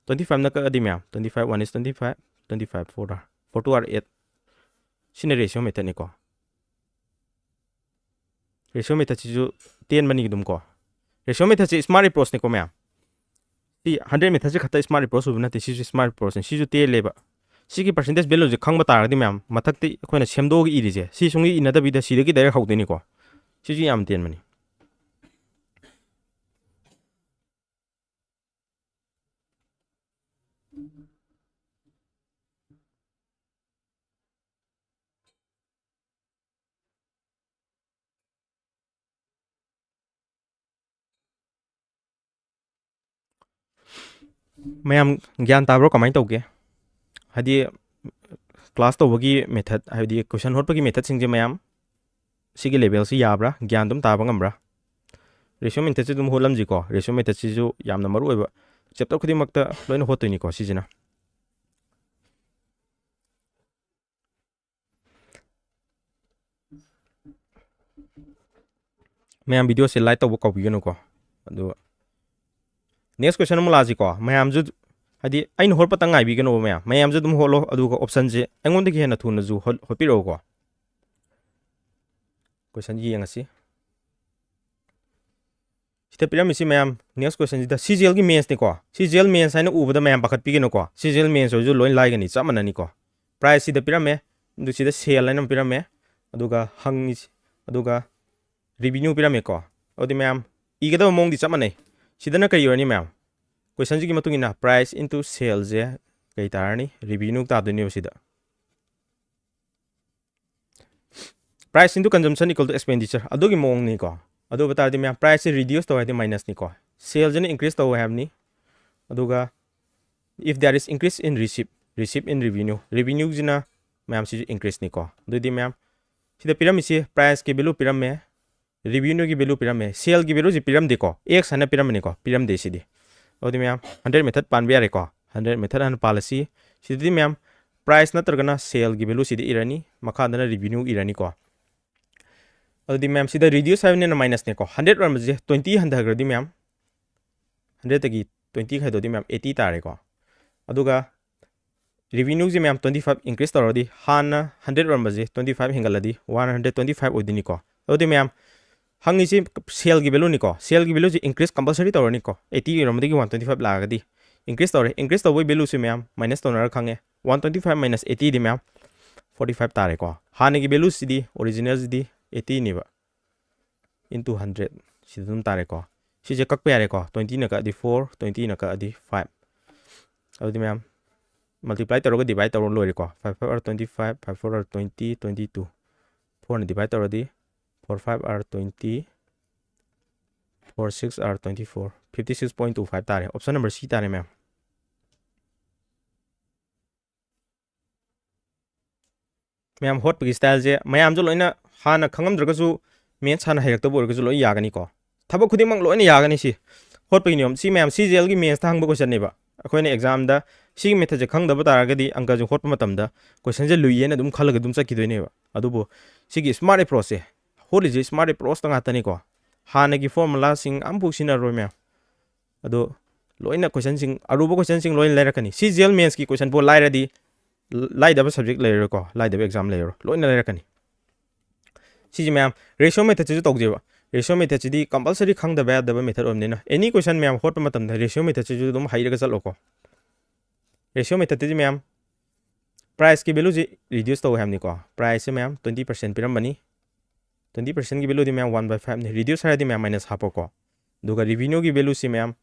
Twenty five ꯅ ꯀꯛꯑꯗꯤ ꯃꯌꯥꯝ, twenty five one is twenty five, twenty five four are, four two are eight꯫ ꯁꯤꯅ ratio method ꯅꯤꯀꯣ꯫ Ratio method ꯁꯤꯁꯨ ꯇꯦꯟꯕꯅꯤ ꯑꯗꯨꯝ ꯀꯣ꯫ Ratio method ꯁꯤ smart approach ꯅꯤꯀꯣ ꯃꯌꯥꯝ꯫ ꯁꯤ hundred method ꯁꯤ ꯈꯛꯇ smart approach ꯑꯣꯏꯕ ꯅꯠꯇꯦ, ꯁꯤꯁꯨ smart approach ꯅꯤ꯫ ꯁꯤꯁꯨ ꯇꯦꯜꯂꯦꯕ꯫ ꯁꯤꯒꯤ percentage value ꯁꯦ ꯈꯪꯕ ꯇꯥꯔꯒꯗꯤ ꯃꯌꯥꯝ, ꯃꯊꯛꯇ ꯑꯩꯈꯣꯏꯅ ꯁꯦꯝꯗꯣꯛꯑꯒ ꯏꯔꯤꯁꯦ, ꯁꯤ ꯁꯨꯡꯏ ꯏꯅꯗꯕꯤꯗ ꯁꯤꯗꯒꯤ direct ꯍꯧꯗꯣꯏꯅꯤꯀꯣ꯫ ꯁꯤꯁꯨ ꯌꯥꯝ ꯇꯦꯟꯕꯅꯤ꯫ ꯃꯌꯥꯝ ꯒ꯭ꯌꯥꯟ ꯇꯥꯕ꯭ꯔꯣ? ꯀꯃꯥꯏꯅ ꯇꯧꯒꯦ? ꯍꯥꯏꯗꯤ class ꯇꯧꯕꯒꯤ method, ꯍꯥꯏꯗꯤ question ꯍꯣꯠꯄꯒꯤ method ꯁꯤꯡꯁꯦ ꯃꯌꯥꯝ, ꯁꯤꯒꯤ level ꯁꯤ ꯌꯥꯕ꯭ꯔꯥ? ꯒ꯭ꯌꯥꯟ ꯑꯗꯨꯝ ꯇꯥꯕ ꯉꯝꯕ꯭ꯔꯥ? Ratio method ꯁꯤ ꯑꯗꯨꯝ ꯍꯣꯠꯂꯝꯁꯤꯀꯣ꯫ Ratio method ꯁꯤꯁꯨ ꯌꯥꯝꯅ ꯃꯔꯨ ꯑꯣꯏꯕ, chapter ꯈꯨꯗꯤꯡꯃꯛꯇ ꯂꯣꯏꯅ ꯍꯣꯠꯇꯣꯏꯅꯤꯀꯣ ꯁꯤꯁꯤꯅ꯫ ꯃꯌꯥꯝ video ꯁꯦ like ꯇꯧꯕ ꯀꯥꯎꯕꯤꯒꯅꯨꯀꯣ꯫ ꯑꯗꯨꯒ next question ꯑꯃꯨꯛ ꯂꯥꯛꯑꯁꯤꯀꯣ꯫ ꯃꯌꯥꯝꯁꯨ, ꯍꯥꯏꯗꯤ, ꯑꯩꯅ ꯍꯣꯠꯄꯇꯪ ꯉꯥꯏꯕꯤꯒꯅꯣꯕ ꯃꯌꯥꯝ꯫ ꯃꯌꯥꯝꯁꯨ ꯑꯗꯨꯝ ꯍꯣꯠꯂꯣ, ꯑꯗꯨꯒ option ꯁꯦ ꯑꯩꯉꯣꯟꯗꯒꯤ ꯍꯦꯟꯅ ꯊꯨꯅꯁꯨ ꯍꯣꯠ-, ꯍꯣꯠꯄꯤꯔꯛꯎꯀꯣ꯫ Question ꯌꯦꯡꯉꯁꯤ꯫ ꯁꯤꯗ ꯄꯤꯔꯝꯃꯤꯁꯤ ꯃꯌꯥꯝ, next question ꯁꯤꯗ CGL ꯒꯤ mains ꯅꯤꯀꯣ꯫ CGL mains ꯍꯥꯏꯅ ꯎꯕꯗ ꯃꯌꯥꯝ ꯄꯥꯈꯠꯄꯤꯒꯅꯨꯀꯣ꯫ CGL mains ꯑꯣꯏꯔꯁꯨ ꯂꯣꯏ ꯂꯥꯏꯒꯅꯤ, ꯆꯞ ꯃꯥꯟꯅꯅꯤꯀꯣ꯫ Price ꯁꯤꯗ ꯄꯤꯔꯝꯃꯦ, ꯑꯗꯨ ꯁꯤꯗ sale ꯍꯥꯏꯅ ꯑꯃ ꯄꯤꯔꯝꯃꯦ, ꯑꯗꯨꯒ ꯍꯪꯉꯤꯁꯤ, ꯑꯗꯨꯒ revenue ꯄꯤꯔꯝꯃꯦꯀꯣ꯫ ꯑꯗꯨꯗꯤ ꯃꯌꯥꯝ, ꯏꯒꯗꯕ ꯃꯑꯣꯡꯗꯤ ꯆꯞ ꯃꯥꯟꯅꯩ꯫ ꯁꯤꯗꯅ ꯀꯔꯤ ꯑꯣꯏꯔꯅꯤ ꯃꯌꯥꯝ? Question ꯁꯤꯒꯤ ꯃꯇꯨꯡ ꯏꯟꯅ price into sale ꯁꯦ ꯀꯩ ꯇꯥꯔꯅꯤ? Revenue ꯇꯥꯗꯣꯏꯅꯦꯕ ꯁꯤꯗ꯫ Price into consumption equal to expenditure ꯑꯗꯨꯒꯤ ꯃꯑꯣꯡꯅꯤꯀꯣ꯫ ꯑꯗꯨ ꯑꯣꯏꯕ ꯇꯥꯔꯗꯤ ꯃꯌꯥꯝ price ꯁꯦ reduce ꯇꯧꯋꯦ ꯍꯥꯏꯗꯤ minus ꯅꯤꯀꯣ꯫ Sale ꯁꯤꯅ increase ꯇꯧꯋꯦ ꯍꯥꯏꯕꯅꯤ꯫ ꯑꯗꯨꯒ if there is increase in receipt, receipt in revenue, revenue ꯁꯤꯅ ꯃꯌꯥꯝ ꯁꯤꯁꯨ increase ꯅꯤꯀꯣ꯫ ꯑꯗꯨꯗꯤ ꯃꯌꯥꯝ ꯁꯤꯗ ꯄꯤꯔꯝꯃꯤꯁꯤ price ꯀꯤ value ꯄꯤꯔꯝꯃꯦ, revenue ꯒꯤ value ꯄꯤꯔꯝꯃꯦ, sale ꯒꯤ value ꯁꯤ ꯄꯤꯔꯝꯗꯦꯀꯣ, X ꯍꯥꯏꯅ ꯄꯤꯔꯝꯕꯅꯤꯀꯣ, ꯄꯤꯔꯝꯗꯦ ꯁꯤꯗꯤ꯫ ꯑꯗꯨꯗꯤ ꯃꯌꯥꯝ hundred method ꯄꯥꯟꯕ ꯌꯥꯔꯦꯀꯣ꯫ Hundred method ꯍꯥꯟꯅ ꯄꯥꯜꯂꯁꯤ꯫ ꯁꯤꯗꯗꯤ ꯃꯌꯥꯝ price ꯅꯠꯇ꯭ꯔꯒꯅ sale ꯒꯤ value ꯁꯤꯗꯤ ꯏꯔꯅꯤ, ꯃꯈꯥꯗꯅ revenue ꯏꯔꯅꯤꯀꯣ꯫ ꯑꯗꯨꯗꯤ ꯃꯌꯥꯝ ꯁꯤꯗ reduce ꯍꯥꯏꯕꯅꯤꯅ minus ꯅꯤꯀꯣ꯫ Hundred ꯑꯣꯏꯔꯝꯕꯁꯦ twenty ꯍꯟꯊꯈ꯭ꯔꯗꯤ ꯃꯌꯥꯝ hundred ꯇꯒꯤ twenty ꯈꯥꯏꯗꯣꯛꯑꯗꯤ ꯃꯌꯥꯝ eighty ꯇꯥꯔꯦꯀꯣ꯫ ꯑꯗꯨꯒ revenue ꯁꯦ ꯃꯌꯥꯝ twenty five increase ꯇꯧꯔꯗꯤ ꯍꯥꯟꯅ hundred ꯑꯣꯏꯔꯝꯕꯁꯦ twenty five ꯍꯦꯟꯒꯠꯂꯗꯤ one hundred twenty five ꯑꯣꯏꯗꯣꯏꯅꯤꯀꯣ꯫ ꯑꯗꯨꯗꯤ ꯃꯌꯥꯝ ꯍꯪꯉꯤꯁꯤ sale ꯒꯤ value ꯅꯤꯀꯣ꯫ Sale ꯒꯤ value ꯁꯦ increase compulsory ꯇꯧꯔꯅꯤꯀꯣ꯫ Eighty ꯑꯣꯏꯔꯝꯕꯗꯒꯤ one twenty five ꯂꯥꯛꯑꯒꯗꯤ increase ꯇꯧꯔꯦ꯫ Increase ꯇꯧꯕꯒꯤ value ꯁꯦ ꯃꯌꯥꯝ minus ꯇꯧꯅꯔ ꯈꯪꯉꯦ꯫ One twenty five minus eighty ꯗꯤ ꯃꯌꯥꯝ forty five ꯇꯥꯔꯦꯀꯣ꯫ ꯍꯥꯟꯅꯒꯤ value ꯁꯤꯗꯤ, original ꯁꯤꯗꯤ eighty ꯅꯦꯕ, into hundred ꯁꯤꯗ ꯑꯗꯨꯝ ꯇꯥꯔꯦꯀꯣ꯫ ꯁꯤꯁꯦ ꯀꯛꯄ ꯌꯥꯔꯦꯀꯣ꯫ Twenty ꯅ ꯀꯛꯑꯗꯤ four, twenty ꯅ ꯀꯛꯑꯗꯤ five꯫ ꯑꯗꯨꯗꯤ ꯃꯌꯥꯝ multiply ꯇꯧꯔꯒ divide ꯇꯧꯔ ꯂꯣꯏꯔꯦꯀꯣ꯫ Five five are twenty five, five four are twenty, twenty two꯫ Four ꯅ divide ꯇꯧꯔꯗꯤ four five are twenty, four six are twenty four, fifty six point two five ꯇꯥꯔꯦ꯫ Option number C ꯇꯥꯔꯦ ꯃꯌꯥꯝ꯫ ꯃꯌꯥꯝ ꯍꯣꯠꯄꯒꯤ style ꯁꯦ ꯃꯌꯥꯝꯁꯨ ꯂꯣꯏꯅ ꯍꯥꯟꯅ ꯈꯪꯉꯝꯗ꯭ꯔꯒꯁꯨ maths ꯍꯥꯟꯅ ꯍꯩꯔꯛꯇꯕ ꯑꯣꯏꯔꯒꯁꯨ ꯂꯣꯏ ꯌꯥꯒꯅꯤꯀꯣ꯫ ꯊꯕꯛ ꯈꯨꯗꯤꯡꯃꯛ ꯂꯣꯏꯅ ꯌꯥꯒꯅꯤ ꯁꯤ꯫ ꯍꯣꯠꯄꯒꯤ ꯅꯤꯌꯣꯝ ꯁꯤ ꯃꯌꯥꯝ C G L ꯒꯤ maths ꯇ ꯍꯪꯕ question ꯅꯦꯕ꯫ ꯑꯩꯈꯣꯏꯅ exam ꯗ ꯁꯤꯒꯤ method ꯁꯦ ꯈꯪꯗꯕ ꯇꯥꯔꯒꯗꯤ ꯑꯪꯀꯁꯦ ꯍꯣꯠꯄ ꯃꯇꯝꯗ question ꯁꯦ ꯂꯨꯏꯌꯦꯅ ꯑꯗꯨꯝ ꯈꯜꯂꯒ ꯑꯗꯨꯝ ꯆꯠꯈꯤꯗꯣꯏꯅꯦꯕ꯫ ꯑꯗꯨꯕꯨ ꯁꯤꯒꯤ smart approach ꯁꯦ, ꯍꯣꯠꯂꯤꯁꯦ smart approach ꯇ ꯉꯥꯛꯇꯅꯤꯀꯣ꯫ ꯍꯥꯟꯅꯒꯤ formula ꯁꯤꯡ ꯑꯃꯐꯥꯎ ꯁꯤꯖꯤꯟꯅꯔꯣꯏ ꯃꯌꯥꯝ꯫ ꯑꯗꯣ ꯂꯣꯏꯅ question ꯁꯤꯡ, ꯑꯔꯨꯕ question ꯁꯤꯡ ꯂꯣꯏꯅ ꯂꯩꯔꯛꯀꯅꯤ꯫ C G L maths ꯀꯤ question ꯄꯣ ꯂꯥꯏꯔꯗꯤ, ꯂꯥꯏꯗꯕ subject ꯂꯩꯔꯣꯏꯀꯣ, ꯂꯥꯏꯗꯕ exam ꯂꯩꯔꯣꯏ, ꯂꯣꯏꯅ ꯂꯩꯔꯛꯀꯅꯤ꯫ ꯁꯤꯁꯦ ꯃꯌꯥꯝ ratio method ꯁꯤꯁꯨ ꯇꯧꯖꯦꯕ꯫ Ratio method ꯁꯤꯗꯤ compulsory ꯈꯪꯗꯕ ꯌꯥꯗꯕ method ꯑꯣꯏꯕꯅꯤꯅ, any question ꯃꯌꯥꯝ ꯍꯣꯠꯄ ꯃꯇꯝꯗ ratio method ꯁꯤꯁꯨ ꯑꯗꯨꯝ ꯍꯩꯔꯒ ꯆꯠꯂꯣꯀꯣ꯫ Ratio method ꯁꯤ ꯃꯌꯥꯝ price ꯀꯤ value ꯁꯤ reduce ꯇꯧꯋꯦ ꯍꯥꯏꯕꯅꯤꯀꯣ꯫ Price ꯁꯦ ꯃꯌꯥꯝ twenty percent ꯄꯤꯔꯝꯕꯅꯤ꯫ Twenty percent ꯀꯤ value ꯗꯤ ꯃꯌꯥꯝ one by five ꯅꯤ꯫ Reduce ꯍꯥꯏꯔꯗꯤ ꯃꯌꯥꯝ minus ꯍꯥꯞꯄꯣꯀꯣ꯫ ꯑꯗꯨꯒ revenue ꯒꯤ value ꯁꯤ ꯃꯌꯥꯝ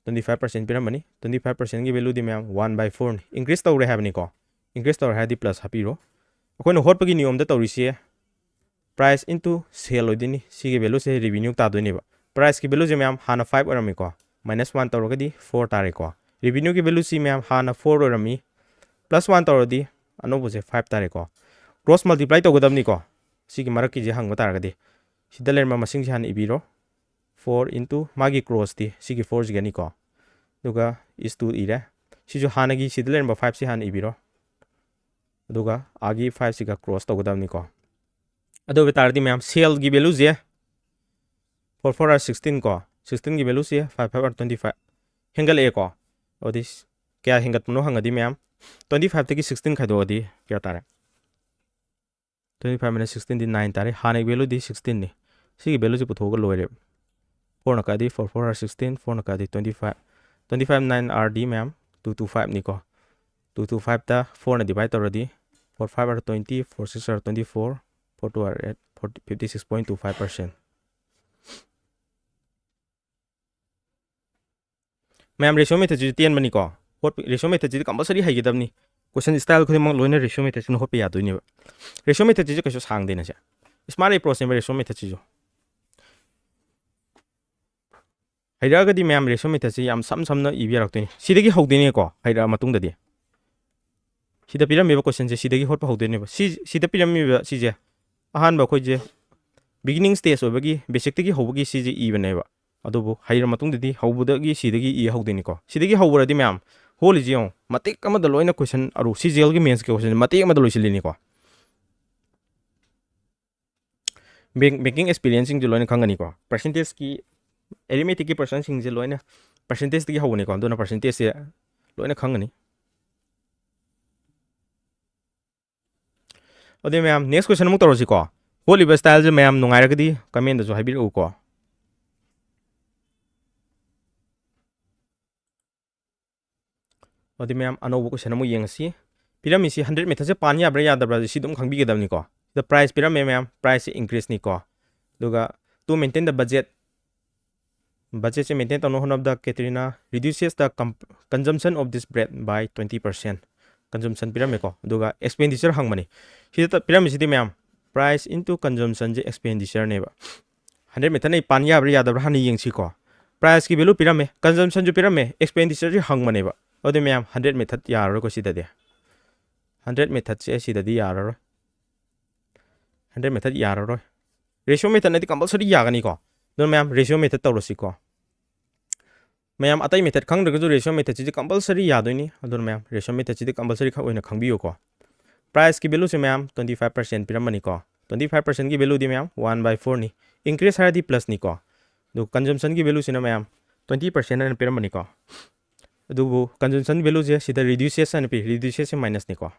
twenty five percent ꯄꯤꯔꯝꯕꯅꯤ꯫ Twenty five percent ꯒꯤ value ꯗꯤ ꯃꯌꯥꯝ one by four ꯅꯤ꯫ Increase ꯇꯧꯔꯦ ꯍꯥꯏꯕꯅꯤꯀꯣ꯫ Increase ꯇꯧꯔꯦ ꯍꯥꯏꯔꯗꯤ plus ꯍꯥꯞꯄꯤꯔꯣ꯫ ꯑꯩꯈꯣꯏꯅ ꯍꯣꯠꯄꯒꯤ ꯅꯤꯌꯣꯝꯗ ꯇꯧꯔꯤꯁꯦ price into sale ꯑꯣꯏꯗꯣꯏꯅꯤ꯫ ꯁꯤꯒꯤ value ꯁꯦ revenue ꯇꯥꯗꯣꯏꯅꯦꯕ꯫ Price ꯀꯤ value ꯁꯦ ꯃꯌꯥꯝ ꯍꯥꯟꯅ five ꯑꯣꯏꯔꯝꯃꯤꯀꯣ, minus one ꯇꯧꯔꯒꯗꯤ four ꯇꯥꯔꯦꯀꯣ꯫ Revenue ꯒꯤ value ꯁꯤ ꯃꯌꯥꯝ ꯍꯥꯟꯅ four ꯑꯣꯏꯔꯝꯃꯤ, plus one ꯇꯧꯔꯗꯤ ꯑꯅꯧꯕꯁꯦ five ꯇꯥꯔꯦꯀꯣ꯫ Cross multiply ꯇꯧꯒꯗꯕꯅꯤꯀꯣ꯫ ꯁꯤꯒꯤ ꯃꯔꯛꯀꯤꯁꯦ ꯍꯪꯕ ꯇꯥꯔꯒꯗꯤ ꯁꯤꯗ ꯂꯩꯔꯝꯕ ꯃꯁꯤꯡꯁꯦ ꯍꯥꯟꯅ ꯏꯕꯤꯔꯣ꯫ Four into ꯃꯥꯒꯤ cross ꯇꯤ ꯁꯤꯒꯤ four ꯁꯤꯒꯅꯤꯀꯣ꯫ ꯑꯗꯨꯒ is two ꯏꯔꯦ꯫ ꯁꯤꯁꯨ ꯍꯥꯟꯅꯒꯤ ꯁꯤꯗ ꯂꯩꯔꯝꯕ five ꯁꯤ ꯍꯥꯟꯅ ꯏꯕꯤꯔꯣ꯫ ꯑꯗꯨꯒ ꯑꯥꯒꯤ five ꯁꯤꯒ cross ꯇꯧꯒꯗꯕꯅꯤꯀꯣ꯫ ꯑꯗꯨ ꯑꯣꯏꯕ ꯇꯥꯔꯗꯤ ꯃꯌꯥꯝ, sale ꯒꯤ value say four four are sixteen ꯀꯣ, sixteen ꯒꯤ value say five five are twenty five ꯍꯦꯟꯒꯠꯂꯛꯑꯦꯀꯣ꯫ ꯑꯗꯨꯗꯤ ꯀꯌꯥ ꯍꯦꯟꯒꯠꯄꯅꯣ ꯍꯪꯉꯗꯤ ꯃꯌꯥꯝ, twenty five ꯇꯒꯤ sixteen ꯈꯥꯏꯗꯣꯛꯑꯗꯤ ꯀꯌꯥ ꯇꯥꯔꯦ? Twenty five minus sixteen ꯗꯤ nine ꯇꯥꯔꯦ꯫ ꯍꯥꯟꯅꯒꯤ value ꯗꯤ sixteen ꯅꯤ꯫ ꯁꯤꯒꯤ value ꯁꯤ ꯄꯨꯊꯣꯛꯑꯒ ꯂꯣꯏꯔꯦ꯫ Four ꯅ ꯀꯛꯑꯗꯤ four four are sixteen, four ꯅ ꯀꯛꯑꯗꯤ twenty five, twenty five nine are ꯗꯤ ꯃꯌꯥꯝ two two five ꯅꯤꯀꯣ꯫ Two two five ꯇ four ꯅ divide ꯇꯧꯔꯗꯤ four five are twenty, four six are twenty four, four two are eight, forty, fifty six point two five percent꯫ ꯃꯌꯥꯝ, ratio method ꯁꯤꯁꯨ ꯇꯦꯟꯕꯅꯤꯀꯣ꯫ ꯍꯣꯠꯄ, ratio method ꯁꯤꯗꯤ compulsory ꯍꯩꯒꯗꯕꯅꯤ꯫ Question style ꯈꯨꯗꯤꯡꯃꯛ ꯂꯣꯏꯅ ratio method ꯁꯤꯅ ꯍꯣꯠꯄ ꯌꯥꯗꯣꯏꯅꯦꯕ꯫ Ratio method ꯁꯤꯁꯨ ꯀꯩꯁꯨ ꯁꯥꯡꯗꯦꯅ ꯁꯦ꯫ Smart approach ꯅꯦꯕ ratio method ꯁꯤꯁꯨ꯫ ꯍꯩꯔꯛꯑꯒꯗꯤ ꯃꯌꯥꯝ, ratio method ꯁꯤ ꯌꯥꯝ ꯁꯝ ꯁꯝꯅ ꯏꯕ ꯌꯥꯔꯛꯇꯣꯏꯅꯤ꯫ ꯁꯤꯗꯒꯤ ꯍꯧꯗꯣꯏꯅꯦꯀꯣ, ꯍꯩꯔꯛꯑ ꯃꯇꯨꯡꯗꯗꯤ꯫ ꯁꯤꯗ ꯄꯤꯔꯝꯃꯤꯕ question ꯁꯦ ꯁꯤꯗꯒꯤ ꯍꯣꯠꯄ ꯍꯧꯗꯣꯏꯅꯦꯕ꯫ ꯁꯤ, ꯁꯤꯗ ꯄꯤꯔꯝꯃꯤꯕ ꯁꯤꯁꯦ ꯑꯍꯥꯟꯕ ꯑꯩꯈꯣꯏꯁꯦ beginning stage ꯑꯣꯏꯕꯒꯤ, basic ꯇꯒꯤ ꯍꯧꯕꯒꯤ ꯁꯤꯁꯦ ꯏꯕꯅꯦꯕ꯫ ꯑꯗꯨꯕꯨ ꯍꯩꯔ ꯃꯇꯨꯡꯗꯗꯤ ꯍꯧꯕꯗꯒꯤ ꯁꯤꯗꯒꯤ ꯏ ꯍꯧꯗꯣꯏꯅꯤꯀꯣ꯫ ꯁꯤꯗꯒꯤ ꯍꯧꯕꯗꯗꯤ ꯃꯌꯥꯝ, ꯍꯣꯠꯂꯤꯁꯤ ꯌꯦꯡꯉꯨ, ꯃꯇꯦꯛ ꯑꯃꯗ ꯂꯣꯏꯅ question ꯑꯔꯨ-, CGL ꯒꯤ mains ꯀꯤ question ꯁꯦ ꯃꯇꯦꯛ ꯑꯃꯗ ꯂꯣꯏꯁꯤꯜꯂꯤꯅꯤꯀꯣ꯫ Bank-, banking experience ꯁꯤꯡꯁꯨ ꯂꯣꯏꯅ ꯈꯪꯒꯅꯤꯀꯣ꯫ Percentage ꯀꯤ, arithmetic ꯀꯤ percent ꯁꯤꯡꯁꯦ ꯂꯣꯏꯅ percentage ꯇꯒꯤ ꯍꯧꯕꯅꯤꯀꯣ꯫ ꯑꯗꯨꯅ percentage ꯁꯦ ꯂꯣꯏꯅ ꯈꯪꯒꯅꯤ꯫ ꯑꯗꯨꯗꯤ ꯃꯌꯥꯝ, next question ꯑꯃꯨꯛ ꯇꯧꯔꯁꯤꯀꯣ꯫ ꯍꯣꯠꯂꯤꯕ style ꯁꯦ ꯃꯌꯥꯝ ꯅꯨꯡꯉꯥꯏꯔꯒꯗꯤ comment ꯇꯁꯨ ꯍꯥꯏꯕꯤꯔꯛꯎꯀꯣ꯫ ꯑꯗꯨꯗꯤ ꯃꯌꯥꯝ, ꯑꯅꯧꯕ question ꯑꯃꯨꯛ ꯌꯦꯡꯉꯁꯤ꯫ ꯄꯤꯔꯝꯃꯤꯁꯤ hundred method ꯁꯦ ꯄꯥꯟ ꯌꯥꯕ꯭ꯔꯥ ꯌꯥꯗꯕ꯭ꯔꯥ ꯁꯤ ꯑꯗꯨꯝ ꯈꯪꯕꯤꯒꯗꯕꯅꯤꯀꯣ꯫ ꯁꯤꯗ price ꯄꯤꯔꯝꯃꯦ ꯃꯌꯥꯝ, price ꯁꯦ increase ꯅꯤꯀꯣ꯫ ꯑꯗꯨꯒ to maintain the budget, ꯕꯖꯦꯠꯁꯦ ꯃꯦꯟꯇꯦꯟ ꯇꯧꯅꯕ ꯍꯣꯠꯅꯕꯗ Katrina reduces the com- consumption of this bread by twenty percent꯫ Consumption ꯄꯤꯔꯝꯃꯦꯀꯣ, ꯑꯗꯨꯒ expenditure ꯍꯪꯕꯅꯤ꯫ ꯁꯤꯗ ꯄꯤꯔꯝꯃꯤꯁꯤꯗꯤ ꯃꯌꯥꯝ, price into consumptionꯁꯦ expenditure ꯅꯦꯕ꯫ Hundred methodꯅ ꯑꯩ ꯄꯥꯟ ꯌꯥꯕ꯭ꯔꯥ ꯌꯥꯗꯕ꯭ꯔꯥ ꯍꯥꯟꯅ ꯌꯦꯡꯁꯤꯀꯣ꯫ Priceꯀꯤ value ꯄꯤꯔꯝꯃꯦ, consumptionꯁꯨ ꯄꯤꯔꯝꯃꯦ, expenditure ꯁꯤ ꯍꯪꯕꯅꯦꯕ꯫ ꯑꯗꯨꯗꯤ ꯃꯌꯥꯝ, hundred method ꯌꯥꯔꯔꯣꯏꯀꯣ ꯁꯤꯗꯗꯤ꯫ Hundred methodꯁꯦ ꯁꯤꯗꯗꯤ ꯌꯥꯔꯔꯣꯏ꯫ Hundred method ꯌꯥꯔꯔꯣꯏ꯫ Ratio methodꯅꯗꯤ compulsory ꯌꯥꯒꯅꯤꯀꯣ꯫ ꯑꯗꯨꯅ ꯃꯌꯥꯝ, ratio method ꯇꯧꯔꯁꯤꯀꯣ꯫ ꯃꯌꯥꯝ, ꯑꯇꯩ method ꯈꯪꯗ꯭ꯔꯒꯁꯨ ratio methodꯁꯤꯗꯤ compulsory ꯌꯥꯗꯣꯏꯅꯤ꯫ ꯑꯗꯨꯅ ꯃꯌꯥꯝ, ratio methodꯁꯤꯗꯤ compulsory ꯈꯛ ꯑꯣꯏꯅ ꯈꯪꯕꯤꯌꯨꯀꯣ꯫ Priceꯀꯤ valueꯁꯦ ꯃꯌꯥꯝ, twenty five percent ꯄꯤꯔꯝꯕꯅꯤꯀꯣ꯫ Twenty five percentꯀꯤ valueꯗꯤ ꯃꯌꯥꯝ, one by fourꯅꯤ꯫ Increase ꯍꯥꯏꯔꯗꯤ plusꯅꯤꯀꯣ꯫ ꯑꯗꯨ consumptionꯒꯤ valueꯁꯤꯅ ꯃꯌꯥꯝ, twenty percent ꯍꯥꯏꯅ ꯄꯤꯔꯝꯕꯅꯤꯀꯣ꯫ ꯑꯗꯨꯕꯨ consumption valueꯁꯦ ꯁꯤꯗ reduces ꯍꯥꯏꯅ ꯄꯤ, reducesꯁꯦ minusꯅꯤꯀꯣ꯫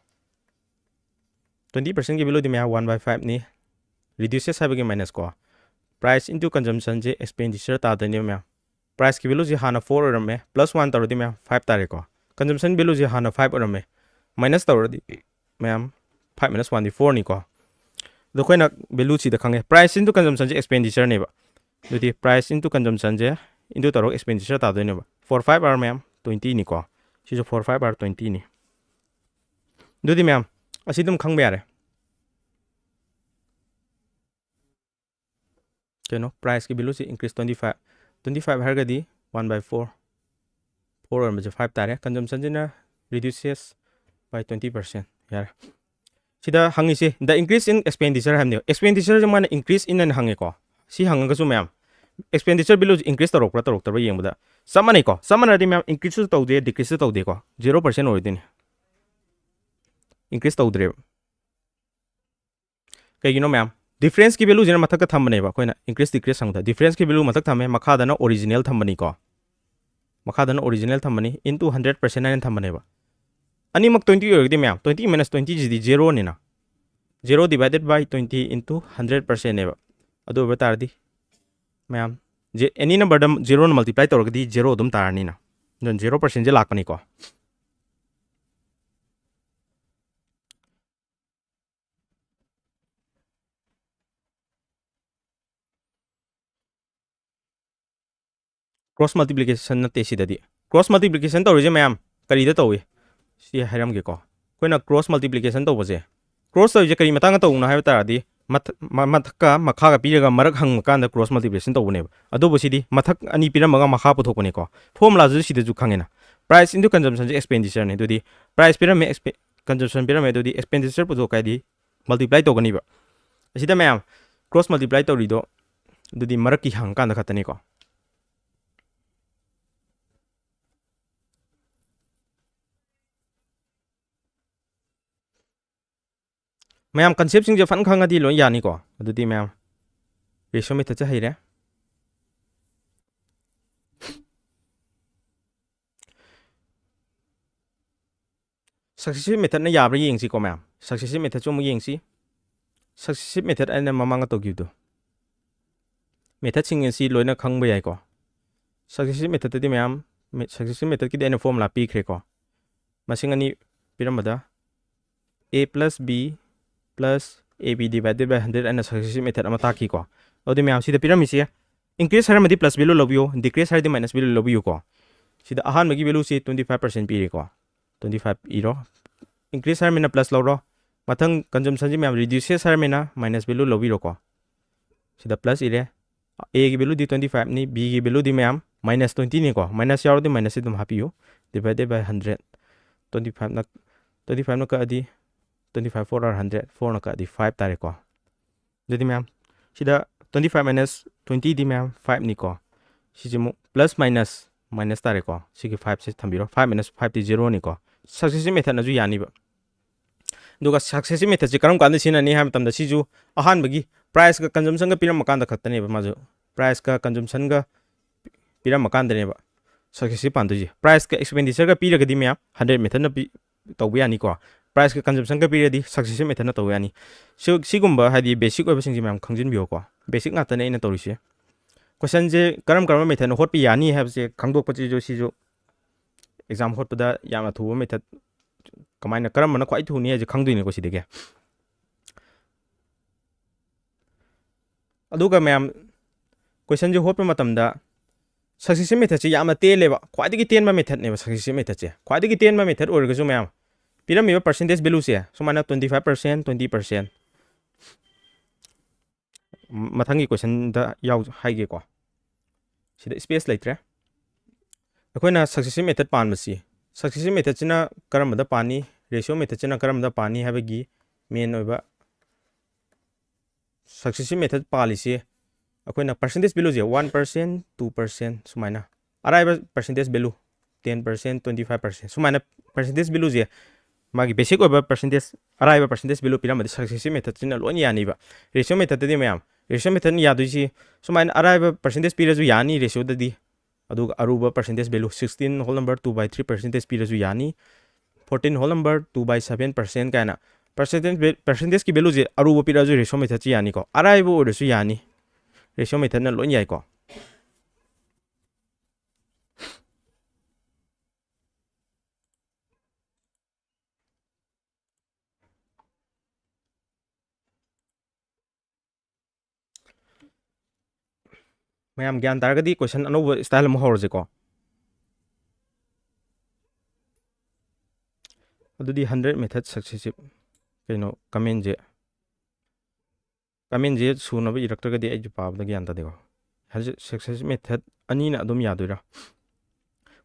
Twenty percentꯀꯤ valueꯗꯤ ꯃꯌꯥꯝ, one by fiveꯅꯤ꯫ Reduces ꯍꯥꯏꯕꯒꯤ minus ꯀꯣ꯫ Price into consumptionꯁꯦ expenditure ꯇꯥꯗꯣꯏꯅꯦꯕ ꯃꯌꯥꯝ꯫ Priceꯀꯤ valueꯁꯦ ꯍꯥꯟꯅ four ꯑꯣꯏꯔꯝꯃꯦ, plus one ꯇꯧꯔꯗꯤ ꯃꯌꯥꯝ, five ꯇꯥꯔꯦꯀꯣ꯫ Consumption valueꯁꯦ ꯍꯥꯟꯅ five ꯑꯣꯏꯔꯝꯃꯦ, minus ꯇꯧꯔꯗꯤ ꯃꯌꯥꯝ, five minus oneꯗꯤ fourꯅꯤꯀꯣ꯫ ꯑꯗꯣ ꯑꯩꯈꯣꯏꯅ valueꯁꯤꯗ ꯈꯪꯉꯦ, price into consumptionꯁꯦ expenditure ꯅꯦꯕ꯫ ꯑꯗꯨꯗꯤ price into consumptionꯁꯦ into ꯇꯧꯔꯒ expenditure ꯇꯥꯗꯣꯏꯅꯦꯕ꯫ Four five are ꯃꯌꯥꯝ, twentyꯅꯤꯀꯣ꯫ ꯁꯤꯁꯨ four five are twentyꯅꯤ꯫ ꯑꯗꯨꯗꯤ ꯃꯌꯥꯝ, ꯑꯁꯤ ꯑꯗꯨꯝ ꯈꯪꯕ ꯌꯥꯔꯦ꯫ ꯀꯩꯅꯣ, priceꯀꯤ valueꯁꯤ increase twenty five, twenty five ꯍꯥꯏꯔꯒꯗꯤ one by four, four ꯑꯣꯏꯔꯝꯕꯁꯦ five ꯇꯥꯔꯦ꯫ Consumptionꯁꯤꯅ reduces by twenty percent꯫ ꯌꯥꯔꯦ꯫ ꯁꯤꯗ ꯍꯪꯉꯤꯁꯦ the increase in expenditure ꯍꯥꯏꯕꯅꯦꯕ꯫ Expenditureꯁꯦ ꯃꯥꯅ increase in ꯍꯥꯏꯅ ꯍꯪꯉꯦꯀꯣ꯫ ꯁꯤ ꯍꯪꯉꯒꯁꯨ ꯃꯌꯥꯝ, expenditureꯁꯦ increase ꯇꯧꯔꯛꯄ꯭ꯔꯥ ꯇꯧꯔꯛꯇꯕ꯭ꯔꯥ ꯌꯦꯡꯕꯗ ꯆꯞ ꯃꯥꯟꯅꯩꯀꯣ꯫ ꯆꯞ ꯃꯥꯟꯅꯔꯗꯤ ꯃꯌꯥꯝ, increaseꯁꯨ ꯇꯧꯗꯦ, decreaseꯁꯨ ꯇꯧꯗꯦꯀꯣ꯫ Zero percent ꯑꯣꯏꯗꯣꯏꯅꯤ꯫ Increase ꯇꯧꯗ꯭ꯔꯦꯕ꯫ ꯀꯩꯒꯤꯅꯣ ꯃꯌꯥꯝ? Differenceꯀꯤ valueꯁꯤꯅ ꯃꯊꯛꯇ ꯊꯝꯕꯅꯦꯕ, ꯑꯩꯈꯣꯏꯅ increase decrease ꯍꯪꯕꯗ꯫ Differenceꯀꯤ value ꯃꯊꯛ ꯊꯝꯃꯦ, ꯃꯈꯥꯗꯅ original ꯊꯝꯕꯅꯤꯀꯣ꯫ ꯃꯈꯥꯗꯅ original ꯊꯝꯕꯅꯤ, into hundred percent ꯍꯥꯏꯅ ꯊꯝꯕꯅꯦꯕ꯫ ꯑꯅꯤꯃꯛ twenty ꯑꯣꯏꯔꯒꯗꯤ ꯃꯌꯥꯝ, twenty minus twentyꯁꯤꯗꯤ zeroꯅꯤꯅ, zero divided by twenty into hundred percentꯅꯦꯕ꯫ ꯑꯗꯨ ꯑꯣꯏꯕ ꯇꯥꯔꯗꯤ ꯃꯌꯥꯝ, any numberꯗ zeroꯅ multiply ꯇꯧꯔꯒꯗꯤ zero ꯑꯗꯨꯝ ꯇꯥꯔꯅꯤꯅ꯫ ꯑꯗꯨꯅ zero percentꯁꯦ ꯂꯥꯛꯄꯅꯤꯀꯣ꯫ ꯀ꯭ꯔꯣꯁ ꯃꯜꯇꯤꯄ꯭ꯂꯤꯀꯦꯁꯟ ꯅꯠꯇꯦ ꯁꯤꯗꯗꯤ꯫ ꯀ꯭ꯔꯣꯁ ꯃꯜꯇꯤꯄ꯭ꯂꯤꯀꯦꯁꯟ ꯇꯧꯔꯤꯁꯦ ꯃꯌꯥꯝ ꯀꯔꯤꯗ ꯇꯧꯏ? ꯁꯤ ꯍꯥꯏꯔꯝꯒꯦꯀꯣ꯫ ꯑꯩꯈꯣꯏꯅ ꯀ꯭ꯔꯣꯁ ꯃꯜꯇꯤꯄ꯭ꯂꯤꯀꯦꯁꯟ ꯇꯧꯕꯁꯦ, ꯀ꯭ꯔꯣꯁ ꯇꯧꯔꯤꯁꯦ ꯀꯔꯤ ꯃꯇꯥꯡꯗ ꯇꯧꯕꯅꯣ ꯍꯥꯏꯕ ꯇꯥꯔꯗꯤ, ꯃꯊ-, ꯃ-, ꯃꯊꯛꯀ ꯃꯈꯥꯒ ꯄꯤꯔꯒ ꯃꯔꯛ ꯍꯪꯕ ꯀꯥꯟꯗ ꯀ꯭ꯔꯣꯁ ꯃꯜꯇꯤꯄ꯭ꯂꯤꯀꯦꯁꯟ ꯇꯧꯕꯅꯦꯕ꯫ ꯑꯗꯨꯕꯨ ꯁꯤꯗꯤ ꯃꯊꯛ ꯑꯅꯤ ꯄꯤꯔꯝꯃꯒ ꯃꯈꯥ ꯄꯨꯊꯣꯛꯄꯅꯤꯀꯣ꯫ ꯐꯣꯔꯃꯨꯂꯥꯁꯤꯁꯨ ꯁꯤꯗꯁꯨ ꯈꯪꯉꯦꯅ, price into consumption ꯁꯦ ꯑꯦꯛꯁꯄꯦꯟꯗꯤꯆꯔꯅꯤ꯫ ꯑꯗꯨꯗꯤ price ꯄꯤꯔꯝꯃꯦ, ꯑꯦꯛꯁꯄꯦ-, consumption ꯄꯤꯔꯝꯃꯦ, ꯑꯗꯨꯗꯤ expenditure ꯄꯨꯊꯣꯛꯀꯦ ꯍꯥꯏꯗꯤ multiply ꯇꯧꯒꯅꯤꯕ꯫ ꯑꯁꯤꯗ ꯃꯌꯥꯝ ꯀ꯭ꯔꯣꯁ ꯃꯜꯇꯤꯄ꯭ꯂꯥꯏ ꯇꯧꯔꯤꯗꯣ ꯑꯗꯨꯗꯤ ꯃꯔꯛꯀꯤ ꯍꯪꯉꯀꯥꯟꯗ ꯈꯛꯇꯅꯤꯀꯣ꯫ ꯃꯌꯥꯝ ꯀꯟꯁꯦꯞꯁꯤꯡꯁꯦ ꯐꯖꯅ ꯈꯪꯉꯗꯤ ꯂꯣꯏ ꯌꯥꯅꯤꯀꯣ꯫ ꯑꯗꯨꯗꯤ ꯃꯌꯥꯝ ꯔꯦꯁꯤꯑꯣ ꯃꯦꯊꯠꯁꯦ ꯍꯩꯔꯦ꯫ ꯁꯛꯁꯦꯁꯤꯞ ꯃꯦꯊꯠꯅ ꯌꯥꯕ꯭ꯔꯥ ꯌꯦꯡꯁꯤꯀꯣ ꯃꯌꯥꯝ꯫ ꯁꯛꯁꯦꯁꯤꯞ ꯃꯦꯊꯠꯁꯨ ꯑꯃꯨꯛ ꯌꯦꯡꯁꯤ꯫ ꯁꯛꯁꯦꯁꯤꯞ ꯃꯦꯊꯠ ꯑꯩꯅ ꯃꯃꯥꯡꯗ ꯇꯧꯈꯤꯕꯗꯣ, ꯃꯦꯊꯠꯁꯤꯡ ꯑꯁꯤ ꯂꯣꯏꯅ ꯈꯪꯕ ꯌꯥꯏꯀꯣ꯫ ꯁꯛꯁꯦꯁꯤꯞ ꯃꯦꯊꯠꯇꯗꯤ ꯃꯌꯥꯝ, ꯁꯛꯁꯦꯁꯤꯞ ꯃꯦꯊꯠꯀꯤꯗꯤ ꯑꯩꯅ ꯐꯣꯔꯃꯨꯂꯥ ꯄꯤꯈ꯭ꯔꯦꯀꯣ꯫ ꯃꯁꯤꯡ ꯑꯅꯤ ꯄꯤꯔꯝꯕꯗ, a plus b plus ab divided by hundred ꯑꯅ ꯁꯛꯁꯦꯁꯤꯞ ꯃꯦꯊꯠ ꯑꯃ ꯇꯥꯛꯈꯤꯀꯣ꯫ ꯑꯗꯨꯗꯤ ꯃꯌꯥꯝ ꯁꯤꯗ ꯄꯤꯔꯝꯃꯤꯁꯦ, increase ꯍꯥꯏꯔꯝꯃꯗꯤ plus value ꯂꯧꯕꯤꯌꯨ, decrease ꯍꯥꯏꯔꯗꯤ minus value ꯂꯧꯕꯤꯌꯨꯀꯣ꯫ ꯁꯤꯗ ꯑꯍꯥꯟꯕꯒꯤ value ꯁꯤ twenty five percent ꯄꯤꯔꯦꯀꯣ꯫ Twenty five ꯏꯔꯣ꯫ Increase ꯍꯥꯏꯔꯃꯤꯅ plus ꯂꯧꯔꯣ꯫ ꯃꯊꯪ consumption ꯁꯤ ꯃꯌꯥꯝ reduces ꯍꯥꯏꯔꯃꯤꯅ minus value ꯂꯧꯕꯤꯔꯣꯀꯣ꯫ ꯁꯤꯗ plus ꯏꯔꯦ꯫ A ꯒꯤ value ꯗꯤ twenty five ꯅꯤ, B ꯒꯤ value ꯗꯤ ꯃꯌꯥꯝ minus twenty ꯅꯤꯀꯣ꯫ Minus ꯌꯥꯎꯔꯗꯤ minus ꯁꯤ ꯑꯗꯨꯝ ꯍꯥꯞꯄꯤꯌꯨ꯫ Divided by hundred꯫ Twenty five ꯅ, twenty five ꯅ ꯀꯛꯑꯗꯤ twenty five four are hundred, four ꯅ ꯀꯛꯑꯗꯤ five ꯇꯥꯔꯦꯀꯣ꯫ ꯑꯗꯨꯗꯤ ꯃꯌꯥꯝ, ꯁꯤꯗ twenty five minus twenty ꯗꯤ ꯃꯌꯥꯝ five ꯅꯤꯀꯣ꯫ ꯁꯤꯁꯦ ꯑꯃꯨꯛ plus minus minus ꯇꯥꯔꯦꯀꯣ꯫ ꯁꯤꯒꯤ five ꯁꯦ ꯊꯝꯕꯤꯔꯣ꯫ Five minus five T zero ꯅꯤꯀꯣ꯫ Successive method ꯅꯁꯨ ꯌꯥꯅꯤꯕ꯫ ꯑꯗꯨꯒ successive method ꯁꯦ ꯀꯔꯝ ꯀꯥꯟꯗ ꯁꯤꯖꯤꯟꯅꯅꯤ ꯍꯥꯏꯕ ꯃꯇꯝꯗ, ꯁꯤꯁꯨ ꯑꯍꯥꯟꯕꯒꯤ price ꯀ consumption ꯒ ꯄꯤꯔꯝꯕ ꯀꯥꯟꯗ ꯈꯛꯇꯅꯦꯕ ꯃꯥꯁꯨ꯫ Price ꯀ consumption ꯒ ꯄꯤꯔꯝꯕ ꯀꯥꯟꯗꯅꯦꯕ successive ꯄꯥꯟꯗꯣꯏꯁꯦ꯫ Price ꯀ expenditure ꯒ ꯄꯤꯔꯒꯗꯤ ꯃꯌꯥꯝ hundred method ꯅ ꯄꯤ-, ꯇꯧꯕ ꯌꯥꯅꯤꯀꯣ꯫ Price ꯀ consumption ꯒ ꯄꯤꯔꯗꯤ successive method ꯅ ꯇꯧꯕ ꯌꯥꯅꯤ꯫ ꯁꯤ-, ꯁꯤꯒꯨꯝꯕ ꯍꯥꯏꯗꯤ basic ꯑꯣꯏꯕꯁꯤꯡꯁꯦ ꯃꯌꯥꯝ ꯈꯪꯖꯤꯟꯕꯤꯌꯣꯀꯣ꯫ Basic ꯉꯥꯛꯇꯅꯦ ꯑꯩꯅ ꯇꯧꯔꯤꯁꯦ꯫ Question ꯁꯦ ꯀꯔꯝ ꯀꯔꯝꯕ method ꯅ ꯍꯣꯠꯄ ꯌꯥꯅꯤ ꯍꯥꯏꯕꯁꯦ ꯈꯪꯗꯣꯛꯄꯁꯤꯁꯨ, ꯁꯤꯁꯨ exam ꯍꯣꯠꯄꯗ ꯌꯥꯝꯅ ꯊꯨꯕ method ꯀꯃꯥꯏꯅ, ꯀꯔꯝꯕꯅ ꯈ꯭ꯋꯥꯏ ꯊꯨꯅꯤ ꯍꯥꯏꯁꯦ ꯈꯪꯗꯣꯏꯅꯤꯀꯣ ꯁꯤꯗꯒꯤ꯫ ꯑꯗꯨꯒ ꯃꯌꯥꯝ, question ꯁꯦ ꯍꯣꯠꯄ ꯃꯇꯝꯗ Successive methodꯁꯦ ꯌꯥꯝꯅ ꯇꯦꯜꯂꯦꯕ, ꯈ꯭ꯋꯥꯏꯗꯒꯤ ꯇꯦꯟꯕ methodꯅꯦꯕ successive methodꯁꯦ꯫ ꯈ꯭ꯋꯥꯏꯗꯒꯤ ꯇꯦꯟꯕ method ꯑꯣꯏꯔꯒꯁꯨ ꯃꯌꯥꯝ, ꯄꯤꯔꯝꯃꯤꯕ percentage valueꯁꯦ ꯁꯨꯃꯥꯏꯅ twenty five percent, twenty percent, ꯃꯊꯪꯒꯤ questionꯗ ꯌꯥꯎ ꯍꯥꯏꯒꯦꯀꯣ꯫ ꯁꯤꯗ space ꯂꯩꯇ꯭ꯔꯦ꯫ ꯑꯩꯈꯣꯏꯅ successive method ꯄꯥꯟꯕꯁꯤ, successive methodꯁꯤꯅ ꯀꯔꯝꯕꯗ ꯄꯥꯟꯅꯤ, ratio methodꯁꯤꯅ ꯀꯔꯝꯕꯗ ꯄꯥꯟꯅꯤ ꯍꯥꯏꯕꯒꯤ main ꯑꯣꯏꯕ successive method ꯄꯥꯜꯂꯤꯁꯤ ꯑꯩꯈꯣꯏꯅ percentage valueꯁꯦ one percent, two percent ꯁꯨꯃꯥꯏꯅ, ꯑꯔꯥꯏꯕ percentage value ten percent, twenty five percent ꯁꯨꯃꯥꯏꯅ percentage valueꯁꯦ, ꯃꯥꯒꯤ basic ꯑꯣꯏꯕ percentage, ꯑꯔꯥꯏꯕ percentage value ꯄꯤꯔꯝꯃꯗꯤ successive methodꯁꯤꯅ ꯂꯣꯏꯅ ꯌꯥꯅꯤꯕ꯫ Ratio methodꯇꯗꯤ ꯃꯌꯥꯝ, ratio methodꯅ ꯌꯥꯗꯣꯏꯁꯤ ꯁꯨꯃꯥꯏꯅ ꯑꯔꯥꯏꯕ percentage ꯄꯤꯔꯁꯨ ꯌꯥꯅꯤ ratioꯗꯗꯤ, ꯑꯗꯨꯒ ꯑꯔꯨꯕ percentage value sixteen whole number two by three percentage ꯄꯤꯔꯁꯨ ꯌꯥꯅꯤ, fourteen whole number two by seven percent ꯀꯥꯏꯅ percentage, percentageꯀꯤ valueꯁꯦ ꯑꯔꯨꯕ ꯄꯤꯔꯛꯑꯁꯨ ratio methodꯁꯤ ꯌꯥꯅꯤꯀꯣ, ꯑꯔꯥꯏꯕ ꯑꯣꯏꯔꯁꯨ ꯌꯥꯅꯤ, ratio methodꯅ ꯂꯣꯏ ꯌꯥꯏꯀꯣ꯫ ꯃꯌꯥꯝ ꯒ꯭ꯌꯥꯟ ꯇꯥꯔꯒꯗꯤ question ꯑꯅꯧꯕ style ꯑꯃ ꯍꯧꯔꯁꯤꯀꯣ꯫ ꯑꯗꯨꯗꯤ hundred method successive ꯀꯩꯅꯣ commentꯁꯦ, commentꯁꯦ ꯁꯨꯅꯕ ꯏꯔꯛꯇ꯭ꯔꯒꯗꯤ ꯑꯩꯁꯨ ꯄꯥꯕꯗ ꯒ꯭ꯌꯥꯟ ꯇꯥꯗꯦꯀꯣ꯫ ꯍꯧꯖꯤꯛ successive method ꯑꯅꯤꯅ ꯑꯗꯨꯝ ꯌꯥꯗꯣꯏꯔꯥ?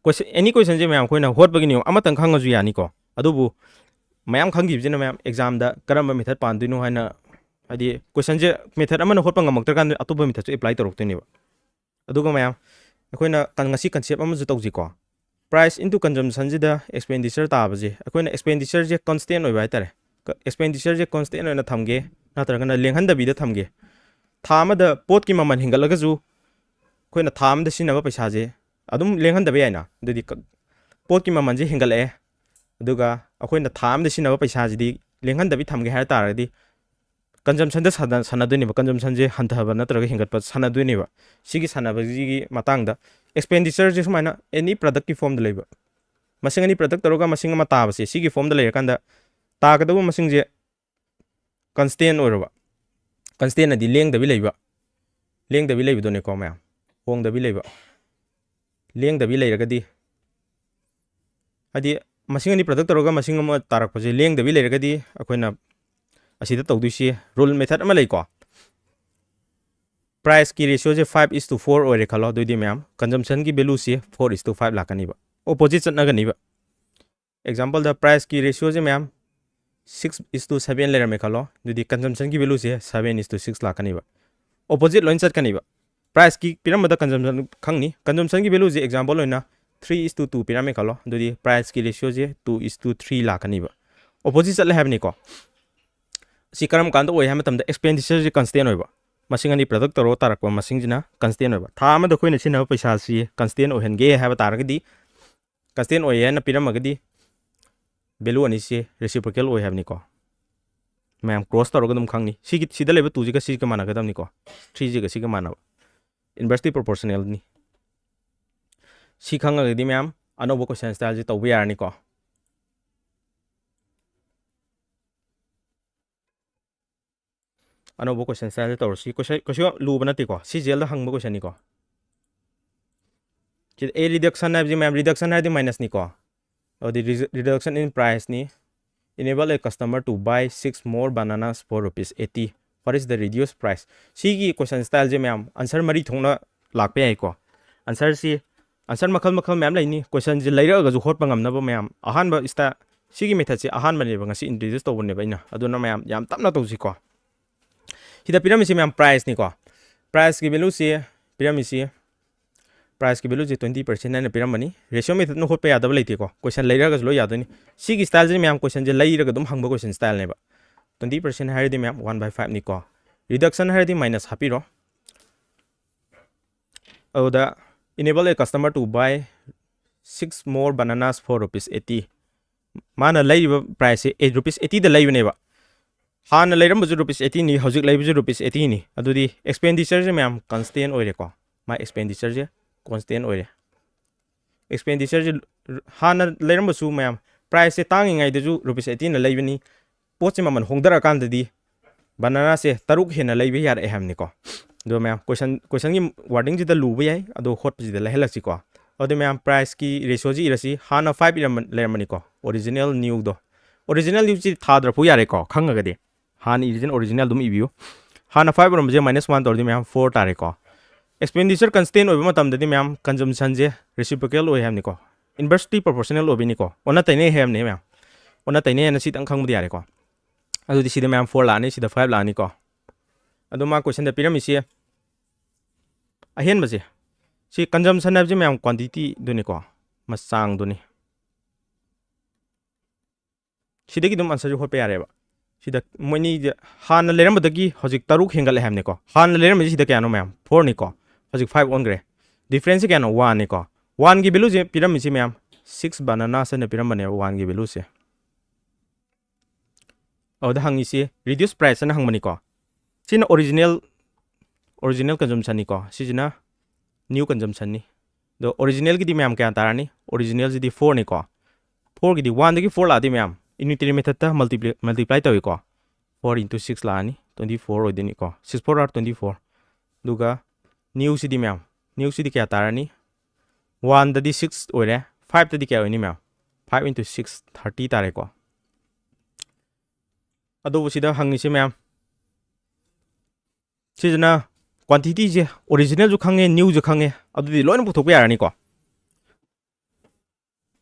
Question, any questionꯁꯦ ꯃꯌꯥꯝ ꯑꯩꯈꯣꯏꯅ ꯍꯣꯠꯄꯒꯤ ꯅꯤꯌꯣꯝ ꯑꯃꯇꯪ ꯈꯪꯉꯁꯨ ꯌꯥꯅꯤꯀꯣ꯫ ꯑꯗꯨꯕꯨ ꯃꯌꯥꯝ ꯈꯪꯈꯤꯕꯁꯤꯅ ꯃꯌꯥꯝ examꯗ ꯀꯔꯝꯕ method ꯄꯥꯟꯗꯣꯏꯅꯣ ꯍꯥꯏꯅ, ꯍꯥꯏꯗꯤ questionꯁꯦ method ꯑꯃꯅ ꯍꯣꯠꯄ ꯉꯝꯃꯛꯇ꯭ꯔꯀꯥꯟꯗ ꯑꯇꯣꯞꯄ methodꯁꯨ apply ꯇꯧꯔꯛꯇꯣꯏꯅꯦꯕ꯫ ꯑꯗꯨꯒ ꯃꯌꯥꯝ, ꯑꯩꯈꯣꯏꯅ ꯀꯟ-, ꯉꯁꯤ concept ꯑꯃꯁꯨ ꯇꯧꯁꯤꯀꯣ꯫ Price into consumptionꯁꯤꯗ expenditure ꯇꯥꯕꯁꯦ, ꯑꯩꯈꯣꯏꯅ expenditureꯁꯦ constant ꯑꯣꯏꯕ ꯍꯥꯏꯇꯥꯔꯦ꯫ ꯀ-, expenditureꯁꯦ constant ꯑꯣꯏꯅ ꯊꯝꯒꯦ, ꯅꯠꯇ꯭ꯔꯒꯅ ꯂꯦꯡꯍꯟꯗꯕꯤꯗ ꯊꯝꯒꯦ꯫ ꯊꯥ ꯑꯃꯗ ꯄꯣꯠꯀꯤ ꯃꯃꯜ ꯍꯦꯟꯒꯠꯂꯒꯁꯨ ꯑꯩꯈꯣꯏꯅ ꯊꯥ ꯑꯃꯗ ꯁꯤꯖꯤꯟꯅꯕ ꯄꯩꯁꯥꯁꯦ ꯑꯗꯨꯝ ꯂꯦꯡꯍꯟꯗꯕ ꯌꯥꯏꯅ꯫ ꯑꯗꯨꯗꯤ ꯀ-, ꯄꯣꯠꯀꯤ ꯃꯃꯜꯁꯦ ꯍꯦꯟꯒꯠꯂꯛꯑꯦ, ꯑꯗꯨꯒ ꯑꯩꯈꯣꯏꯅ ꯊꯥ ꯑꯃꯗ ꯁꯤꯖꯤꯟꯅꯕ ꯄꯩꯁꯥꯁꯤꯗꯤ ꯂꯦꯡꯍꯟꯗꯕꯤ ꯊꯝꯒꯦ ꯍꯥꯏ ꯇꯥꯔꯒꯗꯤ, consumptionꯗ ꯁꯥꯟꯅ-, ꯁꯥꯟꯅꯗꯣꯏꯅꯦꯕ, consumptionꯁꯦ ꯍꯟꯊꯕ ꯅꯠꯇ꯭ꯔꯒ ꯍꯦꯟꯒꯠꯄ ꯁꯥꯟꯅꯗꯣꯏꯅꯦꯕ꯫ ꯁꯤꯒꯤ ꯁꯥꯟꯅꯕꯁꯤꯒꯤ ꯃꯇꯥꯡꯗ expenditureꯁꯦ ꯁꯨꯃꯥꯏꯅ any productꯀꯤ formꯗ ꯂꯩꯕ, ꯃꯁꯤꯡ ꯑꯅꯤ product ꯇꯧꯔꯒ ꯃꯁꯤꯡ ꯑꯃ ꯇꯥꯕꯁꯦ, ꯁꯤꯒꯤ formꯗ ꯂꯩꯔꯀꯥꯟꯗ ꯇꯥꯒꯗꯧꯕ ꯃꯁꯤꯡꯁꯦ constant ꯑꯣꯏꯔꯕ, constant ꯑꯗꯤ ꯂꯦꯡꯗꯕꯤ ꯂꯩꯕ, ꯂꯦꯡꯗꯕꯤ ꯂꯩꯕꯗꯨꯅꯦꯀꯣ ꯃꯌꯥꯝ, ꯍꯣꯡꯗꯕꯤ ꯂꯩꯕ꯫ ꯂꯦꯡꯗꯕꯤ ꯂꯩꯔꯒꯗꯤ, ꯍꯥꯏꯗꯤ ꯃꯁꯤꯡ ꯑꯅꯤ product ꯇꯧꯔꯒ ꯃꯁꯤꯡ ꯑꯃ ꯇꯥꯔꯛꯄꯁꯦ ꯂꯦꯡꯗꯕꯤ ꯂꯩꯔꯒꯗꯤ ꯑꯩꯈꯣꯏꯅ ꯑꯁꯤꯗ ꯇꯧꯗꯣꯏꯁꯤ rule method ꯑꯃ ꯂꯩꯀꯣ꯫ Priceꯀꯤ ratioꯁꯦ five is to four ꯑꯣꯏꯔꯦ ꯈꯜꯂꯣ꯫ ꯑꯗꯨꯑꯣꯏꯗꯤ ꯃꯌꯥꯝ consumptionꯒꯤ valueꯁꯦ four is to five ꯂꯥꯛꯀꯅꯤꯕ, opposite ꯆꯠꯅꯒꯅꯤꯕ꯫ Exampleꯗ priceꯀꯤ ratioꯁꯦ ꯃꯌꯥꯝ six is to seven ꯂꯩꯔꯝꯃꯦ ꯈꯜꯂꯣ꯫ ꯑꯗꯨꯗꯤ consumptionꯒꯤ valueꯁꯦ seven is to six ꯂꯥꯛꯀꯅꯤꯕ, opposite ꯂꯣꯏ ꯆꯠꯀꯅꯤꯕ꯫ Priceꯀꯤ ꯄꯤꯔꯝꯕꯗ consumption ꯈꯪꯅꯤ, consumptionꯒꯤ valueꯁꯦ example ꯑꯣꯏꯅ three is to two ꯄꯤꯔꯝꯃꯦ ꯈꯜꯂꯣ꯫ ꯑꯗꯨꯗꯤ priceꯀꯤ ratioꯁꯦ two is to three ꯂꯥꯛꯀꯅꯤꯕ, opposite ꯆꯠꯂꯦ ꯍꯥꯏꯕꯅꯤꯀꯣ꯫ ꯁꯤ ꯀꯔꯝ ꯀꯥꯟꯗ ꯑꯣꯏ ꯍꯥꯏꯕ ꯃꯇꯝꯗ expenditureꯁꯦ constant ꯑꯣꯏꯕ, ꯃꯁꯤꯡ ꯑꯅꯤ product ꯇꯧꯔꯒ ꯇꯥꯔꯛꯄ ꯃꯁꯤꯡꯁꯤꯅ constant ꯑꯣꯏꯕ꯫ ꯊꯥ ꯑꯃꯗ ꯑꯩꯈꯣꯏꯅ ꯁꯤꯖꯤꯟꯅꯕ ꯄꯩꯁꯥꯁꯤ constant ꯑꯣꯏꯍꯟꯒꯦ ꯍꯥꯏꯕ ꯇꯥꯔꯒꯗꯤ, constant ꯑꯣꯏꯌꯦ ꯍꯥꯏꯅ ꯄꯤꯔꯝꯃꯒꯗꯤ value ꯑꯅꯤꯁꯤ reciprocal ꯑꯣꯏ ꯍꯥꯏꯕꯅꯤꯀꯣ꯫ ꯃꯌꯥꯝ cross ꯇꯧꯔꯒ ꯑꯗꯨꯝ ꯈꯪꯅꯤ꯫ ꯁꯤꯒꯤ, ꯁꯤꯗ ꯂꯩꯕ twoꯁꯤꯒ ꯁꯤꯒ ꯃꯥꯟꯅꯒꯗꯕꯅꯤꯀꯣ, threeꯁꯤꯒ ꯁꯤꯒ ꯃꯥꯟꯅꯕ, inversely proportionalꯅꯤ꯫ ꯁꯤ ꯈꯪꯉꯒꯗꯤ ꯃꯌꯥꯝ ꯑꯅꯧꯕ question styleꯁꯦ ꯇꯧꯕ ꯌꯥꯔꯅꯤꯀꯣ꯫ ꯑꯅꯧꯕ question styleꯁꯦ ꯇꯧꯔꯁꯤ꯫ Question ꯀꯩꯁꯨ ꯌꯥꯝ ꯂꯨꯕ ꯅꯠꯇꯦꯀꯣ, ꯁꯤ ꯖꯦꯜꯗ ꯍꯪꯕ questionꯅꯤꯀꯣ꯫ ꯁꯤꯗ A reduction ꯍꯥꯏꯕꯁꯤ ꯃꯌꯥꯝ reduction ꯍꯥꯏꯔꯗꯤ minusꯅꯤꯀꯣ꯫ ꯑꯗꯨꯗꯤ reduction in priceꯅꯤ꯫ Enable a customer to buy six more bananas for rupees eighty. What is the reduced price? ꯁꯤꯒꯤ question styleꯁꯦ ꯃꯌꯥꯝ answer ꯃꯔꯤ ꯊꯣꯛꯅ ꯂꯥꯛꯄ ꯌꯥꯏꯀꯣ꯫ Answerꯁꯤ, answer ꯃꯈꯜ ꯃꯈꯜ ꯃꯌꯥꯝ ꯂꯩꯅꯤ꯫ Questionꯁꯦ ꯂꯩꯔꯛꯑꯒꯁꯨ ꯍꯣꯠꯄ ꯉꯝꯅꯕ ꯃꯌꯥꯝ ꯑꯍꯥꯟꯕ style, ꯁꯤꯒꯤ methodꯁꯦ ꯑꯍꯥꯟꯕꯅꯦꯕ, ꯉꯁꯤ introduce ꯇꯧꯕꯅꯦꯕ ꯑꯩꯅ꯫ ꯑꯗꯨꯅ ꯃꯌꯥꯝ ꯌꯥꯝ ꯇꯞꯅ ꯇꯧꯁꯤꯀꯣ꯫ ꯁꯤꯗ ꯄꯤꯔꯝꯃꯤꯁꯤ ꯃꯌꯥꯝ priceꯅꯤꯀꯣ꯫ Priceꯀꯤ valueꯁꯤ ꯄꯤꯔꯝꯃꯤꯁꯤ, priceꯀꯤ valueꯁꯤ twenty percent ꯍꯥꯏꯅ ꯄꯤꯔꯝꯕꯅꯤ꯫ Ratio methodꯅ ꯍꯣꯠꯄ ꯌꯥꯗꯕ ꯂꯩꯇꯦꯀꯣ, question ꯂꯩꯔꯒꯁꯨ ꯂꯣꯏ ꯌꯥꯗꯣꯏꯅꯤ꯫ ꯁꯤꯒꯤ styleꯁꯤ ꯃꯌꯥꯝ questionꯁꯦ ꯂꯩꯔꯒ ꯑꯗꯨꯝ ꯍꯪꯕ question styleꯅꯦꯕ꯫ Twenty percent ꯍꯥꯏꯔꯗꯤ ꯃꯌꯥꯝ one by fiveꯅꯤꯀꯣ꯫ Reduction ꯍꯥꯏꯔꯗꯤ minus ꯍꯥꯞꯄꯤꯔꯣ꯫ ꯑꯗꯨꯗ enable a customer to buy six more bananas for rupees eighty꯫ ꯃꯥꯅ ꯂꯩꯔꯤꯕ priceꯁꯦ rupees eightyꯗ ꯂꯩꯕꯅꯦꯕ꯫ ꯍꯥꯟꯅ ꯂꯩꯔꯝꯕꯁꯨ rupees eightyꯅꯤ, ꯍꯧꯖꯤꯛ ꯂꯩꯕꯁꯨ rupees eightyꯅꯤ꯫ ꯑꯗꯨꯗꯤ expenditureꯁꯦ ꯃꯌꯥꯝ constant ꯑꯣꯏꯔꯦꯀꯣ꯫ ꯃꯥ expenditureꯁꯦ constant ꯑꯣꯏꯔꯦ꯫ Expenditureꯁꯦ ꯍꯥꯟꯅ ꯂꯩꯔꯝꯕꯁꯨ ꯃꯌꯥꯝ priceꯁꯦ ꯇꯥꯡꯉꯤꯉꯩꯗꯁꯨ rupees eightyꯅ ꯂꯩꯕꯅꯤ꯫ ꯄꯣꯠꯁꯦ ꯃꯃꯜ ꯍꯣꯡꯊꯔꯀꯥꯟꯗꯗꯤ bananaꯁꯦ ꯇꯔꯨꯛ ꯍꯦꯟꯅ ꯂꯩꯕ ꯌꯥꯔꯛꯑꯦ ꯍꯥꯏꯕꯅꯤꯀꯣ꯫ ꯑꯗꯣ ꯃꯌꯥꯝ question, questionꯒꯤ wordingꯁꯤꯗ ꯂꯨꯕ ꯌꯥꯏ, ꯑꯗꯣ ꯍꯣꯠꯄꯁꯤꯗ ꯂꯥꯏꯍꯜꯂꯛꯁꯤꯀꯣ꯫ ꯑꯗꯨꯗꯤ ꯃꯌꯥꯝ, priceꯀꯤ ratioꯁꯤ ꯏꯔꯁꯤ꯫ ꯍꯥꯟꯅ five ꯏꯔꯝꯕ-, ꯂꯩꯔꯝꯕꯅꯤꯀꯣ, original newꯗꯣ꯫ Original newꯁꯤ ꯊꯥꯗ꯭ꯔꯐꯥꯎ ꯌꯥꯔꯦꯀꯣ, ꯈꯪꯉꯒꯗꯤ꯫ ꯍꯥꯟꯅ ꯏꯔꯤꯁꯤꯅ original ꯑꯗꯨꯝ ꯏꯕꯤꯌꯨ꯫ ꯍꯥꯟꯅ five ꯑꯣꯏꯔꯝꯕꯁꯦ minus one ꯇꯧꯔꯗꯤ ꯃꯌꯥꯝ, four ꯇꯥꯔꯦꯀꯣ꯫ Expenditure constant ꯑꯣꯏꯕ ꯃꯇꯝꯗꯗꯤ ꯃꯌꯥꯝ, consumptionꯁꯦ reciprocal ꯑꯣꯏ ꯍꯥꯏꯕꯅꯤꯀꯣ, inversely proportional ꯑꯣꯏꯕꯅꯤꯀꯣ, ꯑꯣꯟꯅ ꯇꯩꯅꯩ ꯍꯥꯏꯕꯅꯤ ꯃꯌꯥꯝ꯫ ꯑꯣꯟꯅ ꯇꯩꯅꯩ ꯍꯥꯏꯅ ꯁꯤꯇꯪ ꯈꯪꯕꯗꯤ ꯌꯥꯔꯦꯀꯣ꯫ ꯑꯗꯨꯗꯤ ꯁꯤꯗ ꯃꯌꯥꯝ, four ꯂꯥꯛꯑꯅꯤ, ꯁꯤꯗ five ꯂꯥꯛꯑꯅꯤꯀꯣ꯫ ꯑꯗꯣ ꯃꯥ questionꯗ ꯄꯤꯔꯝꯃꯤꯁꯦ ꯑꯍꯦꯟꯕꯁꯦ, ꯁꯤ consumption ꯍꯥꯏꯕꯁꯤ ꯃꯌꯥꯝ, quantityꯗꯨꯅꯤꯀꯣ, ꯃꯆꯥꯡꯗꯨꯅꯤ꯫ ꯁꯤꯗꯒꯤ ꯑꯗꯨꯝ answerꯁꯨ ꯍꯣꯠꯄ ꯌꯥꯔꯦꯕ꯫ ꯁꯤꯗ ꯃꯣꯏꯅꯤꯁꯦ ꯍꯥꯟꯅ ꯂꯩꯔꯝꯕꯗꯒꯤ ꯍꯧꯖꯤꯛ ꯇꯔꯨꯛ ꯍꯦꯟꯒꯠꯂꯦ ꯍꯥꯏꯕꯅꯤꯀꯣ꯫ ꯍꯥꯟꯅ ꯂꯩꯔꯝꯕꯁꯤ ꯁꯤꯗ ꯀꯌꯥꯅꯣ ꯃꯌꯥꯝ? Fourꯅꯤꯀꯣ꯫ ꯍꯧꯖꯤꯛ five ꯑꯣꯟꯈ꯭ꯔꯦ꯫ Differenceꯁꯦ ꯀꯌꯥꯅꯣ? Oneꯅꯤꯀꯣ꯫ Oneꯒꯤ valueꯁꯦ ꯄꯤꯔꯝꯃꯤꯁꯤ ꯃꯌꯥꯝ, six bananas ꯍꯥꯏꯅ ꯄꯤꯔꯝꯕꯅꯦꯕ oneꯒꯤ valueꯁꯦ꯫ ꯑꯗꯨꯗ ꯍꯪꯉꯤꯁꯤ reduce price ꯍꯥꯏꯅ ꯍꯪꯕꯅꯤꯀꯣ꯫ ꯁꯤꯅ original, original consumptionꯅꯤꯀꯣ꯫ ꯁꯤꯁꯤꯅ new consumptionꯅꯤ꯫ ꯑꯗꯣ originalꯒꯤꯗꯤ ꯃꯌꯥꯝ ꯀꯌꯥ ꯇꯥꯔꯅꯤ? Originalꯁꯤꯗꯤ fourꯅꯤꯀꯣ꯫ Fourꯒꯤꯗꯤ oneꯗꯒꯤ four ꯂꯥꯛꯑꯗꯤ ꯃꯌꯥꯝ unitary methodꯇ multiply, multiply ꯇꯧꯏꯀꯣ꯫ Four into six ꯂꯥꯛꯑꯅꯤ, twenty four ꯑꯣꯏꯗꯣꯏꯅꯤꯀꯣ꯫ Six four are twenty four꯫ ꯑꯗꯨꯒ newꯁꯤꯗꯤ ꯃꯌꯥꯝ, newꯁꯤꯗꯤ ꯀꯌꯥ ꯇꯥꯔꯅꯤ? Oneꯗꯗꯤ six ꯑꯣꯏꯔꯦ, fiveꯇꯗꯤ ꯀꯌꯥ ꯑꯣꯏꯅꯤ ꯃꯌꯥꯝ? Five into six, thirty ꯇꯥꯔꯦꯀꯣ꯫ ꯑꯗꯨꯕꯨ ꯁꯤꯗ ꯍꯪꯉꯤꯁꯤ ꯃꯌꯥꯝ, ꯁꯤꯁꯤꯅ quantityꯁꯦ originalꯁꯨ ꯈꯪꯉꯦ, newꯁꯨ ꯈꯪꯉꯦ, ꯑꯗꯨꯗꯤ ꯂꯣꯏꯅ ꯄꯨꯊꯣꯛꯄ ꯌꯥꯔꯅꯤꯀꯣ꯫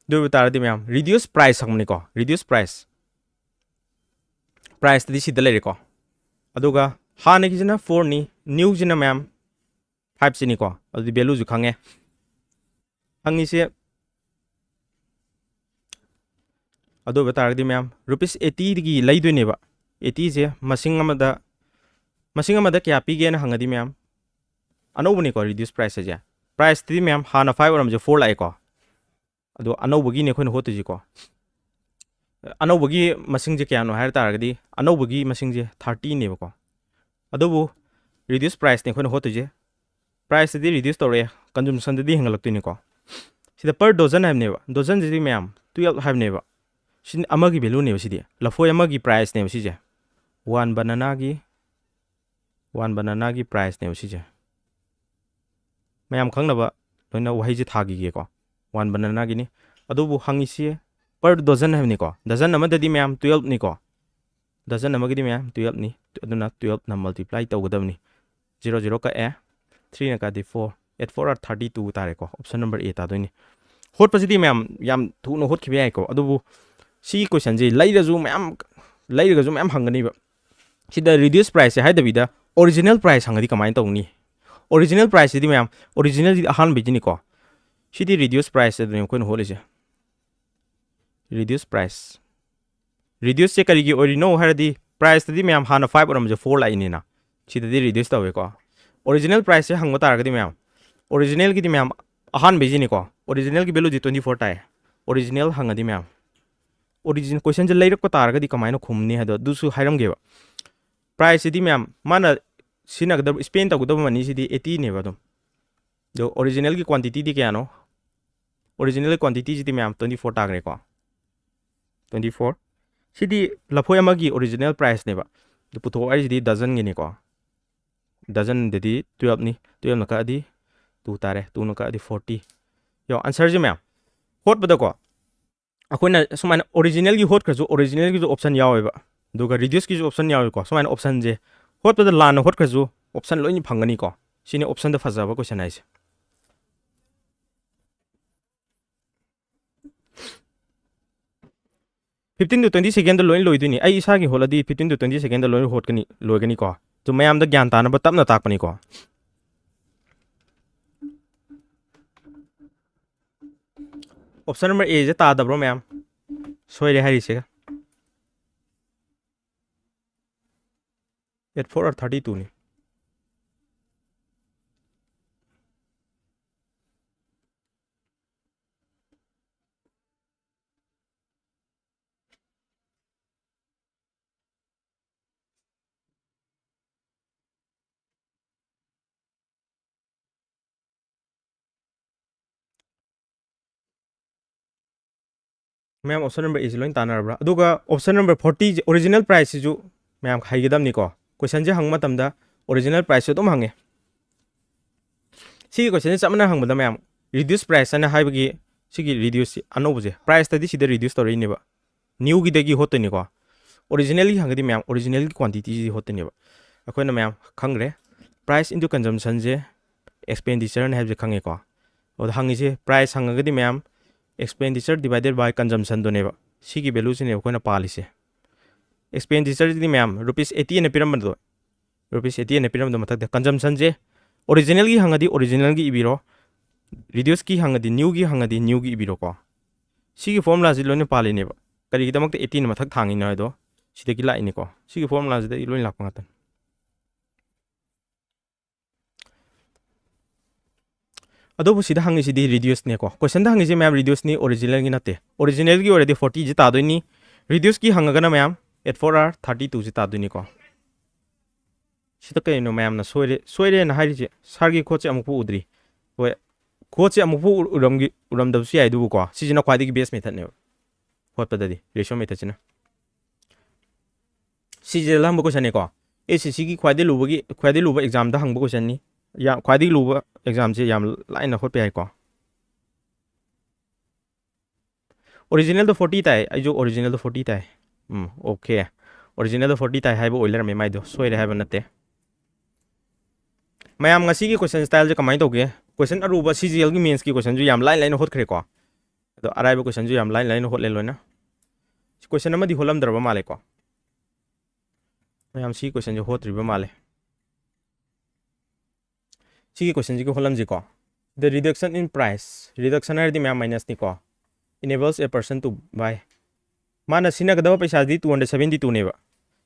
ꯑꯗꯨ ꯑꯣꯏꯕ ꯇꯥꯔꯗꯤ ꯃꯌꯥꯝ, reduce price ꯍꯪꯕꯅꯤꯀꯣ, reduce price꯫ Priceꯇꯗꯤ ꯁꯤꯗ ꯂꯩꯔꯦꯀꯣ꯫ ꯑꯗꯨꯒ ꯍꯥꯟꯅꯒꯤꯁꯤꯅ fourꯅꯤ, newꯁꯤꯅ ꯃꯌꯥꯝ fiveꯁꯤꯅꯤꯀꯣ, ꯑꯗꯨꯗꯤ valueꯁꯨ ꯈꯪꯉꯦ꯫ ꯍꯪꯉꯤꯁꯦ ꯑꯗꯨ ꯑꯣꯏꯕ ꯇꯥꯔꯒꯗꯤ ꯃꯌꯥꯝ, rupees eightyꯗꯒꯤ ꯂꯩꯗꯣꯏꯅꯦꯕ꯫ Eightyꯁꯦ ꯃꯁꯤꯡ ꯑꯃꯗ, ꯃꯁꯤꯡ ꯑꯃꯗ ꯀꯌꯥ ꯄꯤꯒꯦꯅ ꯍꯪꯉꯗꯤ ꯃꯌꯥꯝ, ꯑꯅꯧꯕꯅꯤꯀꯣ reduce price ꯍꯥꯏꯁꯦ꯫ Priceꯇꯗꯤ ꯃꯌꯥꯝ ꯍꯥꯟꯅ five ꯑꯣꯏꯔꯝꯕꯁꯦ four ꯂꯥꯛꯑꯦꯀꯣ꯫ ꯑꯗꯣ ꯑꯅꯧꯕꯒꯤꯅꯦ ꯑꯩꯈꯣꯏꯅ ꯍꯣꯠꯇꯣꯏꯁꯤꯀꯣ꯫ ꯑꯅꯧꯕꯒꯤ ꯃꯁꯤꯡꯁꯦ ꯀꯌꯥꯅꯣ ꯍꯥꯏ ꯇꯥꯔꯒꯗꯤ, ꯑꯅꯧꯕꯒꯤ ꯃꯁꯤꯡꯁꯦ thirtyꯅꯦꯕꯀꯣ꯫ ꯑꯗꯨꯕꯨ reduce priceꯅꯦ ꯑꯩꯈꯣꯏꯅ ꯍꯣꯠꯇꯣꯏꯁꯦ꯫ Priceꯇꯗꯤ reduce ꯇꯧꯔꯛꯑꯦ, consumptionꯗꯗꯤ ꯍꯦꯟꯒꯠꯂꯛꯇꯣꯏꯅꯤꯀꯣ꯫ ꯁꯤꯗ per dozen ꯍꯥꯏꯕꯅꯦꯕ, dozenꯁꯤꯗꯤ ꯃꯌꯥꯝ twelve ꯍꯥꯏꯕꯅꯦꯕ꯫ ꯁꯤ ꯑꯃꯒꯤ valueꯅꯦꯕ ꯁꯤꯗꯤ, ꯂꯐꯣꯏ ꯑꯃꯒꯤ priceꯅꯦꯕ ꯁꯤꯁꯦ꯫ One bananaꯒꯤ, one bananaꯒꯤ priceꯅꯦꯕ ꯁꯤꯁꯦ꯫ ꯃꯌꯥꯝ ꯈꯪꯅꯕ ꯂꯣꯏꯅ ꯋꯥꯍꯩꯁꯦ ꯊꯥꯈꯤꯒꯦꯀꯣ꯫ One bananaꯒꯤꯅꯤ꯫ ꯑꯗꯨꯕꯨ ꯍꯪꯉꯤꯁꯤ per dozen ꯍꯥꯏꯕꯅꯤꯀꯣ꯫ Dozen ꯑꯃꯗꯗꯤ ꯃꯌꯥꯝ twelveꯅꯤꯀꯣ꯫ Dozen ꯑꯃꯒꯤꯗꯤ ꯃꯌꯥꯝ twelveꯅꯤ꯫ ꯑꯗꯨꯅ twelveꯅ multiply ꯇꯧꯒꯗꯕꯅꯤ꯫ Zero zero ꯀꯛꯑꯦ꯫ Threeꯅ ꯀꯛꯑꯗꯤ four꯫ Eight four are thirty two ꯇꯥꯔꯦꯀꯣ꯫ Option number A ꯇꯥꯗꯣꯏꯅꯤ꯫ ꯍꯣꯠꯄꯁꯤꯗꯤ ꯃꯌꯥꯝ ꯌꯥꯝ ꯊꯨꯅ ꯍꯣꯠꯈꯤꯕ ꯌꯥꯏꯀꯣ꯫ ꯑꯗꯨꯕꯨ ꯁꯤꯒꯤ questionꯁꯤ ꯂꯩꯔꯁꯨ ꯃꯌꯥꯝ, ꯂꯩꯔꯒꯁꯨ ꯃꯌꯥꯝ ꯍꯪꯒꯅꯤꯕ꯫ ꯁꯤꯗ reduce priceꯁꯦ ꯍꯥꯏꯗꯕꯤꯗ original price ꯍꯪꯉꯗꯤ ꯀꯃꯥꯏꯅ ꯇꯧꯅꯤ? Original priceꯁꯤꯗꯤ ꯃꯌꯥꯝ, originalꯁꯤꯗꯤ ꯑꯍꯥꯟꯕꯩꯗꯤꯅꯤꯀꯣ꯫ ꯁꯤꯗꯤ reduce price ꯑꯗꯨꯅꯤ ꯑꯩꯈꯣꯏꯅ ꯍꯣꯠꯂꯤꯁꯦ꯫ Reduce price꯫ Reduceꯁꯦ ꯀꯔꯤꯒꯤ ꯑꯣꯏꯔꯤꯅꯣ ꯍꯥꯏꯔꯗꯤ, priceꯇꯗꯤ ꯃꯌꯥꯝ ꯍꯥꯟꯅ five ꯑꯣꯏꯔꯝꯕꯁꯦ four ꯂꯥꯛꯏꯅꯤꯅ꯫ ꯁꯤꯗꯗꯤ reduce ꯇꯧꯋꯦꯀꯣ꯫ Original priceꯁꯦ ꯍꯪꯕ ꯇꯥꯔꯒꯗꯤ ꯃꯌꯥꯝ, originalꯒꯤꯗꯤ ꯃꯌꯥꯝ ꯑꯍꯥꯟꯕꯩꯁꯤꯅꯤꯀꯣ꯫ Originalꯒꯤ valueꯗꯤ twenty four ꯇꯥꯏ꯫ Original ꯍꯪꯉꯗꯤ ꯃꯌꯥꯝ, origin, questionꯁꯦ ꯂꯩꯔꯛꯄ ꯇꯥꯔꯒꯗꯤ ꯀꯃꯥꯏꯅ ꯈꯨꯝꯅꯤ ꯍꯥꯏꯗꯣ ꯑꯗꯨꯁꯨ ꯍꯥꯏꯔꯝꯒꯦꯕ꯫ Priceꯁꯤꯗꯤ ꯃꯌꯥꯝ, ꯃꯥꯅ ꯁꯤꯖꯤꯟꯅꯒꯗꯕ, spend ꯇꯧꯒꯗꯕ moneyꯁꯤꯗꯤ eightyꯅꯦꯕ ꯑꯗꯨꯝ꯫ ꯑꯗꯣ originalꯒꯤ quantityꯗꯤ ꯀꯌꯥꯅꯣ? Original quantityꯁꯤꯗꯤ ꯃꯌꯥꯝ twenty four ꯇꯥꯈ꯭ꯔꯦꯀꯣ꯫ Twenty four꯫ ꯁꯤꯗꯤ ꯂꯐꯣꯏ ꯑꯃꯒꯤ original priceꯅꯦꯕ꯫ ꯑꯗꯨ ꯄꯨꯊꯣꯛꯑꯣ ꯍꯥꯏꯁꯤꯗꯤ dozenꯒꯤꯅꯤꯀꯣ꯫ Dozenꯗꯗꯤ twelveꯅꯤ꯫ Twelveꯅ ꯀꯛꯑꯗꯤ two ꯇꯥꯔꯦ꯫ Twoꯅ ꯀꯛꯑꯗꯤ forty꯫ ꯌꯦꯡꯉꯣ, answerꯁꯦ ꯃꯌꯥꯝ ꯍꯣꯠꯄꯗꯀꯣ, ꯑꯩꯈꯣꯏꯅ ꯁꯨꯃꯥꯏꯅ originalꯒꯤ ꯍꯣꯠꯈ꯭ꯔꯁꯨ originalꯒꯤꯁꯨ option ꯌꯥꯎꯋꯦꯕ, ꯑꯗꯨꯒ reduceꯀꯤꯁꯨ option ꯌꯥꯎꯋꯦꯀꯣ꯫ ꯁꯨꯃꯥꯏꯅ optionꯁꯦ ꯍꯣꯠꯄꯗ ꯂꯥꯟꯅ ꯍꯣꯠꯈ꯭ꯔꯁꯨ option ꯂꯣꯏꯅ ꯐꯪꯒꯅꯤꯀꯣ꯫ ꯁꯤꯅꯤ optionꯗ ꯐꯖꯕ question ꯍꯥꯏꯁꯦ꯫ Fifteen to twenty secondꯗ ꯂꯣꯏ ꯂꯣꯏꯗꯣꯏꯅꯤ꯫ ꯑꯩ ꯏꯁꯥꯒꯤ ꯍꯣꯠꯂꯗꯤ fifteen to twenty secondꯗ ꯂꯣꯏ ꯍꯣꯠꯀꯅꯤ, ꯂꯣꯏꯒꯅꯤꯀꯣ꯫ ꯑꯗꯨ ꯃꯌꯥꯝꯗ ꯒ꯭ꯌꯥꯟ ꯇꯥꯅꯕ ꯇꯞꯅ ꯇꯥꯛꯄꯅꯤꯀꯣ꯫ Option number Aꯁꯦ ꯇꯥꯗꯕ꯭ꯔꯣ ꯃꯌꯥꯝ? ꯁꯣꯏꯔꯦ ꯍꯥꯏꯔꯤꯁꯦ꯫ Eight four are thirty twoꯅꯤ꯫ ꯃꯌꯥꯝ, option number Aꯁꯤ ꯂꯣꯏ ꯇꯥꯟꯅꯔꯕ꯭ꯔꯥ? ꯑꯗꯨꯒ option number fortyꯁꯦ, original priceꯁꯤꯁꯨ ꯃꯌꯥꯝ ꯍꯩꯒꯗꯕꯅꯤꯀꯣ꯫ Questionꯁꯦ ꯍꯪꯕ ꯃꯇꯝꯗ original priceꯁꯨ ꯑꯗꯨꯝ ꯍꯪꯉꯦ꯫ ꯁꯤꯒꯤ question ꯁꯦ ꯆꯞ ꯃꯥꯟꯅ ꯍꯪꯕꯗ ꯃꯌꯥꯝ, reduce price ꯍꯥꯏꯅ ꯍꯥꯏꯕꯒꯤ ꯁꯤꯒꯤ reduce ꯁꯤ ꯑꯅꯧꯕꯁꯦ, price ꯇꯗꯤ ꯁꯤꯗ reduce ꯇꯧꯔꯛꯏꯅꯦꯕ, new ꯒꯤꯗꯒꯤ ꯍꯣꯠꯇꯣꯏꯅꯤꯀꯣ꯫ Original ꯒꯤ ꯍꯪꯉꯗꯤ ꯃꯌꯥꯝ, original ꯒꯤ quantity ꯁꯤ ꯍꯣꯠꯇꯣꯏꯅꯦꯕ꯫ ꯑꯩꯈꯣꯏꯅ ꯃꯌꯥꯝ ꯈꯪꯈ꯭ꯔꯦ, price into consumption ꯁꯦ expenditure ꯅꯤ ꯍꯥꯏꯕꯁꯦ ꯈꯪꯉꯦꯀꯣ꯫ ꯑꯗꯣ ꯍꯪꯉꯤꯁꯦ price ꯍꯪꯉꯒꯗꯤ ꯃꯌꯥꯝ expenditure divided by consumption ꯗꯨꯅꯦꯕ꯫ ꯁꯤꯒꯤ value ꯁꯤꯅꯦꯕ ꯑꯩꯈꯣꯏꯅ ꯄꯥꯜꯂꯤꯁꯦ꯫ Expenditure ꯁꯤꯗꯤ ꯃꯌꯥꯝ rupees eighty ꯑꯅ ꯄꯤꯔꯝꯕꯗꯣ, rupees eighty ꯑꯅ ꯄꯤꯔꯝꯕꯗꯣ ꯃꯊꯛꯇ consumption ꯁꯦ original ꯒꯤ ꯍꯪꯉꯗꯤ original ꯒꯤ ꯏꯕꯤꯔꯣ, reduce ꯀꯤ ꯍꯪꯉꯗꯤ new ꯒꯤ ꯍꯪꯉꯗꯤ new ꯒꯤ ꯏꯕꯤꯔꯣꯀꯣ꯫ ꯁꯤꯒꯤ formula ꯁꯤ ꯂꯣꯏꯅ ꯄꯥꯜꯂꯤꯅꯦꯕ꯫ ꯀꯔꯤꯒꯤꯗꯃꯛꯇ eighty ꯅ ꯃꯊꯛ ꯊꯥꯡꯉꯤꯅꯣ ꯍꯥꯏꯗꯣ ꯁꯤꯗꯒꯤ ꯂꯥꯛꯏꯅꯤꯀꯣ꯫ ꯁꯤꯒꯤ formula ꯁꯤꯗꯒꯤ ꯂꯣꯏ ꯂꯥꯛꯄ ꯉꯥꯛꯇꯅꯤ꯫ ꯑꯗꯨꯕꯨ ꯁꯤꯗ ꯍꯪꯉꯤꯁꯤꯗꯤ reduce ꯅꯦꯀꯣ꯫ Question ꯗ ꯍꯪꯉꯤꯁꯤ ꯃꯌꯥꯝ reduce ꯅꯤ, original ꯒꯤ ꯅꯠꯇꯦ꯫ Original ꯒꯤ ꯑꯣꯏꯔꯗꯤ forty ꯁꯤ ꯇꯥꯗꯣꯏꯅꯤ꯫ Reduce ꯀꯤ ꯍꯪꯉꯒꯅ ꯃꯌꯥꯝ eight four are thirty two ꯁꯤ ꯇꯥꯗꯣꯏꯅꯤꯀꯣ꯫ ꯁꯤꯗ ꯀꯩꯅꯣ ꯃꯌꯥꯝꯅ ꯁꯣꯏꯔꯦ, ꯁꯣꯏꯔꯦꯅ ꯍꯥꯏꯔꯤꯁꯦ? ꯁꯥꯔꯒꯤ ꯈꯨꯠꯁꯦ ꯑꯃꯨꯛꯐꯥꯎ ꯎꯗ꯭ꯔꯤ꯫ ꯍꯣꯏ, ꯈꯨꯠꯁꯦ ꯑꯃꯨꯛꯐꯥꯎ ꯎꯔꯝꯒꯤ-, ꯎꯔꯝꯗꯕꯁꯨ ꯌꯥꯏ, ꯑꯗꯨꯕꯨꯀꯣ, ꯁꯤꯁꯤꯅ ꯈ꯭ꯋꯥꯏꯗꯒꯤ best method ꯅꯦꯕ ꯍꯣꯠꯄꯗꯗꯤ, ratio method ꯁꯤꯅ꯫ ꯁꯤꯁꯦ ꯍꯪꯕ question ꯅꯤꯀꯣ꯫ S S C ꯒꯤ ꯈ꯭ꯋꯥꯏꯗꯒꯤ ꯂꯨꯕꯒꯤ, ꯈ꯭ꯋꯥꯏꯗꯒꯤ ꯂꯨꯕ exam ꯗ ꯍꯪꯕ question ꯅꯤ꯫ ꯌꯥꯝ, ꯈ꯭ꯋꯥꯏꯗꯒꯤ ꯂꯨꯕ exam ꯁꯦ ꯌꯥꯝ ꯂꯥꯏꯅ ꯍꯣꯠꯄ ꯌꯥꯏꯀꯣ꯫ Original ꯗ forty ꯇꯥꯏ, ꯑꯩꯁꯨ original ꯗ forty ꯇꯥꯏ꯫ ꯎꯝ, okay꯫ Original ꯗ forty ꯇꯥꯏ ꯍꯥꯏꯕ ꯑꯣꯏ ꯂꯩꯔꯝꯃꯦ ꯃꯥꯏꯗꯣ, ꯁꯣꯏꯔꯦ ꯍꯥꯏꯕ ꯅꯠꯇꯦ꯫ ꯃꯌꯥꯝ ꯉꯁꯤꯒꯤ question style ꯁꯦ ꯀꯃꯥꯏꯅ ꯇꯧꯒꯦ? Question ꯑꯔꯨꯕ C G L ꯒꯤ mains ꯀꯤ question ꯁꯨ ꯌꯥꯝ ꯂꯥꯏ ꯂꯥꯏꯅ ꯍꯣꯠꯈ꯭ꯔꯦꯀꯣ꯫ ꯑꯗꯣ ꯑꯔꯥꯏꯕ question ꯁꯨ ꯌꯥꯝ ꯂꯥꯏ ꯂꯥꯏꯅ ꯍꯣꯠꯂꯦ ꯂꯣꯏꯅ꯫ Question ꯑꯃꯗꯤ ꯍꯣꯠꯂꯝꯗ꯭ꯔꯕ ꯃꯥꯜꯂꯦꯀꯣ꯫ ꯃꯌꯥꯝ ꯁꯤ question ꯁꯦ ꯍꯣꯠꯇ꯭ꯔꯤꯕ ꯃꯥꯜꯂꯦ꯫ ꯁꯤꯒꯤ question ꯁꯤꯒꯤ ꯍꯣꯠꯂꯝꯁꯤꯀꯣ꯫ The reduction in price, reduction ꯍꯥꯏꯔꯗꯤ ꯃꯌꯥꯝ minus ꯅꯤꯀꯣ, enables a person to buy꯫ ꯃꯥꯅ ꯁꯤꯖꯤꯟꯅꯒꯗꯕ ꯄꯩꯁꯥꯗꯤ two hundred seventy two ꯅꯦꯕ꯫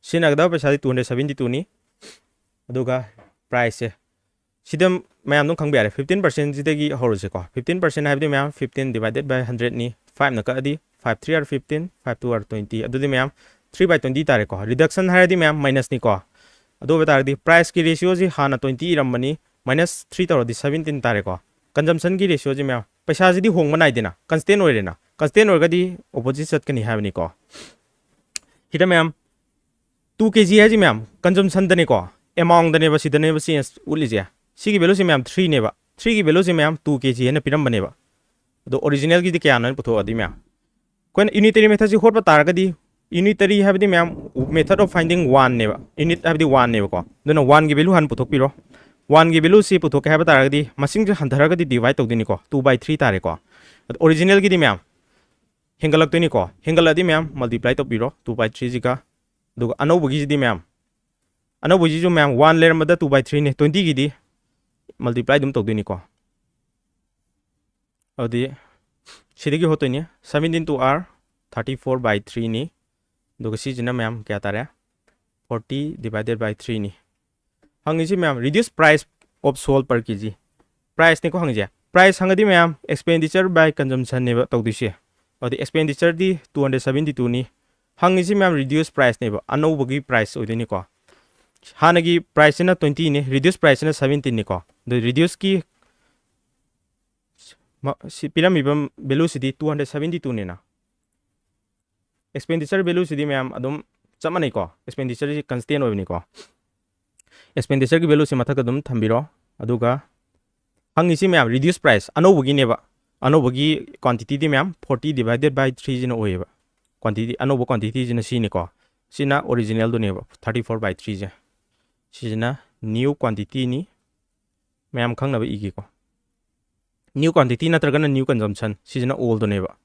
ꯁꯤꯖꯤꯟꯅꯒꯗꯕ ꯄꯩꯁꯥꯗꯤ two hundred seventy two ꯅꯤ꯫ ꯑꯗꯨꯒ price ꯁꯦ ꯁꯤꯗ ꯃꯌꯥꯝ ꯑꯗꯨꯝ ꯈꯪꯕ ꯌꯥꯔꯦ꯫ Fifteen percent ꯁꯤꯗꯒꯤ ꯍꯧꯔꯁꯤꯀꯣ꯫ Fifteen percent ꯍꯥꯏꯕꯗꯤ ꯃꯌꯥꯝ fifteen divided by hundred ꯅꯤ꯫ Five ꯅ ꯀꯛꯑꯗꯤ five three are fifteen, five two are twenty꯫ ꯑꯗꯨꯗꯤ ꯃꯌꯥꯝ three by twenty ꯇꯥꯔꯦꯀꯣ꯫ Reduction ꯍꯥꯏꯔꯗꯤ ꯃꯌꯥꯝ minus ꯅꯤꯀꯣ꯫ ꯑꯗꯨ ꯑꯣꯏꯕ ꯇꯥꯔꯒꯗꯤ price ꯀꯤ ratio ꯁꯤ ꯍꯥꯟꯅ twenty ꯏꯔꯝꯕꯅꯤ, minus three ꯇꯧꯔꯗꯤ seventeen ꯇꯥꯔꯦꯀꯣ꯫ Consumption ꯒꯤ ratio ꯁꯤ ꯃꯌꯥꯝ, ꯄꯩꯁꯥꯁꯤꯗꯤ ꯍꯣꯡꯕ ꯅꯥꯏꯗꯦꯅ, constant ꯑꯣꯏꯔꯦꯅ꯫ Constant ꯑꯣꯏꯔꯒꯗꯤ opposite ꯆꯠꯀꯅꯤ ꯍꯥꯏꯕꯅꯤꯀꯣ꯫ ꯁꯤꯗ ꯃꯌꯥꯝ two K G ꯍꯥꯏꯁꯤ ꯃꯌꯥꯝ consumption ꯗꯅꯦꯀꯣ, amount ꯗꯅꯦꯕ, ꯁꯤꯗꯅꯦꯕ change ꯎꯠꯂꯤꯁꯦ꯫ ꯁꯤꯒꯤ value ꯁꯤ ꯃꯌꯥꯝ three ꯅꯦꯕ꯫ ꯊ꯭ꯔꯤꯒꯤ ꯚꯦꯂꯨꯁꯦ ꯃꯌꯥꯝ ꯇꯨ ꯀꯦ ꯖꯤ ꯍꯥꯏꯅ ꯄꯤꯔꯝꯕꯅꯦꯕ꯫ ꯑꯗꯣ ꯑꯣꯔꯤꯖꯤꯅꯦꯜꯒꯤꯗꯤ ꯀꯌꯥꯅꯣ ꯍꯥꯏꯅ ꯄꯨꯊꯣꯛꯑꯗꯤ ꯃꯌꯥꯝ, ꯑꯩꯈꯣꯏꯅ ꯌꯨꯅꯤꯇꯔꯤ ꯃꯦꯊꯠꯁꯤ ꯍꯣꯠꯄ ꯇꯥꯔꯒꯗꯤ, ꯌꯨꯅꯤꯇꯔꯤ ꯍꯥꯏꯕꯗꯤ ꯃꯌꯥꯝ method of finding one ꯅꯦꯕ, ꯌꯨꯅꯤꯠ ꯍꯥꯏꯕꯗꯤ ꯋꯥꯟꯅꯦꯕꯀꯣ꯫ ꯑꯗꯨꯅ ꯋꯥꯟꯒꯤ ꯚꯦꯂꯨ ꯍꯥꯟꯅ ꯄꯨꯊꯣꯛꯄꯤꯔꯣ꯫ ꯋꯥꯟꯒꯤ ꯚꯦꯂꯨꯁꯤ ꯄꯨꯊꯣꯛꯀꯦ ꯍꯥꯏꯕ ꯇꯥꯔꯒꯗꯤ ꯃꯁꯤꯡꯁꯦ ꯍꯟꯊꯔꯒꯗꯤ ꯗꯤꯚꯥꯏꯠ ꯇꯧꯗꯣꯏꯅꯤꯀꯣ, ꯇꯨ ꯕꯥꯏ ꯊ꯭ꯔꯤ ꯇꯥꯔꯦꯀꯣ꯫ ꯑꯗꯣ ꯑꯣꯔꯤꯖꯤꯅꯦꯜꯒꯤꯗꯤ ꯃꯌꯥꯝ ꯍꯦꯟꯒꯠꯂꯛꯇꯣꯏꯅꯤꯀꯣ꯫ ꯍꯦꯟꯒꯠꯂꯛꯑꯗꯤ ꯃꯌꯥꯝ ꯃꯜꯇꯤꯄ꯭ꯂꯥꯏ ꯇꯧꯕꯤꯔꯣ ꯇꯨ ꯕꯥꯏ ꯊ꯭ꯔꯤꯁꯤꯒ꯫ ꯑꯗꯨꯒ ꯑꯅꯧꯕꯒꯤꯁꯤꯗꯤ ꯃꯌꯥꯝ, ꯑꯅꯧꯕꯒꯤꯁꯤꯁꯨ ꯃꯌꯥꯝ ꯋꯥꯟ ꯂꯩꯔꯝꯕꯗ ꯇꯨ ꯕꯥꯏ ꯊ꯭ꯔꯤꯅꯤ, ꯇ꯭ꯋꯦꯟꯇꯤꯒꯤꯗꯤ ꯃꯜꯇꯤꯄ꯭ꯂꯥꯏ ꯑꯗꯨꯝ ꯇꯧꯗꯣꯏꯅꯤꯀꯣ꯫ ꯑꯗꯨꯗꯤ ꯁꯤꯗꯒꯤ ꯍꯣꯠꯇꯣꯏꯅꯤ꯫ Seventeen two are thirty four by three ꯅꯤ꯫ ꯑꯗꯨꯒ ꯁꯤꯁꯤꯅ ꯃꯌꯥꯝ ꯀꯌꯥ ꯇꯥꯔꯦ? Forty divided by three ꯅꯤ꯫ ꯍꯪꯉꯤꯁꯤ ꯃꯌꯥꯝ, reduce price of sold per K G. ꯄ꯭ꯔꯥꯏꯁꯅꯤꯀꯣ ꯍꯪꯉꯤꯁꯦ꯫ ꯄ꯭ꯔꯥꯏꯁ ꯍꯪꯉꯗꯤ ꯃꯌꯥꯝ expenditure by consumption ꯅꯦꯕ ꯇꯧꯗꯣꯏꯁꯦ꯫ ꯑꯗꯨꯗꯤ ꯑꯦꯛꯁꯄꯦꯟꯗꯤꯆꯔꯗꯤ ꯇꯨ ꯍꯟꯗ꯭ꯔꯦꯠ ꯁꯕꯦꯟꯇꯤ ꯇꯨꯅꯤ꯫ ꯍꯪꯉꯤꯁꯤ ꯃꯌꯥꯝ reduce price ꯅꯦꯕ, ꯑꯅꯧꯕꯒꯤ ꯄ꯭ꯔꯥꯏꯁ ꯑꯣꯏꯗꯣꯏꯅꯤꯀꯣ꯫ ꯍꯥꯟꯅꯒꯤ ꯄ꯭ꯔꯥꯏꯁꯁꯤꯅ ꯇ꯭ꯋꯦꯟꯇꯤꯅꯤ, reduce price ꯁꯤꯅ ꯁꯕꯦꯟꯇꯤꯟꯅꯤꯀꯣ꯫ ꯑꯗꯨ ꯔꯤꯗ꯭ꯌꯨꯁꯀꯤ ꯃ-, ꯁꯤ ꯄꯤꯔꯝꯃꯤꯕ ꯚꯦꯂꯨꯁꯤꯗꯤ ꯇꯨ ꯍꯟꯗ꯭ꯔꯦꯠ ꯁꯕꯦꯟꯇꯤ ꯇꯨꯅꯤꯅ꯫ ꯑꯦꯛꯁꯄꯦꯟꯗꯤꯆꯔ ꯚꯦꯂꯨꯁꯤꯗꯤ ꯃꯌꯥꯝ ꯑꯗꯨꯝ ꯆꯞ ꯃꯥꯟꯅꯩꯀꯣ, ꯑꯦꯛꯁꯄꯦꯟꯗꯤꯆꯔꯁꯤ ꯀꯟꯁꯇꯦꯟ ꯑꯣꯏꯕꯅꯤꯀꯣ꯫ ꯑꯦꯛꯁꯄꯦꯟꯗꯤꯆꯔꯒꯤ ꯚꯦꯂꯨꯁꯤ ꯃꯊꯛꯇ ꯑꯗꯨꯝ ꯊꯝꯕꯤꯔꯣ꯫ ꯑꯗꯨꯒ ꯍꯪꯉꯤꯁꯤ ꯃꯌꯥꯝ reduce price, ꯑꯅꯧꯕꯒꯤꯅꯦꯕ, ꯑꯅꯧꯕꯒꯤ ꯀ꯭ꯋꯥꯟꯇꯤꯇꯤꯗꯤ ꯃꯌꯥꯝ forty divided by three ꯁꯤꯅ ꯑꯣꯏꯌꯦꯕ꯫ ꯀ꯭ꯋꯥꯟꯇꯤꯇꯤ, ꯑꯅꯧꯕ ꯀ꯭ꯋꯥꯟꯇꯤꯇꯤꯁꯤꯅ ꯁꯤꯅꯤꯀꯣ꯫ ꯁꯤꯅ ꯑꯣꯔꯤꯖꯤꯅꯦꯜꯗꯨꯅꯦꯕ, thirty four by three ꯁꯦ꯫ ꯁꯤꯁꯤꯅ new quantity ꯅꯤ꯫ ꯃꯌꯥꯝ ꯈꯪꯅꯕ ꯏꯒꯦꯀꯣ꯫ New quantity ꯅꯠꯇ꯭ꯔꯒꯅ new consumption, ꯁꯤꯁꯤꯅ old ꯗꯨꯅꯦꯕ꯫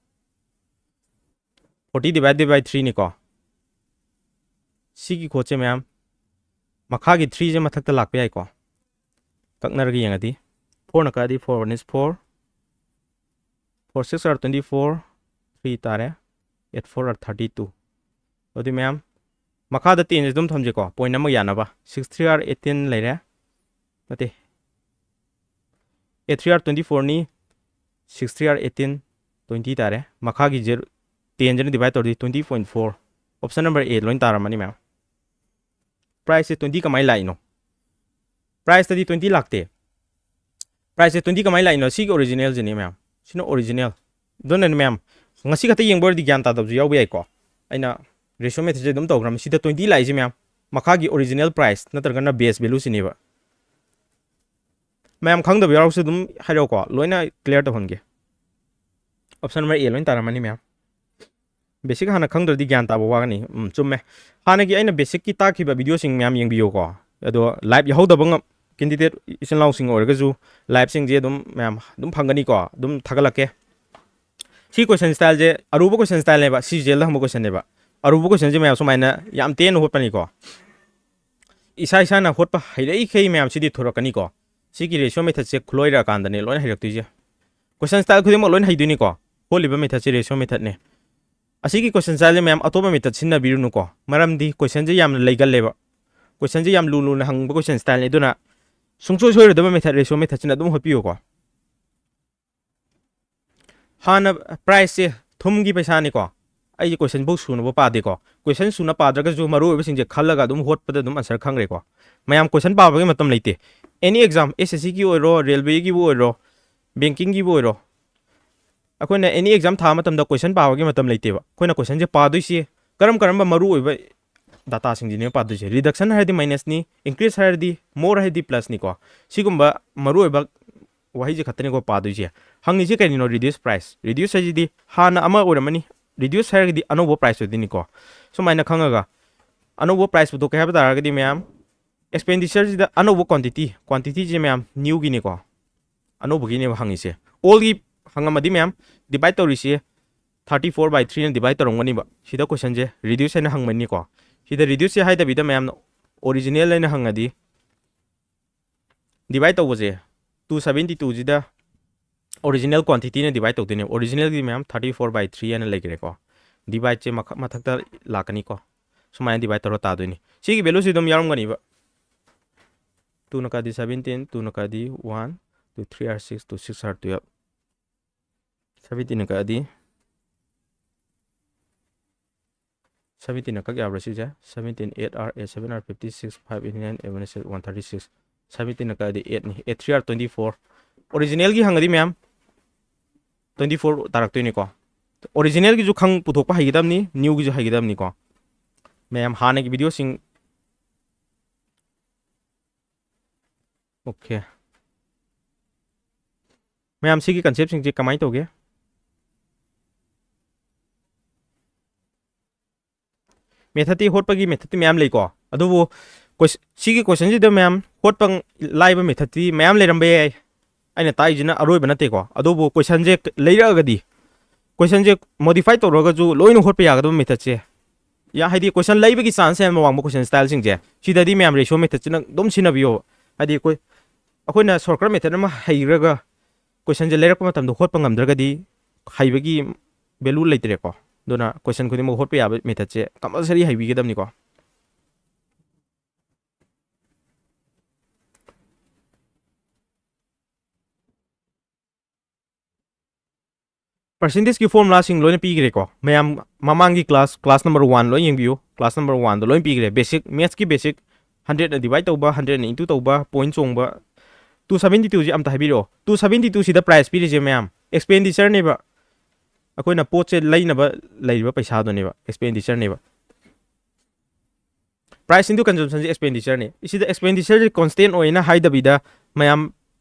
Forty divided by three ꯅꯤꯀꯣ꯫ ꯁꯤꯒꯤ ꯈꯣꯠꯁꯦ ꯃꯌꯥꯝ ꯃꯈꯥꯒꯤ three ꯁꯦ ꯃꯊꯛꯇ ꯂꯥꯛꯄ ꯌꯥꯏꯀꯣ꯫ ꯀꯛꯅꯔꯒ ꯌꯦꯡꯉꯗꯤ four ꯅ ꯀꯛꯑꯗꯤ four one is four, four six are twenty four, three ꯇꯥꯔꯦ, eight four are thirty two꯫ ꯑꯗꯨꯗꯤ ꯃꯌꯥꯝ ꯃꯈꯥꯗ ten ꯁꯦ ꯑꯗꯨꯝ ꯊꯝꯁꯤꯀꯣ, ꯄꯣꯏꯟ ꯑꯃ ꯌꯥꯅꯕ꯫ Six three are eighteen ꯂꯩꯔꯦ, ꯅꯠꯇꯦ, eight three are twenty four ꯅꯤ, six three are eighteen, twenty ꯇꯥꯔꯦ꯫ ꯃꯈꯥꯒꯤ ꯖꯦꯔꯣ, ten ꯁꯤꯅ divide ꯇꯧꯔꯗꯤ twenty point four, option number A ꯂꯣꯏ ꯇꯥꯔꯝꯃꯅꯤ ꯃꯌꯥꯝ꯫ ꯄ꯭ꯔꯥꯏꯁꯁꯦ twenty ꯀꯃꯥꯏꯅ ꯂꯥꯛꯏꯅꯣ? ꯄ꯭ꯔꯥꯏꯁꯇꯗꯤ twenty ꯂꯥꯛꯇꯦ꯫ ꯄ꯭ꯔꯥꯏꯁꯁꯦ twenty ꯀꯃꯥꯏꯅ ꯂꯥꯛꯏꯅꯣ? ꯁꯤꯒꯤ ꯑꯣꯔꯤꯖꯤꯅꯦꯜꯁꯤꯅꯤ ꯃꯌꯥꯝ, ꯁꯤꯅ ꯑꯣꯔꯤꯖꯤꯅꯦꯜ꯫ ꯑꯗꯨꯅꯅꯦ ꯃꯌꯥꯝ, ꯉꯁꯤ ꯈꯛꯇ ꯌꯦꯡꯕ ꯑꯣꯏꯔꯗꯤ ꯒ꯭ꯌꯥꯟ ꯇꯥꯗꯕꯁꯨ ꯌꯥꯎꯕ ꯌꯥꯏꯀꯣ꯫ ꯑꯩꯅ ꯔꯦꯁꯤꯑꯣ ꯃꯦꯊꯠꯁꯦ ꯑꯗꯨꯝ ꯇꯧꯈ꯭ꯔꯕꯅꯤ꯫ ꯁꯤꯗ twenty ꯂꯥꯛꯏꯁꯦ ꯃꯌꯥꯝ ꯃꯈꯥꯒꯤ ꯑꯣꯔꯤꯖꯤꯅꯦꯜ ꯄ꯭ꯔꯥꯏꯁ ꯅꯠꯇ꯭ꯔꯒꯅ ꯕꯦꯁ ꯚꯦꯂꯨꯁꯤꯅꯦꯕ꯫ ꯃꯌꯥꯝ ꯈꯪꯗꯕ ꯌꯥꯎꯔꯁꯨ ꯑꯗꯨꯝ ꯍꯥꯏꯔꯛꯑꯣꯀꯣ, ꯂꯣꯏꯅ clear ꯇꯧꯍꯟꯒꯦ꯫ Option number A ꯂꯣꯏꯅ ꯇꯥꯔꯝꯃꯅꯤ ꯃꯌꯥꯝ꯫ Basic ꯍꯥꯟꯅ ꯈꯪꯗ꯭ꯔꯗꯤ ꯒ꯭ꯌꯥꯟ ꯇꯥꯕ ꯋꯥꯒꯅꯤ꯫ ꯎꯝ, ꯆꯨꯝꯃꯦ꯫ ꯍꯥꯟꯅꯒꯤ ꯑꯩꯅ basicꯀꯤ ꯇꯥꯛꯈꯤꯕ videoꯁꯤꯡ ꯃꯌꯥꯝ ꯌꯦꯡꯕꯤꯌꯨꯀꯣ꯫ ꯑꯗꯣ live ꯌꯥꯎꯍꯧꯗꯕ ꯉꯝ-, candidate ꯏꯆꯤꯟ ꯏꯅꯥꯎꯁꯤꯡ ꯑꯣꯏꯔꯒꯁꯨ liveꯁꯤꯡꯁꯦ ꯑꯗꯨꯝ ꯃꯌꯥꯝ ꯑꯗꯨꯝ ꯐꯪꯒꯅꯤꯀꯣ, ꯑꯗꯨꯝ ꯊꯥꯒꯠꯂꯛꯀꯦ꯫ ꯁꯤ question styleꯁꯦ ꯑꯔꯨꯕ question styleꯅꯦꯕ, ꯁꯤ ꯖꯦꯜꯗ ꯍꯪꯕ questionꯅꯦꯕ꯫ ꯑꯔꯨꯕ questionꯁꯦ ꯃꯌꯥꯝ ꯁꯨꯃꯥꯏꯅ ꯌꯥꯝ ꯇꯦꯟꯅ ꯍꯣꯠꯄꯅꯤꯀꯣ꯫ ꯏꯁꯥ ꯏꯁꯥꯅ ꯍꯣꯠꯄ ꯍꯩꯔꯛꯏꯈꯩ ꯃꯌꯥꯝ ꯁꯤꯗꯤ ꯊꯣꯔꯛꯀꯅꯤꯀꯣ꯫ ꯁꯤꯒꯤ ratio methodꯁꯦ ꯈꯨꯂꯣꯏꯔꯛꯑꯀꯥꯟꯗꯅꯦ ꯂꯣꯏꯅ ꯍꯩꯔꯛꯇꯣꯏꯁꯦ꯫ Question style ꯈꯨꯗꯤꯡꯃꯛ ꯂꯣꯏꯅ ꯍꯩꯗꯣꯏꯅꯤꯀꯣ꯫ ꯍꯣꯠꯂꯤꯕ methodꯁꯦ ratio methodꯅꯦ꯫ ꯑꯁꯤꯒꯤ question styleꯁꯦ ꯃꯌꯥꯝ ꯑꯇꯣꯞꯄ method ꯁꯤꯖꯤꯟꯅꯕꯤꯔꯨꯅꯨꯀꯣ꯫ ꯃꯔꯝꯗꯤ questionꯁꯦ ꯌꯥꯝꯅ ꯂꯩꯒꯜꯂꯦꯕ꯫ Questionꯁꯦ ꯌꯥꯝ ꯂꯨ ꯂꯨꯅ ꯍꯪꯕ question styleꯅꯤ꯫ ꯑꯗꯨꯅ ꯁꯨꯡꯁꯣꯏ ꯁꯣꯏꯔꯣꯏꯗꯕ method ratio methodꯁꯤꯅ ꯑꯗꯨꯝ ꯍꯣꯠꯄꯤꯌꯨꯀꯣ꯫ ꯍꯥꯟꯅ priceꯁꯦ ꯊꯨꯝꯒꯤ ꯄꯩꯁꯥꯅꯤꯀꯣ꯫ ꯑꯩꯁꯦ question ꯐꯥꯎ ꯁꯨꯅꯕ ꯄꯥꯗꯦꯀꯣ꯫ Question ꯁꯨꯅ ꯄꯥꯗ꯭ꯔꯒꯁꯨ ꯃꯔꯨꯑꯣꯏꯕꯁꯤꯡꯁꯦ ꯈꯜꯂꯒ ꯑꯗꯨꯝ ꯍꯣꯠꯄꯗ ꯑꯗꯨꯝ answer ꯈꯪꯈ꯭ꯔꯦꯀꯣ꯫ ꯃꯌꯥꯝ question ꯄꯥꯕꯒꯤ ꯃꯇꯝ ꯂꯩꯇꯦ꯫ Any exam, SSCꯒꯤ ꯑꯣꯏꯔꯣ, railwayꯒꯤꯕꯨ ꯑꯣꯏꯔꯣ, bankingꯒꯤꯕꯨ ꯑꯣꯏꯔꯣ, ꯑꯩꯈꯣꯏꯅ any exam ꯊꯥꯕ ꯃꯇꯝꯗ question ꯄꯥꯕꯒꯤ ꯃꯇꯝ ꯂꯩꯇꯦꯕ꯫ ꯑꯩꯈꯣꯏꯅ questionꯁꯦ ꯄꯥꯗꯣꯏꯁꯤ ꯀꯔꯝ ꯀꯔꯝꯕ ꯃꯔꯨꯑꯣꯏꯕ dataꯁꯤꯡꯁꯤꯅꯦꯕ ꯄꯥꯗꯣꯏꯁꯦ꯫ Reduction ꯍꯥꯏꯔꯗꯤ minusꯅꯤ, increase ꯍꯥꯏꯔꯗꯤ more ꯍꯥꯏꯔꯗꯤ plusꯅꯤꯀꯣ꯫ ꯁꯤꯒꯨꯝꯕ ꯃꯔꯨꯑꯣꯏꯕ ꯋꯥꯍꯩꯁꯦ ꯈꯛꯇꯅꯤꯀꯣ ꯄꯥꯗꯣꯏꯁꯦ꯫ ꯍꯪꯉꯤꯁꯦ ꯀꯔꯤꯅꯣ? Reduce price꯫ Reduce ꯍꯥꯏꯁꯤꯗꯤ ꯍꯥꯟꯅ ꯑꯃ ꯑꯣꯏꯔꯝꯃꯅꯤ, reduce ꯍꯥꯏꯔꯒꯗꯤ ꯑꯅꯧꯕ price ꯑꯣꯏꯗꯣꯏꯅꯤꯀꯣ꯫ ꯁꯨꯃꯥꯏꯅ ꯈꯪꯉꯒ ꯑꯅꯧꯕ price ꯄꯨꯊꯣꯛꯀꯦ ꯍꯥꯏꯕ ꯇꯥꯔꯒꯗꯤ ꯃꯌꯥꯝ, expenditure ꯁꯤꯗ ꯑꯅꯧꯕ quantity, quantity ꯁꯦ ꯃꯌꯥꯝ new ꯒꯤꯅꯤꯀꯣ, ꯑꯅꯧꯕꯒꯤꯅꯦꯕ ꯍꯪꯉꯤꯁꯦ꯫ Old ꯒꯤ ꯍꯪꯉꯝꯃꯗꯤ ꯃꯌꯥꯝ divide ꯇꯧꯔꯤꯁꯦ thirty four by three ꯅ divide ꯇꯧꯔꯝꯒꯅꯤꯕ꯫ ꯁꯤꯗ question ꯁꯦ reduce ꯍꯥꯏꯅ ꯍꯪꯕꯅꯤꯀꯣ꯫ ꯁꯤꯗ reduce ꯁꯦ ꯍꯥꯏꯗꯕꯤꯗ ꯃꯌꯥꯝꯅ original ꯍꯥꯏꯅ ꯍꯪꯉꯗꯤ divide ꯇꯧꯕꯁꯦ two seventy two ꯁꯤꯗ original quantity ꯅ divide ꯇꯧꯗꯣꯏꯅꯦꯕ꯫ Original ꯒꯤꯗꯤ ꯃꯌꯥꯝ thirty four by three ꯍꯥꯏꯅ ꯂꯩꯈ꯭ꯔꯦꯀꯣ꯫ Divide ꯁꯦ ꯃꯈ-, ꯃꯊꯛꯇ ꯂꯥꯛꯀꯅꯤꯀꯣ꯫ ꯁꯨꯃꯥꯏꯅ divide ꯇꯧꯔ ꯇꯥꯗꯣꯏꯅꯤ꯫ ꯁꯤꯒꯤ value ꯁꯤ ꯑꯗꯨꯝ ꯌꯥꯎꯔꯝꯒꯅꯤꯕ꯫ Two ꯅ ꯀꯛꯑꯗꯤ seventeen, two ꯅ ꯀꯛꯑꯗꯤ one, two three are six, two six are twelve꯫ Seventeen ꯅ ꯀꯛꯑꯗꯤ, seventeen ꯅ ꯀꯛ ꯌꯥꯕ꯭ꯔꯥ ꯁꯤꯁꯦ? Seventeen, eight are, eight seven are fifty six, five eight nine, eleven six, one thirty six꯫ Seventeen ꯅ ꯀꯛꯑꯗꯤ eight ꯅꯤ, eight three are twenty four꯫ Original ꯒꯤ ꯍꯪꯉꯗꯤ ꯃꯌꯥꯝ twenty four ꯇꯥꯔꯛꯇꯣꯏꯅꯤꯀꯣ꯫ Original ꯒꯤꯁꯨ ꯈꯪ ꯄꯨꯊꯣꯛꯄ ꯍꯩꯒꯗꯕꯅꯤ, new ꯒꯤꯁꯨ ꯍꯩꯒꯗꯕꯅꯤꯀꯣ꯫ ꯃꯌꯥꯝ ꯍꯥꯟꯅꯒꯤ video ꯁꯤꯡ, okay꯫ ꯃꯌꯥꯝ, ꯁꯤꯒꯤ ꯀꯟꯁꯦꯞꯁꯤꯡꯁꯦ ꯀꯃꯥꯏꯅ ꯇꯧꯒꯦ? ꯃꯦꯊꯠꯇꯤ, ꯍꯣꯠꯄꯒꯤ ꯃꯦꯊꯠꯇꯤ ꯃꯌꯥꯝ ꯂꯩꯀꯣ, ꯑꯗꯨꯕꯨ ꯀꯣꯏꯁ-, ꯁꯤꯒꯤ ꯀꯣꯏꯁꯟꯁꯤꯗ ꯃꯌꯥꯝ ꯍꯣꯠꯄ ꯂꯥꯏꯕ ꯃꯦꯊꯠꯇꯤ ꯃꯌꯥꯝ ꯂꯩꯔꯝꯕ ꯌꯥꯏ꯫ ꯑꯩꯅ ꯇꯥꯛꯏꯁꯤꯅ ꯑꯔꯣꯏꯕ ꯅꯠꯇꯦꯀꯣ, ꯑꯗꯨꯕꯨ ꯀꯣꯏꯁꯟꯁꯦ ꯂꯩꯔꯛꯑꯒꯗꯤ, ꯀꯣꯏꯁꯟꯁꯦ ꯃꯣꯗꯤꯐꯥꯏ ꯇꯧꯔꯒꯁꯨ ꯂꯣꯏꯅ ꯍꯣꯠꯄ ꯌꯥꯒꯗꯕ ꯃꯦꯊꯠꯁꯦ, ꯌꯥ-, ꯍꯥꯏꯗꯤ ꯀꯣꯏꯁꯟ ꯂꯩꯕꯒꯤ ꯆꯥꯟꯁ ꯌꯥꯝꯅ ꯋꯥꯡꯕ ꯀꯣꯏꯁꯟ ꯁ꯭ꯇꯥꯏꯜꯁꯤꯡꯁꯦ, ꯁꯤꯗꯗꯤ ꯃꯌꯥꯝ ꯔꯦꯁꯤꯑꯣ ꯃꯦꯊꯠꯁꯤꯅ ꯑꯗꯨꯝ ꯁꯤꯖꯤꯟꯅꯕꯤꯌꯣ꯫ ꯍꯥꯏꯗꯤ ꯑꯩꯈꯣꯏ, ꯑꯩꯈꯣꯏꯅ ꯁꯣꯔꯠꯀꯠ ꯃꯦꯊꯠ ꯑꯃ ꯍꯩꯈ꯭ꯔꯒ ꯀꯣꯏꯁꯟꯁꯦ ꯂꯩꯔꯛꯄ ꯃꯇꯝꯗ ꯍꯣꯠꯄ ꯉꯝꯗ꯭ꯔꯒꯗꯤ ꯍꯩꯕꯒꯤ ꯚꯦꯂꯨ ꯂꯩꯇ꯭ꯔꯦꯀꯣ꯫ ꯑꯗꯨꯅ ꯀꯣꯏꯁꯟ ꯈꯨꯗꯤꯡꯃꯛ ꯍꯣꯠꯄ ꯌꯥꯕ ꯃꯦꯊꯠꯁꯦ ꯀꯝꯄꯜꯁꯔꯤ ꯍꯩꯕꯤꯒꯗꯕꯅꯤꯀꯣ꯫ ꯄꯥꯔꯁꯦꯟꯇꯦꯖꯀꯤ ꯐꯣꯔꯃꯨꯂꯥꯁꯤꯡ ꯂꯣꯏꯅ ꯄꯤꯈ꯭ꯔꯦꯀꯣ꯫ ꯃꯌꯥꯝ ꯃꯃꯥꯡꯒꯤ ꯀ꯭ꯂꯥꯁ, ꯀ꯭ꯂꯥꯁ ꯅꯝꯕꯔ ꯋꯥꯟ ꯂꯣꯏ ꯌꯦꯡꯕꯤꯌꯨ꯫ ꯀ꯭ꯂꯥꯁ ꯅꯝꯕꯔ ꯋꯥꯟꯗ ꯂꯣꯏ ꯄꯤꯈ꯭ꯔꯦ꯫ ꯕꯦꯁꯤꯛ ꯃꯦꯠꯁꯀꯤ ꯕꯦꯁꯤꯛ, ꯍꯟꯗ꯭ꯔꯦꯠꯅ ꯗꯤꯚꯥꯏꯠ ꯇꯧꯕ, ꯍꯟꯗ꯭ꯔꯦꯠꯅ ꯏꯟꯇꯨ ꯇꯧꯕ, ꯄꯣꯏꯟ ꯆꯣꯡꯕ꯫ ꯇꯨ ꯁꯕꯦꯟꯇꯤ ꯇꯨꯁꯤ ꯑꯝꯇ ꯍꯥꯏꯕꯤꯔꯛꯑꯣ꯫ ꯇꯨ ꯁꯕꯦꯟꯇꯤ ꯇꯨꯁꯤꯗ ꯄ꯭ꯔꯥꯏꯁ ꯄꯤꯔꯤꯁꯦ ꯃꯌꯥꯝ ꯑꯦꯛꯁꯄꯦꯟꯗꯤꯆꯔꯅꯦꯕ꯫ ꯑꯩꯈꯣꯏꯅ ꯄꯣꯠꯁꯦ ꯂꯩꯅꯕ ꯂꯩꯔꯤꯕ ꯄꯩꯁꯥꯗꯨꯅꯦꯕ ꯑꯦꯛꯁꯄꯦꯟꯗꯤꯆꯔꯅꯦꯕ꯫ ꯄ꯭ꯔꯥꯏꯁ ꯏꯟꯇꯨ ꯀꯟꯖꯝꯁꯟꯁꯦ ꯑꯦꯛꯁꯄꯦꯟꯗꯤꯆꯔꯅꯤ꯫ ꯁꯤꯗ ꯑꯦꯛꯁꯄꯦꯟꯗꯤꯆꯔꯁꯦ ꯀꯣꯟꯁꯇꯦꯟ ꯑꯣꯏꯅ ꯍꯥꯏꯗꯕꯤꯗ ꯃꯌꯥꯝ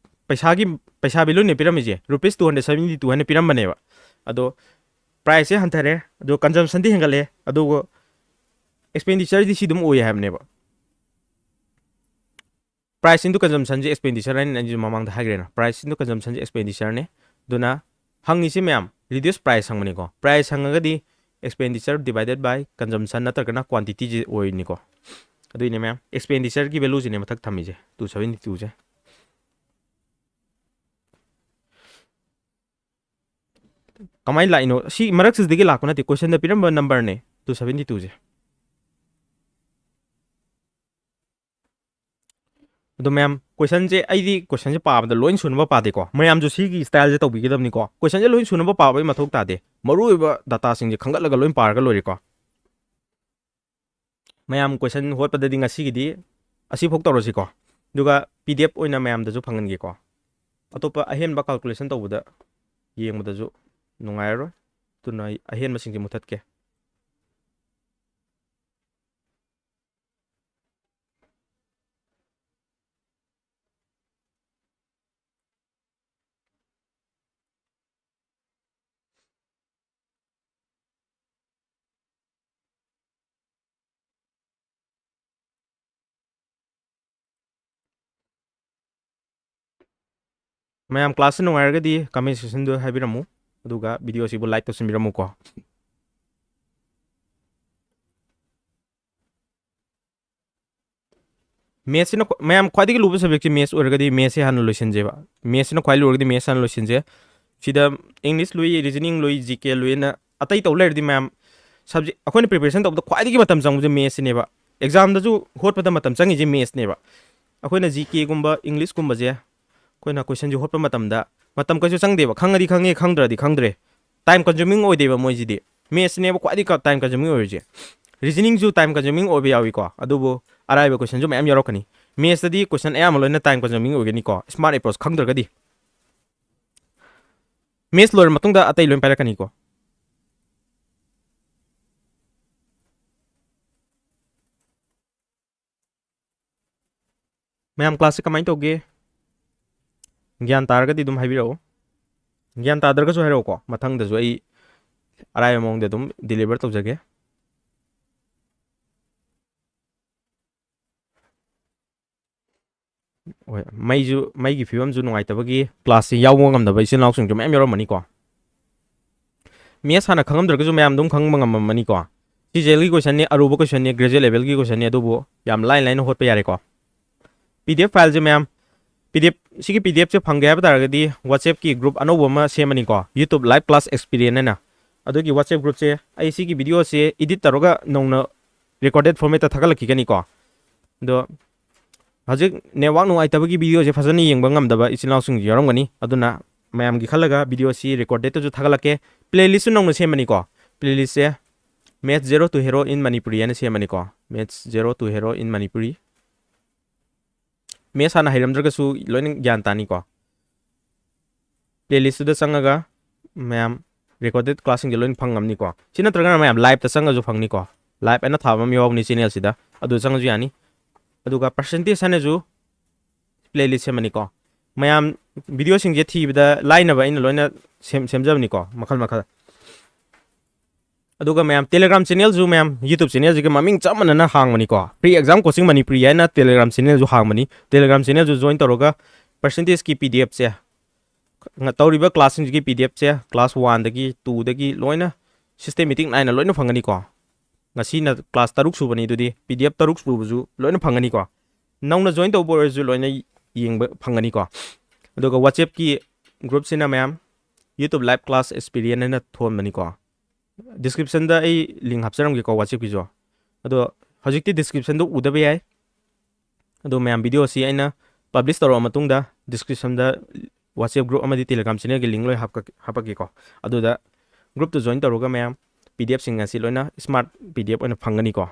ꯄꯩꯁꯥꯒꯤ, ꯄꯩꯁꯥ ꯚꯦꯂꯨꯅꯦ ꯄꯤꯔꯝꯃꯤꯁꯦ, rupees two hundred seventy two ꯍꯥꯏꯅ ꯄꯤꯔꯝꯕꯅꯦꯕ꯫ ꯑꯗꯣ ꯄ꯭ꯔꯥꯏꯁꯁꯦ ꯍꯟꯊꯔꯦ, ꯑꯗꯣ ꯀꯟꯖꯝꯁꯟꯗꯤ ꯍꯦꯟꯒꯠꯂꯦ, ꯑꯗꯨꯒ ꯑꯦꯛꯁꯄꯦꯟꯗꯤꯆꯔꯗꯤ ꯁꯤ ꯑꯗꯨꯝ ꯑꯣꯏ ꯍꯥꯏꯕꯅꯦꯕ꯫ ꯄ꯭ꯔꯥꯏꯁ ꯏꯟꯇꯨ ꯀꯟꯖꯝꯁꯟꯁꯦ ꯑꯦꯛꯁꯄꯦꯟꯗꯤꯆꯔ ꯍꯥꯏꯅ ꯑꯩꯁꯨ ꯃꯃꯥꯡꯗ ꯍꯥꯏꯈ꯭ꯔꯦꯅ꯫ Price into ꯀꯟꯖꯝꯁꯟꯁꯦ ꯑꯦꯛꯁꯄꯦꯟꯗꯤꯆꯔꯅꯦ꯫ ꯑꯗꯨꯅ ꯍꯪꯉꯤꯁꯤ ꯃꯌꯥꯝ, ꯔꯤꯗ꯭ꯌꯨꯁ ꯄ꯭ꯔꯥꯏꯁ ꯍꯪꯕꯅꯤꯀꯣ꯫ ꯄ꯭ꯔꯥꯏꯁ ꯍꯪꯉꯒꯗꯤ ꯑꯦꯛꯁꯄꯦꯟꯗꯤꯆꯔ ꯗꯤꯚꯥꯏꯗꯦꯠ ꯕꯥꯏ ꯀꯟꯖꯝꯁꯟ ꯅꯠꯇ꯭ꯔꯒꯅ ꯀ꯭ꯋꯥꯟꯇꯤꯇꯤꯁꯦ ꯑꯣꯏꯅꯤꯀꯣ꯫ ꯑꯗꯨꯏꯅꯦ ꯃꯌꯥꯝ, ꯑꯦꯛꯁꯄꯦꯟꯗꯤꯆꯔꯒꯤ ꯚꯦꯂꯨꯁꯤꯅꯦ ꯃꯊꯛ ꯊꯝꯃꯤꯁꯦ, ꯇꯨ ꯁꯕꯦꯟꯇꯤ ꯇꯨꯁꯦ꯫ ꯀꯃꯥꯏꯅ ꯂꯥꯛꯏꯅꯣ? ꯁꯤ ꯃꯔꯛꯁꯤꯗꯒꯤ ꯂꯥꯛꯄ ꯅꯠꯇꯦ, ꯀꯣꯏꯁꯟꯗ ꯄꯤꯔꯝꯕ ꯅꯝꯕꯔꯅꯦ, ꯇꯨ ꯁꯕꯦꯟꯇꯤ ꯇꯨꯁꯦ꯫ ꯑꯗꯣ ꯃꯌꯥꯝ, ꯀꯣꯏꯁꯟꯁꯦ, ꯑꯩꯗꯤ ꯀꯣꯏꯁꯟꯁꯦ ꯄꯥꯕꯗ ꯂꯣꯏ ꯁꯨꯅꯕ ꯄꯥꯗꯦꯀꯣ꯫ ꯃꯌꯥꯝꯁꯨ ꯁꯤꯒꯤ ꯁ꯭ꯇꯥꯏꯜꯁꯦ ꯇꯧꯕꯤꯒꯗꯕꯅꯤꯀꯣ꯫ ꯀꯣꯏꯁꯟꯁꯦ ꯂꯣꯏ ꯁꯨꯅꯕ ꯄꯥꯕꯒꯤ ꯃꯊꯧ ꯇꯥꯗꯦ꯫ ꯃꯔꯨꯑꯣꯏꯕ ꯗꯥꯇꯥꯁꯤꯡꯁꯦ ꯈꯪꯒꯠꯂꯒ ꯂꯣꯏ ꯄꯥꯔꯒ ꯂꯣꯏꯔꯦꯀꯣ꯫ ꯃꯌꯥꯝ, ꯀꯣꯏꯁꯟ ꯍꯣꯠꯄꯗꯗꯤ ꯉꯁꯤꯒꯤꯗꯤ ꯑꯁꯤꯐꯥꯎ ꯇꯧꯔꯁꯤꯀꯣ꯫ ꯑꯗꯨꯒ ꯄꯤ ꯗꯤ ꯑꯦꯐ ꯑꯣꯏꯅ ꯃꯌꯥꯝꯗꯁꯨ ꯐꯪꯍꯟꯒꯦꯀꯣ꯫ ꯑꯇꯣꯞꯄ ꯑꯍꯦꯟꯕ ꯀꯥꯜꯀꯨꯂꯦꯁꯟ ꯇꯧꯕꯗ ꯌꯦꯡꯕꯗꯁꯨ ꯅꯨꯡꯉꯥꯏꯔꯔꯣꯏ꯫ ꯑꯗꯨꯅ ꯑꯩ ꯑꯍꯦꯟꯕꯁꯤꯡꯁꯦ ꯃꯨꯊꯠꯀꯦ꯫ ꯃꯌꯥꯝ class ꯁꯤ ꯅꯨꯡꯉꯥꯏꯔꯒꯗꯤ comment section ꯗ ꯍꯥꯏꯕꯤꯔꯝꯃꯨ, ꯑꯗꯨꯒ video ꯁꯤꯕꯨ like ꯇꯧꯁꯤꯟꯕꯤꯔꯝꯃꯨꯀꯣ꯫ Maths ꯁꯤꯅ ꯈ꯭ꯋꯥ-, ꯃꯌꯥꯝ ꯈ꯭ꯋꯥꯏꯗꯒꯤ ꯂꯨꯕ subject ꯁꯤ Maths ꯑꯣꯏꯔꯒꯗꯤ Maths ꯁꯤ ꯍꯥꯟꯅ ꯂꯣꯏꯁꯤꯟꯁꯦꯕ꯫ Maths ꯁꯤꯅ ꯈ꯭ꯋꯥꯏ ꯂꯨꯔꯒꯗꯤ Maths ꯍꯥꯟꯅ ꯂꯣꯏꯁꯤꯟꯁꯦ꯫ ꯁꯤꯗ English ꯂꯨꯏ, reasoning ꯂꯨꯏ, G K ꯂꯨꯏꯅ ꯑꯇꯩ ꯇꯧ ꯂꯩꯔꯗꯤ ꯃꯌꯥꯝ, subject ꯑꯩꯈꯣꯏꯅ preparation ꯇꯧꯕꯗ ꯈ꯭ꯋꯥꯏꯗꯒꯤ ꯃꯇꯝ ꯆꯪꯕꯁꯦ Maths ꯁꯤꯅꯦꯕ꯫ Exam ꯗꯁꯨ ꯍꯣꯠꯄꯗ ꯃꯇꯝ ꯆꯪꯉꯤꯁꯦ Maths ꯅꯦꯕ꯫ ꯑꯩꯈꯣꯏꯅ G K ꯒꯨꯝꯕ, English ꯀꯨꯝꯕꯁꯦ ꯑꯩꯈꯣꯏꯅ question ꯁꯦ ꯍꯣꯠꯄ ꯃꯇꯝꯗ ꯃꯇꯝ ꯀꯩꯁꯨ ꯆꯪꯗꯦꯕ, ꯈꯪꯉꯗꯤ ꯈꯪꯉꯦ, ꯈꯪꯗ꯭ꯔꯗꯤ ꯈꯪꯗ꯭ꯔꯦ꯫ Time consuming ꯑꯣꯏꯗꯦꯕ ꯃꯣꯏꯁꯤꯗꯤ꯫ Maths ꯅꯦꯕ ꯈ꯭ꯋꯥꯏꯗꯒꯤ ꯀ-, time consuming ꯑꯣꯏꯔꯤꯁꯦ꯫ Reasoning ꯁꯨ time consuming ꯑꯣꯏꯕ ꯌꯥꯎꯏꯀꯣ, ꯑꯗꯨꯕꯨ ꯑꯔꯥꯏꯕ question ꯁꯨ ꯃꯌꯥꯝ ꯌꯥꯎꯔꯛꯀꯅꯤ꯫ Maths ꯇꯗꯤ question ꯑꯌꯥꯝꯕ ꯂꯣꯏꯅ time consuming ꯑꯣꯏꯒꯅꯤꯀꯣ, smart approach ꯈꯪꯗ꯭ꯔꯒꯗꯤ꯫ Maths ꯂꯣꯏꯔ ꯃꯇꯨꯡꯗ ꯑꯇꯩ ꯂꯣꯏ ꯄꯥꯏꯔꯛꯀꯅꯤꯀꯣ꯫ ꯃꯌꯥꯝ class ꯁꯦ ꯀꯃꯥꯏꯅ ꯇꯧꯒꯦ? ꯒ꯭ꯌꯥꯟ ꯇꯥꯔꯒꯗꯤ ꯑꯗꯨꯝ ꯍꯥꯏꯕꯤꯔꯛꯑꯣ꯫ ꯒ꯭ꯌꯥꯟ ꯇꯥꯗ꯭ꯔꯒꯁꯨ ꯍꯥꯏꯔꯛꯑꯣꯀꯣ, ꯃꯊꯪꯗꯁꯨ ꯑꯩ ꯑꯔꯥꯏꯕ ꯃꯑꯣꯡꯗ ꯑꯗꯨꯝ deliver ꯇꯧꯖꯒꯦ꯫ ꯍꯣꯏ, ꯃꯩꯁꯨ, ꯃꯩꯒꯤ ꯐꯤꯕꯝꯁꯨ ꯅꯨꯡꯉꯥꯏꯇꯕꯒꯤ class ꯁꯤ ꯌꯥꯎꯕ ꯉꯝꯗꯕ ꯏꯆꯤꯜ ꯏꯅꯥꯎꯁꯤꯡꯁꯨ ꯃꯌꯥꯝ ꯌꯥꯎꯔꯝꯃꯅꯤꯀꯣ꯫ Maths ꯍꯥꯟꯅ ꯈꯪꯉꯝꯗ꯭ꯔꯒꯁꯨ ꯃꯌꯥꯝ ꯑꯗꯨꯝ ꯈꯪꯕ ꯉꯝꯃꯝꯃꯅꯤꯀꯣ꯫ ꯁꯤ general ꯒꯤ question ꯅꯤ, ꯑꯔꯨꯕ question ꯅꯤ, graduate level ꯒꯤ question ꯅꯤ, ꯑꯗꯨꯕꯨ ꯌꯥꯝ ꯂꯥꯏꯅ ꯂꯥꯏꯅ ꯍꯣꯠꯄ ꯌꯥꯔꯦꯀꯣ꯫ P D F file ꯁꯦ ꯃꯌꯥꯝ, P D F, ꯁꯤꯒꯤ P D F ꯁꯦ ꯐꯪꯒꯦ ꯍꯥꯏꯕ ꯇꯥꯔꯒꯗꯤ WhatsApp ꯀꯤ group ꯑꯅꯧꯕ ꯑꯃ ꯁꯦꯝꯃꯅꯤꯀꯣ, YouTube Live Class Experience ꯍꯥꯏꯅ꯫ ꯑꯗꯨꯒꯤ WhatsApp group ꯁꯦ ꯑꯩ ꯁꯤꯒꯤ video ꯁꯦ edit ꯇꯧꯔꯒ ꯅꯧꯅ recorded format ꯇ ꯊꯥꯒꯠꯂꯛꯈꯤꯒꯅꯤꯀꯣ꯫ ꯑꯗꯣ ꯍꯧꯖꯤꯛ network ꯅꯨꯡꯉꯥꯏꯇꯕꯒꯤ video ꯁꯦ ꯐꯖꯅ ꯌꯦꯡꯕ ꯉꯝꯗꯕ ꯏꯆꯤꯜ ꯏꯅꯥꯎꯁꯤꯡꯁꯨ ꯌꯥꯎꯔꯝꯒꯅꯤ, ꯑꯗꯨꯅ ꯃꯌꯥꯝꯒꯤ ꯈꯜꯂꯒ video ꯁꯤ recorded ꯇꯁꯨ ꯊꯥꯒꯠꯂꯛꯀꯦ꯫ Playlist ꯁꯨ ꯅꯧꯅ ꯁꯦꯝꯃꯅꯤꯀꯣ꯫ Playlist say Maths Zero to Hero in Manipuri ꯍꯥꯏꯅ ꯁꯦꯝꯃꯅꯤꯀꯣ꯫ Maths Zero to Hero in Manipuri꯫ Maths ꯍꯥꯟꯅ ꯍꯩꯔꯝꯗ꯭ꯔꯒꯁꯨ ꯂꯣꯏꯅ ꯒ꯭ꯌꯥꯟ ꯇꯥꯅꯤꯀꯣ꯫ Playlist ꯇꯨꯗ ꯆꯪꯉꯒ ꯃꯌꯥꯝ recorded class ꯁꯤꯡꯁꯦ ꯂꯣꯏꯅ ꯐꯪꯉꯝꯅꯤꯀꯣ꯫ ꯁꯤ ꯅꯠꯇ꯭ꯔꯒꯅ ꯃꯌꯥꯝ live ꯇ ꯆꯪꯉꯁꯨ ꯐꯪꯅꯤꯀꯣ꯫ Live ꯍꯥꯏꯅ ꯊꯥꯕ ꯑꯃ ꯌꯥꯎꯕꯅꯤ channel ꯁꯤꯗ, ꯑꯗꯨ ꯆꯪꯉꯁꯨ ꯌꯥꯅꯤ꯫ ꯑꯗꯨꯒ percentage ꯍꯥꯏꯅꯁꯨ playlist ꯁꯦꯝꯃꯅꯤꯀꯣ꯫ ꯃꯌꯥꯝ video ꯁꯤꯡꯁꯦ ꯊꯤꯕꯗ ꯂꯥꯏꯅꯕ ꯑꯩꯅ ꯂꯣꯏꯅ ꯁꯦꯝ-, ꯁꯦꯝꯖꯕꯅꯤꯀꯣ, ꯃꯈꯜ ꯃꯈꯜ꯫ ꯑꯗꯨꯒ ꯃꯌꯥꯝ Telegram channel ꯁꯨ ꯃꯌꯥꯝ YouTube channel ꯁꯤꯒ ꯃꯃꯤꯡ ꯆꯞ ꯃꯥꯟꯅꯅ ꯍꯥꯡꯕꯅꯤꯀꯣ꯫ Free Exam Coaching Manipuri ꯍꯥꯏꯅ Telegram channel ꯁꯨ ꯍꯥꯡꯕꯅꯤ꯫ Telegram channel ꯁꯨ join ꯇꯧꯔꯒ percentage ꯀꯤ P D F ꯁꯦ ꯇꯧꯔꯤꯕ ꯀ꯭ꯂꯥꯁꯁꯤꯡꯁꯤꯒꯤ ꯄꯤ ꯗꯤ ꯑꯦꯐꯁꯦ ꯀ꯭ꯂꯥꯁ ꯋꯥꯟꯗꯒꯤ ꯇꯨꯗꯒꯤ ꯂꯣꯏꯅ ꯁꯤꯁꯇꯦꯃꯦꯇꯤꯛ ꯅꯥꯏꯅ ꯂꯣꯏꯅ ꯐꯪꯒꯅꯤꯀꯣ꯫ ꯉꯁꯤꯅ ꯀ꯭ꯂꯥꯁ ꯇꯔꯨꯛ ꯁꯨꯕꯅꯤ, ꯑꯗꯨꯗꯤ ꯄꯤ ꯗꯤ ꯑꯦꯐ ꯇꯔꯨꯛ ꯁꯨꯕꯁꯨ ꯂꯣꯏꯅ ꯐꯪꯒꯅꯤꯀꯣ꯫ ꯅꯧꯅ ꯖꯣꯏꯟ ꯇꯧꯕ ꯑꯣꯏꯔꯁꯨ ꯂꯣꯏꯅ ꯌꯦꯡꯕ ꯐꯪꯒꯅꯤꯀꯣ꯫ ꯑꯗꯨꯒ WhatsApp-ꯀꯤ ꯒ꯭ꯔꯨꯞꯁꯤꯅ ꯃꯌꯥꯝ YouTube Live Class Experience ꯍꯥꯏꯅ ꯊꯣꯟꯕꯅꯤꯀꯣ꯫ Description-ꯗ ꯑꯩ link ꯍꯥꯞꯆꯔꯝꯒꯦꯀꯣ WhatsApp-ꯀꯤꯁꯨ꯫ ꯑꯗꯣ ꯍꯧꯖꯤꯛꯇꯤ description-ꯗꯣ ꯎꯗꯕ ꯌꯥꯏ꯫ ꯑꯗꯣ ꯃꯌꯥꯝ, video ꯑꯁꯤ ꯑꯩꯅ publish ꯇꯧꯔꯕ ꯃꯇꯨꯡꯗ description-ꯗ WhatsApp group ꯑꯃꯗꯤ Telegram channel-ꯒꯤ link ꯂꯣꯏ ꯍꯥꯞꯀ-, ꯍꯥꯞꯄꯛꯀꯦꯀꯣ꯫ ꯑꯗꯨꯗ group-ꯇ join ꯇꯧꯔꯒ ꯃꯌꯥꯝ P D F-ꯁꯤꯡ ꯑꯁꯤ ꯂꯣꯏꯅ smart P D F ꯑꯣꯏꯅ ꯐꯪꯒꯅꯤꯀꯣ꯫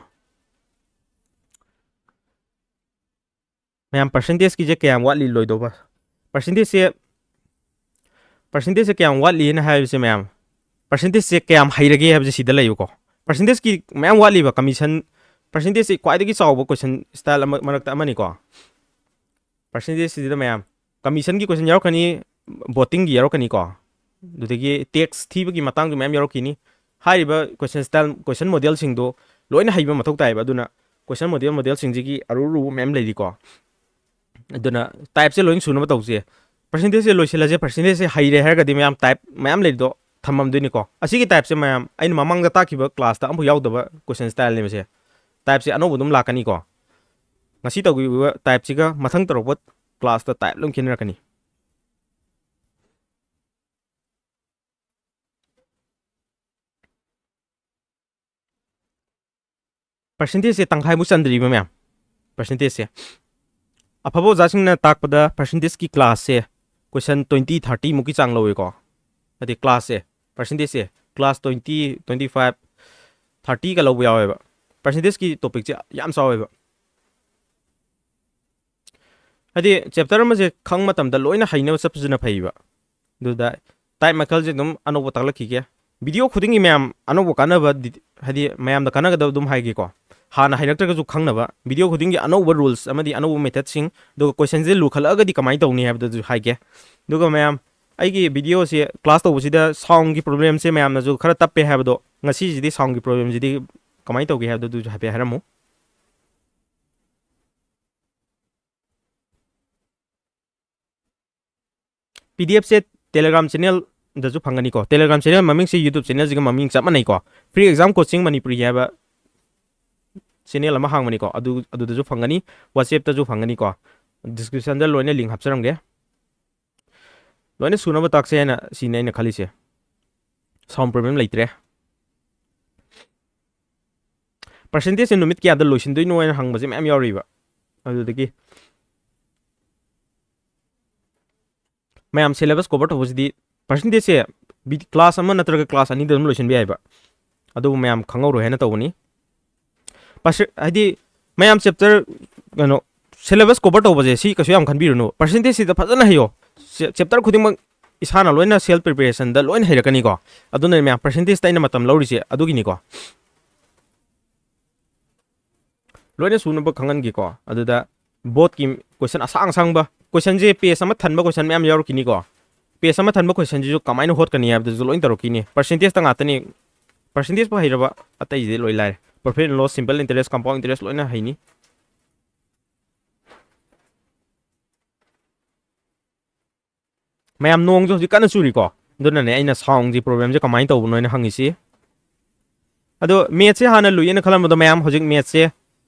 ꯃꯌꯥꯝ, percentage-ꯀꯤꯁꯦ ꯀꯌꯥꯝ ꯋꯥꯠꯂꯤ ꯂꯣꯏꯗꯧꯕ? Percentage-ꯁꯦ, percentage-ꯁꯦ ꯀꯌꯥꯝ ꯋꯥꯠꯂꯤꯅ ꯍꯥꯏꯕꯁꯦ ꯃꯌꯥꯝ, percentage-ꯁꯦ ꯀꯌꯥꯝ ꯍꯩꯔꯒꯦ ꯍꯥꯏꯕꯁꯦ ꯁꯤꯗ ꯂꯩꯕꯀꯣ꯫ Percentage-ꯀꯤ ꯃꯌꯥꯝ ꯋꯥꯠꯂꯤꯕ, commission, percentage-ꯁꯦ ꯈ꯭ꯋꯥꯏꯗꯒꯤ ꯆꯥꯎꯕ question style ꯑꯃ, ꯃꯔꯛꯇ ꯑꯃꯅꯤꯀꯣ꯫ Percentage-ꯁꯤꯗ ꯃꯌꯥꯝ commission-ꯒꯤ question ꯌꯥꯎꯔꯛꯀꯅꯤ, voting-ꯒꯤ ꯌꯥꯎꯔꯛꯀꯅꯤꯀꯣ, ꯑꯗꯨꯗꯒꯤ tax ꯊꯤꯕꯒꯤ ꯃꯇꯥꯡꯁꯨ ꯃꯌꯥꯝ ꯌꯥꯎꯔꯛꯈꯤꯅꯤ꯫ ꯍꯥꯏꯔꯤꯕ question style, question model-ꯁꯤꯡꯗꯣ ꯂꯣꯏꯅ ꯍꯩꯕ ꯃꯊꯧ ꯇꯥꯏꯌꯦꯕ꯫ ꯑꯗꯨꯅ question model, model-ꯁꯤꯡꯁꯤꯒꯤ ꯑꯔꯨ ꯑꯔꯨꯕ ꯃꯌꯥꯝ ꯂꯩꯔꯤꯀꯣ꯫ ꯑꯗꯨꯅ type-ꯁꯦ ꯂꯣꯏꯅ ꯁꯨꯅꯕ ꯇꯧꯁꯦ꯫ Percentage-ꯁꯦ ꯂꯣꯏꯁꯤꯜꯂꯁꯦ, percentage-ꯁꯦ ꯍꯩꯔꯦ ꯍꯥꯏꯔꯒꯗꯤ ꯃꯌꯥꯝ type ꯃꯌꯥꯝ ꯂꯩꯔꯤꯗꯣ ꯊꯝꯃꯝꯗꯣꯏꯅꯤꯀꯣ꯫ ꯑꯁꯤꯒꯤ type-ꯁꯦ ꯃꯌꯥꯝ ꯑꯩꯅ ꯃꯃꯥꯡꯗ ꯇꯥꯛꯈꯤꯕ class-ꯇ ꯑꯃꯐꯥꯎ ꯌꯥꯎꯗꯕ question style-ꯅꯦꯕꯁꯦ꯫ Type-ꯁꯦ ꯑꯅꯧꯕ ꯑꯗꯨꯝ ꯂꯥꯛꯀꯅꯤꯀꯣ꯫ ꯉꯁꯤ ꯇꯧꯈꯤꯕ type-ꯁꯤꯒ ꯃꯊꯪ ꯇꯧꯔꯛꯄ class-ꯇ type ꯂꯣꯏ ꯈꯦꯠꯅꯔꯛꯀꯅꯤ꯫ Percentage-ꯁꯦ ꯇꯪꯈꯥꯏꯃꯨꯛ ꯆꯟꯗ꯭ꯔꯤꯕ ꯃꯌꯥꯝ, percentage-ꯁꯦ꯫ ꯑꯐꯕ ꯑꯣꯖꯥꯁꯤꯡꯅ ꯇꯥꯛꯄꯗ percentage-ꯀꯤ class-ꯁꯦ question twenty, thirty ꯃꯨꯛꯀꯤ ꯆꯥꯡ ꯂꯧꯋꯦꯀꯣ꯫ ꯍꯥꯏꯗꯤ class-ꯁꯦ, percentage-ꯁꯦ class twenty, twenty five, thirty-ꯒ ꯂꯧꯕ ꯌꯥꯎꯋꯦꯕ꯫ Percentage-ꯀꯤ topic-ꯁꯦ ꯌꯥꯝ ꯆꯥꯎꯋꯦꯕ꯫ ꯍꯥꯏꯗꯤ chapter ꯑꯃꯁꯦ ꯈꯪꯕ ꯃꯇꯝꯗ ꯂꯣꯏꯅ ꯍꯩꯅꯕ ꯆꯠꯄꯁꯤꯅ ꯐꯩꯕ꯫ ꯑꯗꯨꯗ type ꯃꯈꯜꯁꯦ ꯑꯗꯨꯝ ꯑꯅꯧꯕ ꯇꯥꯛꯂꯛꯈꯤꯒꯦ꯫ Video ꯈꯨꯗꯤꯡꯒꯤ ꯃꯌꯥꯝ ꯑꯅꯧꯕ ꯀꯥꯟꯅꯕ ꯗꯤ-, ꯍꯥꯏꯗꯤ ꯃꯌꯥꯝꯗ ꯀꯥꯟꯅꯒꯗꯕ ꯑꯗꯨꯝ ꯍꯥꯏꯒꯦꯀꯣ꯫ ꯍꯥꯟꯅ ꯍꯩꯔꯛꯇ꯭ꯔꯒꯁꯨ ꯈꯪꯅꯕ, video ꯈꯨꯗꯤꯡꯒꯤ ꯑꯅꯧꯕ rules ꯑꯃꯗꯤ ꯑꯅꯧꯕ method-ꯁꯤꯡ, ꯑꯗꯨꯒ question-ꯁꯦ ꯂꯨꯈꯠꯂꯛꯑꯒꯗꯤ ꯀꯃꯥꯏꯅ ꯇꯧꯅꯤ ꯍꯥꯏꯕꯗꯨꯁꯨ ꯍꯥꯏꯒꯦ꯫ ꯑꯗꯨꯒ ꯃꯌꯥꯝ, ꯑꯩꯒꯤ video-ꯁꯦ class ꯇꯧꯕꯁꯤꯗ sound-ꯒꯤ problem-ꯁꯦ ꯃꯌꯥꯝꯅꯁꯨ ꯈꯔ ꯇꯞꯄꯦ ꯍꯥꯏꯕꯗꯣ, ꯉꯁꯤꯁꯤꯗꯤ sound-ꯒꯤ problem-ꯁꯤꯗꯤ ꯀꯃꯥꯏꯅ ꯇꯧꯒꯦ ꯍꯥꯏꯕꯗꯨꯁꯨ ꯍꯥꯏꯐꯦꯠ ꯍꯥꯏꯔꯝꯃꯨ꯫ PDF ꯁꯦ Telegram channel ꯗꯁꯨ ꯐꯪꯒꯅꯤꯀꯣ꯫ Telegram channel ꯃꯃꯤꯡꯁꯤ YouTube channel ꯁꯤꯒ ꯃꯃꯤꯡ ꯆꯞ ꯃꯥꯟꯅꯩꯀꯣ꯫ Free Exam Coaching Manipuri ꯍꯥꯏꯕ channel ꯑꯃ ꯍꯥꯡꯕꯅꯤꯀꯣ, ꯑꯗꯨ, ꯑꯗꯨꯗꯁꯨ ꯐꯪꯒꯅꯤ, WhatsApp ꯇꯁꯨ ꯐꯪꯒꯅꯤꯀꯣ꯫ Description ꯗ ꯂꯣꯏꯅ link ꯍꯥꯞꯆꯔꯝꯒꯦ꯫ ꯂꯣꯏꯅ ꯁꯨꯅꯕ ꯇꯥꯛꯁꯦ ꯍꯥꯏꯅ ꯁꯤꯅꯤ ꯑꯩꯅ ꯈꯜꯂꯤꯁꯦ꯫ Sound problem ꯂꯩꯇ꯭ꯔꯦ꯫ Percentage ꯁꯦ ꯅꯨꯃꯤꯠ ꯀꯌꯥꯗ ꯂꯣꯏꯁꯤꯟꯗꯣꯏꯅꯣ ꯍꯥꯏꯅ ꯍꯪꯕꯁꯦ ꯃꯌꯥꯝ ꯌꯥꯎꯔꯤꯕ꯫ ꯑꯗꯨꯗꯒꯤ ꯃꯌꯥꯝ syllabus cover ꯇꯧꯕꯁꯤꯗꯤ percentage ꯁꯦ ꯕꯤ-, class ꯑꯃ ꯅꯠꯇ꯭ꯔꯒ class ꯑꯅꯤꯗ ꯑꯗꯨꯝ ꯂꯣꯏꯁꯤꯟꯕ ꯌꯥꯏꯕ꯫ ꯑꯗꯨꯕꯨ ꯃꯌꯥꯝ ꯈꯪꯍꯧꯔꯣꯏ ꯍꯥꯏꯅ ꯇꯧꯕꯅꯤ꯫ Percent-, ꯍꯥꯏꯗꯤ ꯃꯌꯥꯝ chapter, ꯀꯩꯅꯣ, syllabus cover ꯇꯧꯕꯁꯦ ꯁꯤ ꯀꯩꯁꯨ ꯌꯥꯝ ꯈꯟꯕꯤꯔꯨꯅꯨ꯫ Percentage ꯁꯤꯗ ꯐꯖꯅ ꯍꯩꯌꯣ꯫ ꯆꯦ-, chapter ꯈꯨꯗꯤꯡꯃꯛ ꯏꯁꯥꯅ ꯂꯣꯏꯅ self preparation ꯗ ꯂꯣꯏꯅ ꯍꯩꯔꯛꯀꯅꯤꯀꯣ꯫ ꯑꯗꯨꯅ ꯃꯌꯥꯝ percentage ꯇ ꯑꯩꯅ ꯃꯇꯝ ꯂꯧꯔꯤꯁꯦ ꯑꯗꯨꯒꯤꯅꯤꯀꯣ꯫ ꯂꯣꯏꯅ ꯁꯨꯅꯕ ꯈꯪꯍꯟꯒꯦꯀꯣ꯫ ꯑꯗꯨꯗ board ꯀꯤ question ꯑꯁꯥꯡ ꯑꯁꯥꯡꯕ, question ꯁꯦ page ꯑꯃ ꯊꯟꯕ question ꯃꯌꯥꯝ ꯌꯥꯎꯔꯛꯈꯤꯅꯤꯀꯣ꯫ Page ꯑꯃ ꯊꯟꯕ question ꯁꯤꯁꯨ ꯀꯃꯥꯏꯅ ꯍꯣꯠꯀꯅꯤ ꯍꯥꯏꯕꯗꯨꯁꯨ ꯂꯣꯏꯅ ꯇꯧꯔꯛꯈꯤꯅꯤ꯫ Percentage ꯇ ꯉꯥꯛꯇꯅꯤ꯫ Percentage ꯄꯨ ꯍꯩꯔꯕ ꯑꯇꯩꯁꯤꯗꯤ ꯂꯣꯏ ꯂꯥꯏꯔꯦ꯫ Profit and loss, simple interest, compound interest ꯂꯣꯏꯅ ꯍꯩꯅꯤ꯫ ꯃꯌꯥꯝ, ꯅꯣꯡꯁꯨ ꯍꯧꯖꯤꯛ ꯀꯟꯅ ꯆꯨꯔꯤꯀꯣ, ꯑꯗꯨꯅꯅꯦ ꯑꯩꯅ sound ꯒꯤ problem ꯁꯦ ꯀꯃꯥꯏꯅ ꯇꯧꯕꯅꯣ ꯍꯥꯏꯅ ꯍꯪꯉꯤꯁꯤ꯫ ꯑꯗꯣ maths ꯁꯦ ꯍꯥꯟꯅ ꯂꯨꯏꯌꯦꯅ ꯈꯜꯂꯝꯕꯗꯣ ꯃꯌꯥꯝ, ꯍꯧꯖꯤꯛ maths ꯁꯦ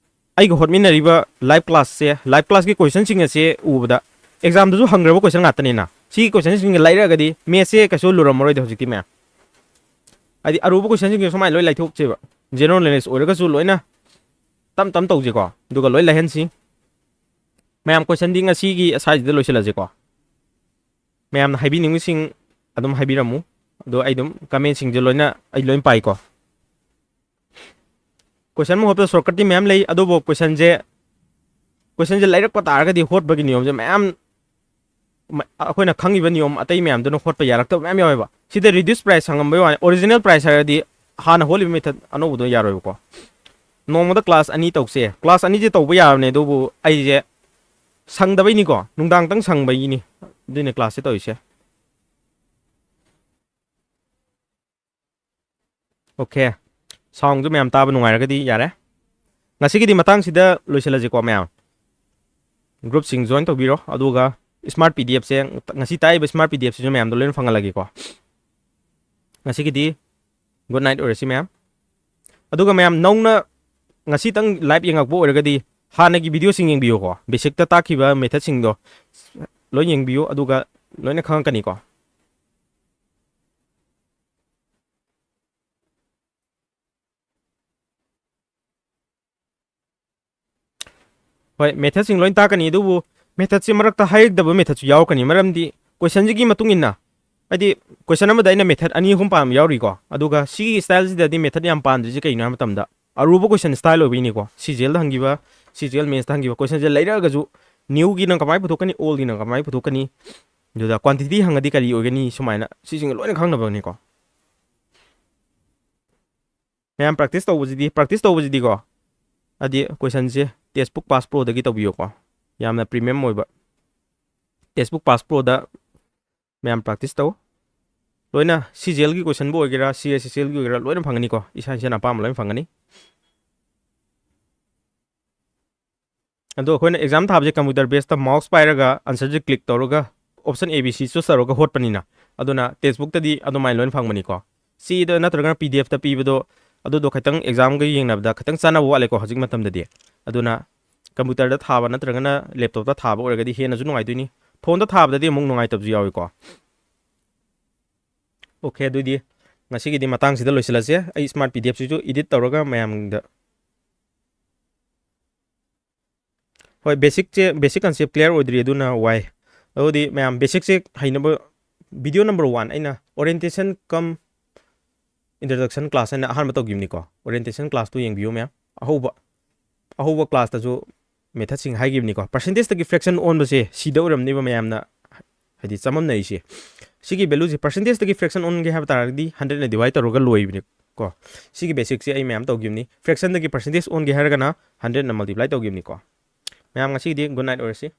ꯑꯩꯒ ꯍꯣꯠꯃꯤꯟꯅꯔꯤꯕ live class ꯁꯦ, live class ꯀꯤ question ꯁꯤꯡ ꯑꯁꯦ ꯎꯕꯗ exam ꯗꯁꯨ ꯍꯪꯈ꯭ꯔꯕ question ꯉꯥꯛꯇꯅꯤꯅ, ꯁꯤꯒꯤ question ꯁꯤꯡꯒ ꯂꯩꯔꯒꯗꯤ maths ꯁꯦ ꯀꯩꯁꯨ ꯂꯨꯔꯝꯃꯔꯣꯏꯗ ꯍꯧꯖꯤꯛꯇꯤ ꯃꯌꯥꯝ꯫ ꯍꯥꯏꯗꯤ ꯑꯔꯨꯕ question ꯁꯤꯡꯁꯦ ꯁꯨꯃꯥꯏꯅ ꯂꯣꯏ ꯂꯥꯏꯊꯣꯛꯁꯦꯕ, general knowledge ꯑꯣꯏꯔꯒꯁꯨ ꯂꯣꯏꯅ ꯇꯞ ꯇꯞ ꯇꯧꯁꯤꯀꯣ, ꯑꯗꯨꯒ ꯂꯣꯏ ꯂꯥꯏꯍꯟꯁꯤ꯫ ꯃꯌꯥꯝ, question ꯗꯤ ꯉꯁꯤꯒꯤ ꯁ꯭ꯋꯥꯏꯁꯤꯗ ꯂꯣꯏꯁꯤꯜꯂꯁꯤꯀꯣ꯫ ꯃꯌꯥꯝꯅ ꯍꯥꯏꯕꯤꯅꯤꯡꯕꯁꯤꯡ ꯑꯗꯨꯝ ꯍꯥꯏꯕꯤꯔꯝꯃꯨ꯫ ꯑꯗꯣ ꯑꯩ ꯑꯗꯨꯝ comment ꯁꯤꯡꯁꯦ ꯂꯣꯏꯅ, ꯑꯩ ꯂꯣꯏ ꯄꯥꯏꯀꯣ꯫ Question ꯑꯃ ꯍꯣꯠꯄꯗ shortcut ꯇꯤ ꯃꯌꯥꯝ ꯂꯩ, ꯑꯗꯨꯕꯨ question ꯁꯦ, question ꯁꯦ ꯂꯩꯔꯛꯄ ꯇꯥꯔꯒꯗꯤ ꯍꯣꯠꯄꯒꯤ ꯅꯤꯌꯣꯝꯁꯦ ꯃꯌꯥꯝ, ꯃ-, ꯑꯩꯈꯣꯏꯅ ꯈꯪꯉꯤꯕ ꯅꯤꯌꯣꯝ ꯑꯇꯩ ꯃꯌꯥꯝꯗꯨꯅ ꯍꯣꯠꯄ ꯌꯥꯔꯛꯇꯕ ꯃꯌꯥꯝ ꯌꯥꯎꯋꯦꯕ꯫ ꯁꯤꯗ reduce price ꯍꯪꯉꯝꯕꯩ ꯋꯥꯅꯤ, original price ꯍꯥꯏꯔꯗꯤ ꯍꯥꯟꯅ ꯍꯣꯠꯂꯤꯕ method ꯑꯅꯧꯕꯗꯣ ꯌꯥꯔꯣꯏꯕꯀꯣ꯫ ꯅꯣꯡꯃꯗ class ꯑꯅꯤ ꯇꯧꯁꯦ, class ꯑꯅꯤꯁꯦ ꯇꯧꯕ ꯌꯥꯕꯅꯦ, ꯑꯗꯨꯕꯨ ꯑꯩꯁꯦ ꯁꯪꯗꯕꯩꯅꯤꯀꯣ, ꯅꯨꯡꯗꯥꯡꯇꯪ ꯁꯪꯕꯒꯤꯅꯤ ꯑꯗꯨꯏꯅꯦ class ꯁꯦ ꯇꯧꯔꯤꯁꯦ꯫ Okay, sound ꯁꯨ ꯃꯌꯥꯝ ꯇꯥꯕ ꯅꯨꯡꯉꯥꯏꯔꯒꯗꯤ ꯌꯥꯔꯦ꯫ ꯉꯁꯤꯒꯤꯗꯤ ꯃꯇꯥꯡꯁꯤꯗ ꯂꯣꯏꯁꯤꯜꯂꯁꯤꯀꯣ ꯃꯌꯥꯝ꯫ Group ꯁꯤꯡ join ꯇꯧꯕꯤꯔꯣ, ꯑꯗꯨꯒ smart P D F ꯁꯦ, ꯉꯁꯤ ꯇꯥꯛꯏꯕ smart P D F ꯁꯤꯁꯨ ꯃꯌꯥꯝꯗ ꯂꯣꯏꯅ ꯐꯪꯍꯜꯂꯒꯦꯀꯣ꯫ ꯉꯁꯤꯒꯤꯗꯤ good night ꯑꯣꯏꯔꯁꯤ ꯃꯌꯥꯝ꯫ ꯑꯗꯨꯒ ꯃꯌꯥꯝ ꯅꯧꯅ ꯉꯁꯤꯇꯪ live ꯌꯦꯡꯉꯛꯄ ꯑꯣꯏꯔꯒꯗꯤ ꯍꯥꯟꯅꯒꯤ video ꯁꯤꯡ ꯌꯦꯡꯕꯤꯌꯨꯀꯣ, basic ꯇ ꯇꯥꯛꯈꯤꯕ method ꯁꯤꯡꯗꯣ ꯂꯣꯏ ꯌꯦꯡꯕꯤꯌꯨ, ꯑꯗꯨꯒ ꯂꯣꯏꯅ ꯈꯪꯉꯛꯀꯅꯤꯀꯣ꯫ ꯍꯣꯏ, method ꯁꯤꯡ ꯂꯣꯏ ꯇꯥꯛꯀꯅꯤ, ꯑꯗꯨꯕꯨ method ꯁꯤ ꯃꯔꯛꯇ ꯍꯥꯏꯔꯛꯇꯕ method ꯁꯨ ꯌꯥꯎꯔꯛꯀꯅꯤ, ꯃꯔꯝꯗꯤ question ꯁꯤꯒꯤ ꯃꯇꯨꯡ ꯏꯟꯅ, ꯍꯥꯏꯗꯤ question ꯑꯃꯗ ꯑꯩꯅ method ꯑꯅꯤ ꯑꯍꯨꯝ ꯄꯥꯟꯕ ꯌꯥꯎꯔꯤꯀꯣ, ꯑꯗꯨꯒ ꯁꯤꯒꯤ style ꯁꯤꯗꯗꯤ method ꯌꯥꯝ ꯄꯥꯟꯗ꯭ꯔꯤꯁꯦ ꯀꯩꯒꯤꯅꯣ ꯍꯥꯏꯕ ꯃꯇꯝꯗ ꯑꯔꯨꯕ question style ꯑꯣꯏꯕꯩꯅꯤꯀꯣ꯫ C G L ꯗ ꯍꯪꯈꯤꯕ, C G L maths ꯇ ꯍꯪꯈꯤꯕ question ꯁꯦ ꯂꯩꯔꯛꯑꯒꯁꯨ new ꯒꯤꯅ ꯀꯃꯥꯏꯅ ꯄꯨꯊꯣꯛꯀꯅꯤ, old ꯒꯤꯅ ꯀꯃꯥꯏꯅ ꯄꯨꯊꯣꯛꯀꯅꯤ, ꯑꯗꯨꯗ quantity ꯍꯪꯉꯗꯤ ꯀꯔꯤ ꯑꯣꯏꯒꯅꯤ, ꯁꯨꯃꯥꯏꯅ ꯁꯤꯁꯤꯡ ꯂꯣꯏꯅ ꯈꯪꯅꯕꯅꯤꯀꯣ꯫ ꯃꯌꯥꯝ practice ꯇꯧꯕꯁꯤꯗꯤ, practice ꯇꯧꯕꯁꯤꯗꯤꯀꯣ, ꯍꯥꯏꯗꯤ question ꯁꯦ Textbook Pass Pro ꯗꯒꯤ ꯇꯧꯕꯤꯌꯣꯀꯣ, ꯌꯥꯝꯅ premium ꯑꯣꯏꯕ Textbook Pass Pro ꯗ ꯃꯌꯥꯝ practice ꯇꯧ꯫ ꯂꯣꯏꯅ C G L ꯒꯤ question ꯕꯨ ꯑꯣꯏꯒꯦꯔꯥ, C S S L ꯒꯤ ꯑꯣꯏꯒꯦꯔꯥ, ꯂꯣꯏꯅ ꯐꯪꯒꯅꯤꯀꯣ, ꯏꯁꯥ ꯏꯁꯥꯅ ꯑꯄꯥꯝꯕ ꯂꯣꯏꯅ ꯐꯪꯒꯅꯤ꯫ ꯑꯗꯣ ꯑꯩꯈꯣꯏꯅ exam ꯊꯥꯕꯁꯦ computer base ꯇ mouse ꯄꯥꯏꯔꯒ answer ꯁꯦ click ꯇꯧꯔꯒ option A B C choose ꯇꯧꯔꯒ ꯍꯣꯠꯄꯅꯤꯅ, ꯑꯗꯨꯅ textbook ꯇꯗꯤ ꯑꯗꯨꯃꯥꯏꯅ ꯂꯣꯏꯅ ꯐꯪꯕꯅꯤꯀꯣ꯫ ꯆꯦꯗ ꯅꯠꯇ꯭ꯔꯒꯅ P D F ꯇ ꯄꯤꯕꯗꯣ, ꯑꯗꯨꯗꯣ ꯈꯤꯇꯪ exam ꯒ ꯌꯦꯡꯅꯕꯗ ꯈꯤꯇꯪ ꯆꯥꯟꯅꯕ ꯋꯥꯠꯂꯦꯀꯣ ꯍꯧꯖꯤꯛ ꯃꯇꯝꯗꯗꯤ꯫ ꯑꯗꯨꯅ computer ꯗ ꯊꯥꯕ ꯅꯠꯇ꯭ꯔꯒꯅ laptop ꯇ ꯊꯥꯕ ꯑꯣꯏꯔꯒꯗꯤ ꯍꯦꯟꯅꯁꯨ ꯅꯨꯡꯉꯥꯏꯗꯣꯏꯅꯤ꯫ Phone ꯗ ꯊꯥꯕꯗꯗꯤ ꯑꯃꯨꯛ ꯅꯨꯡꯉꯥꯏꯇꯕꯁꯨ ꯌꯥꯎꯏꯀꯣ꯫ Okay, ꯑꯗꯨꯗꯤ ꯉꯁꯤꯒꯤꯗꯤ ꯃꯇꯥꯡꯁꯤꯗ ꯂꯣꯏꯁꯤꯜꯂꯁꯦ꯫ ꯑꯩ smart P D F ꯁꯤꯁꯨ edit ꯇꯧꯔꯒ ꯃꯌꯥꯝꯗ, ꯍꯣꯏ, basic ꯁꯦ, basic concept clear ꯑꯣꯏꯗ꯭ꯔꯤ, ꯑꯗꯨꯅ ꯋꯥꯏ꯫ ꯑꯗꯨꯗꯤ ꯃꯌꯥꯝ basic ꯁꯦ ꯍꯩꯅꯕ video number one ꯑꯩꯅ orientation cum introduction class ꯍꯥꯏꯅ ꯑꯍꯥꯟꯕ ꯇꯧꯈꯤꯕꯅꯤꯀꯣ꯫ Orientation class ꯇꯨ ꯌꯦꯡꯕꯤꯌꯨ ꯃꯌꯥꯝ꯫ ꯑꯍꯧꯕ, ꯑꯍꯧꯕ class ꯇꯁꯨ method ꯁꯤꯡ ꯍꯥꯏꯈꯤꯕꯅꯤꯀꯣ꯫ Percentage ꯇꯒꯤ fraction ꯑꯣꯟꯕꯁꯦ ꯁꯤꯗ ꯑꯣꯏꯔꯝꯅꯦꯕ ꯃꯌꯥꯝꯅ ꯍꯥꯏꯗꯤ ꯆꯃꯝꯅꯔꯤꯁꯦ꯫ ꯁꯤꯒꯤ value ꯁꯦ percentage ꯇꯒꯤ fraction ꯑꯣꯟꯒꯦ ꯍꯥꯏꯕ ꯇꯥꯔꯒꯗꯤ hundred ꯅ divide ꯇꯧꯔꯒ ꯂꯣꯏꯕꯅꯤ ꯀꯣ꯫ ꯁꯤꯒꯤ basic ꯁꯦ ꯑꯩ ꯃꯌꯥꯝ ꯇꯧꯈꯤꯕꯅꯤ꯫ Fraction ꯗꯒꯤ percentage ꯑꯣꯟꯒꯦ ꯍꯥꯏꯔꯒꯅ hundred ꯅ multiply ꯇꯧꯈꯤꯕꯅꯤꯀꯣ꯫ ꯃꯌꯥꯝ ꯉꯁꯤꯒꯤꯗꯤ good night ꯑꯣꯏꯔꯁꯤ꯫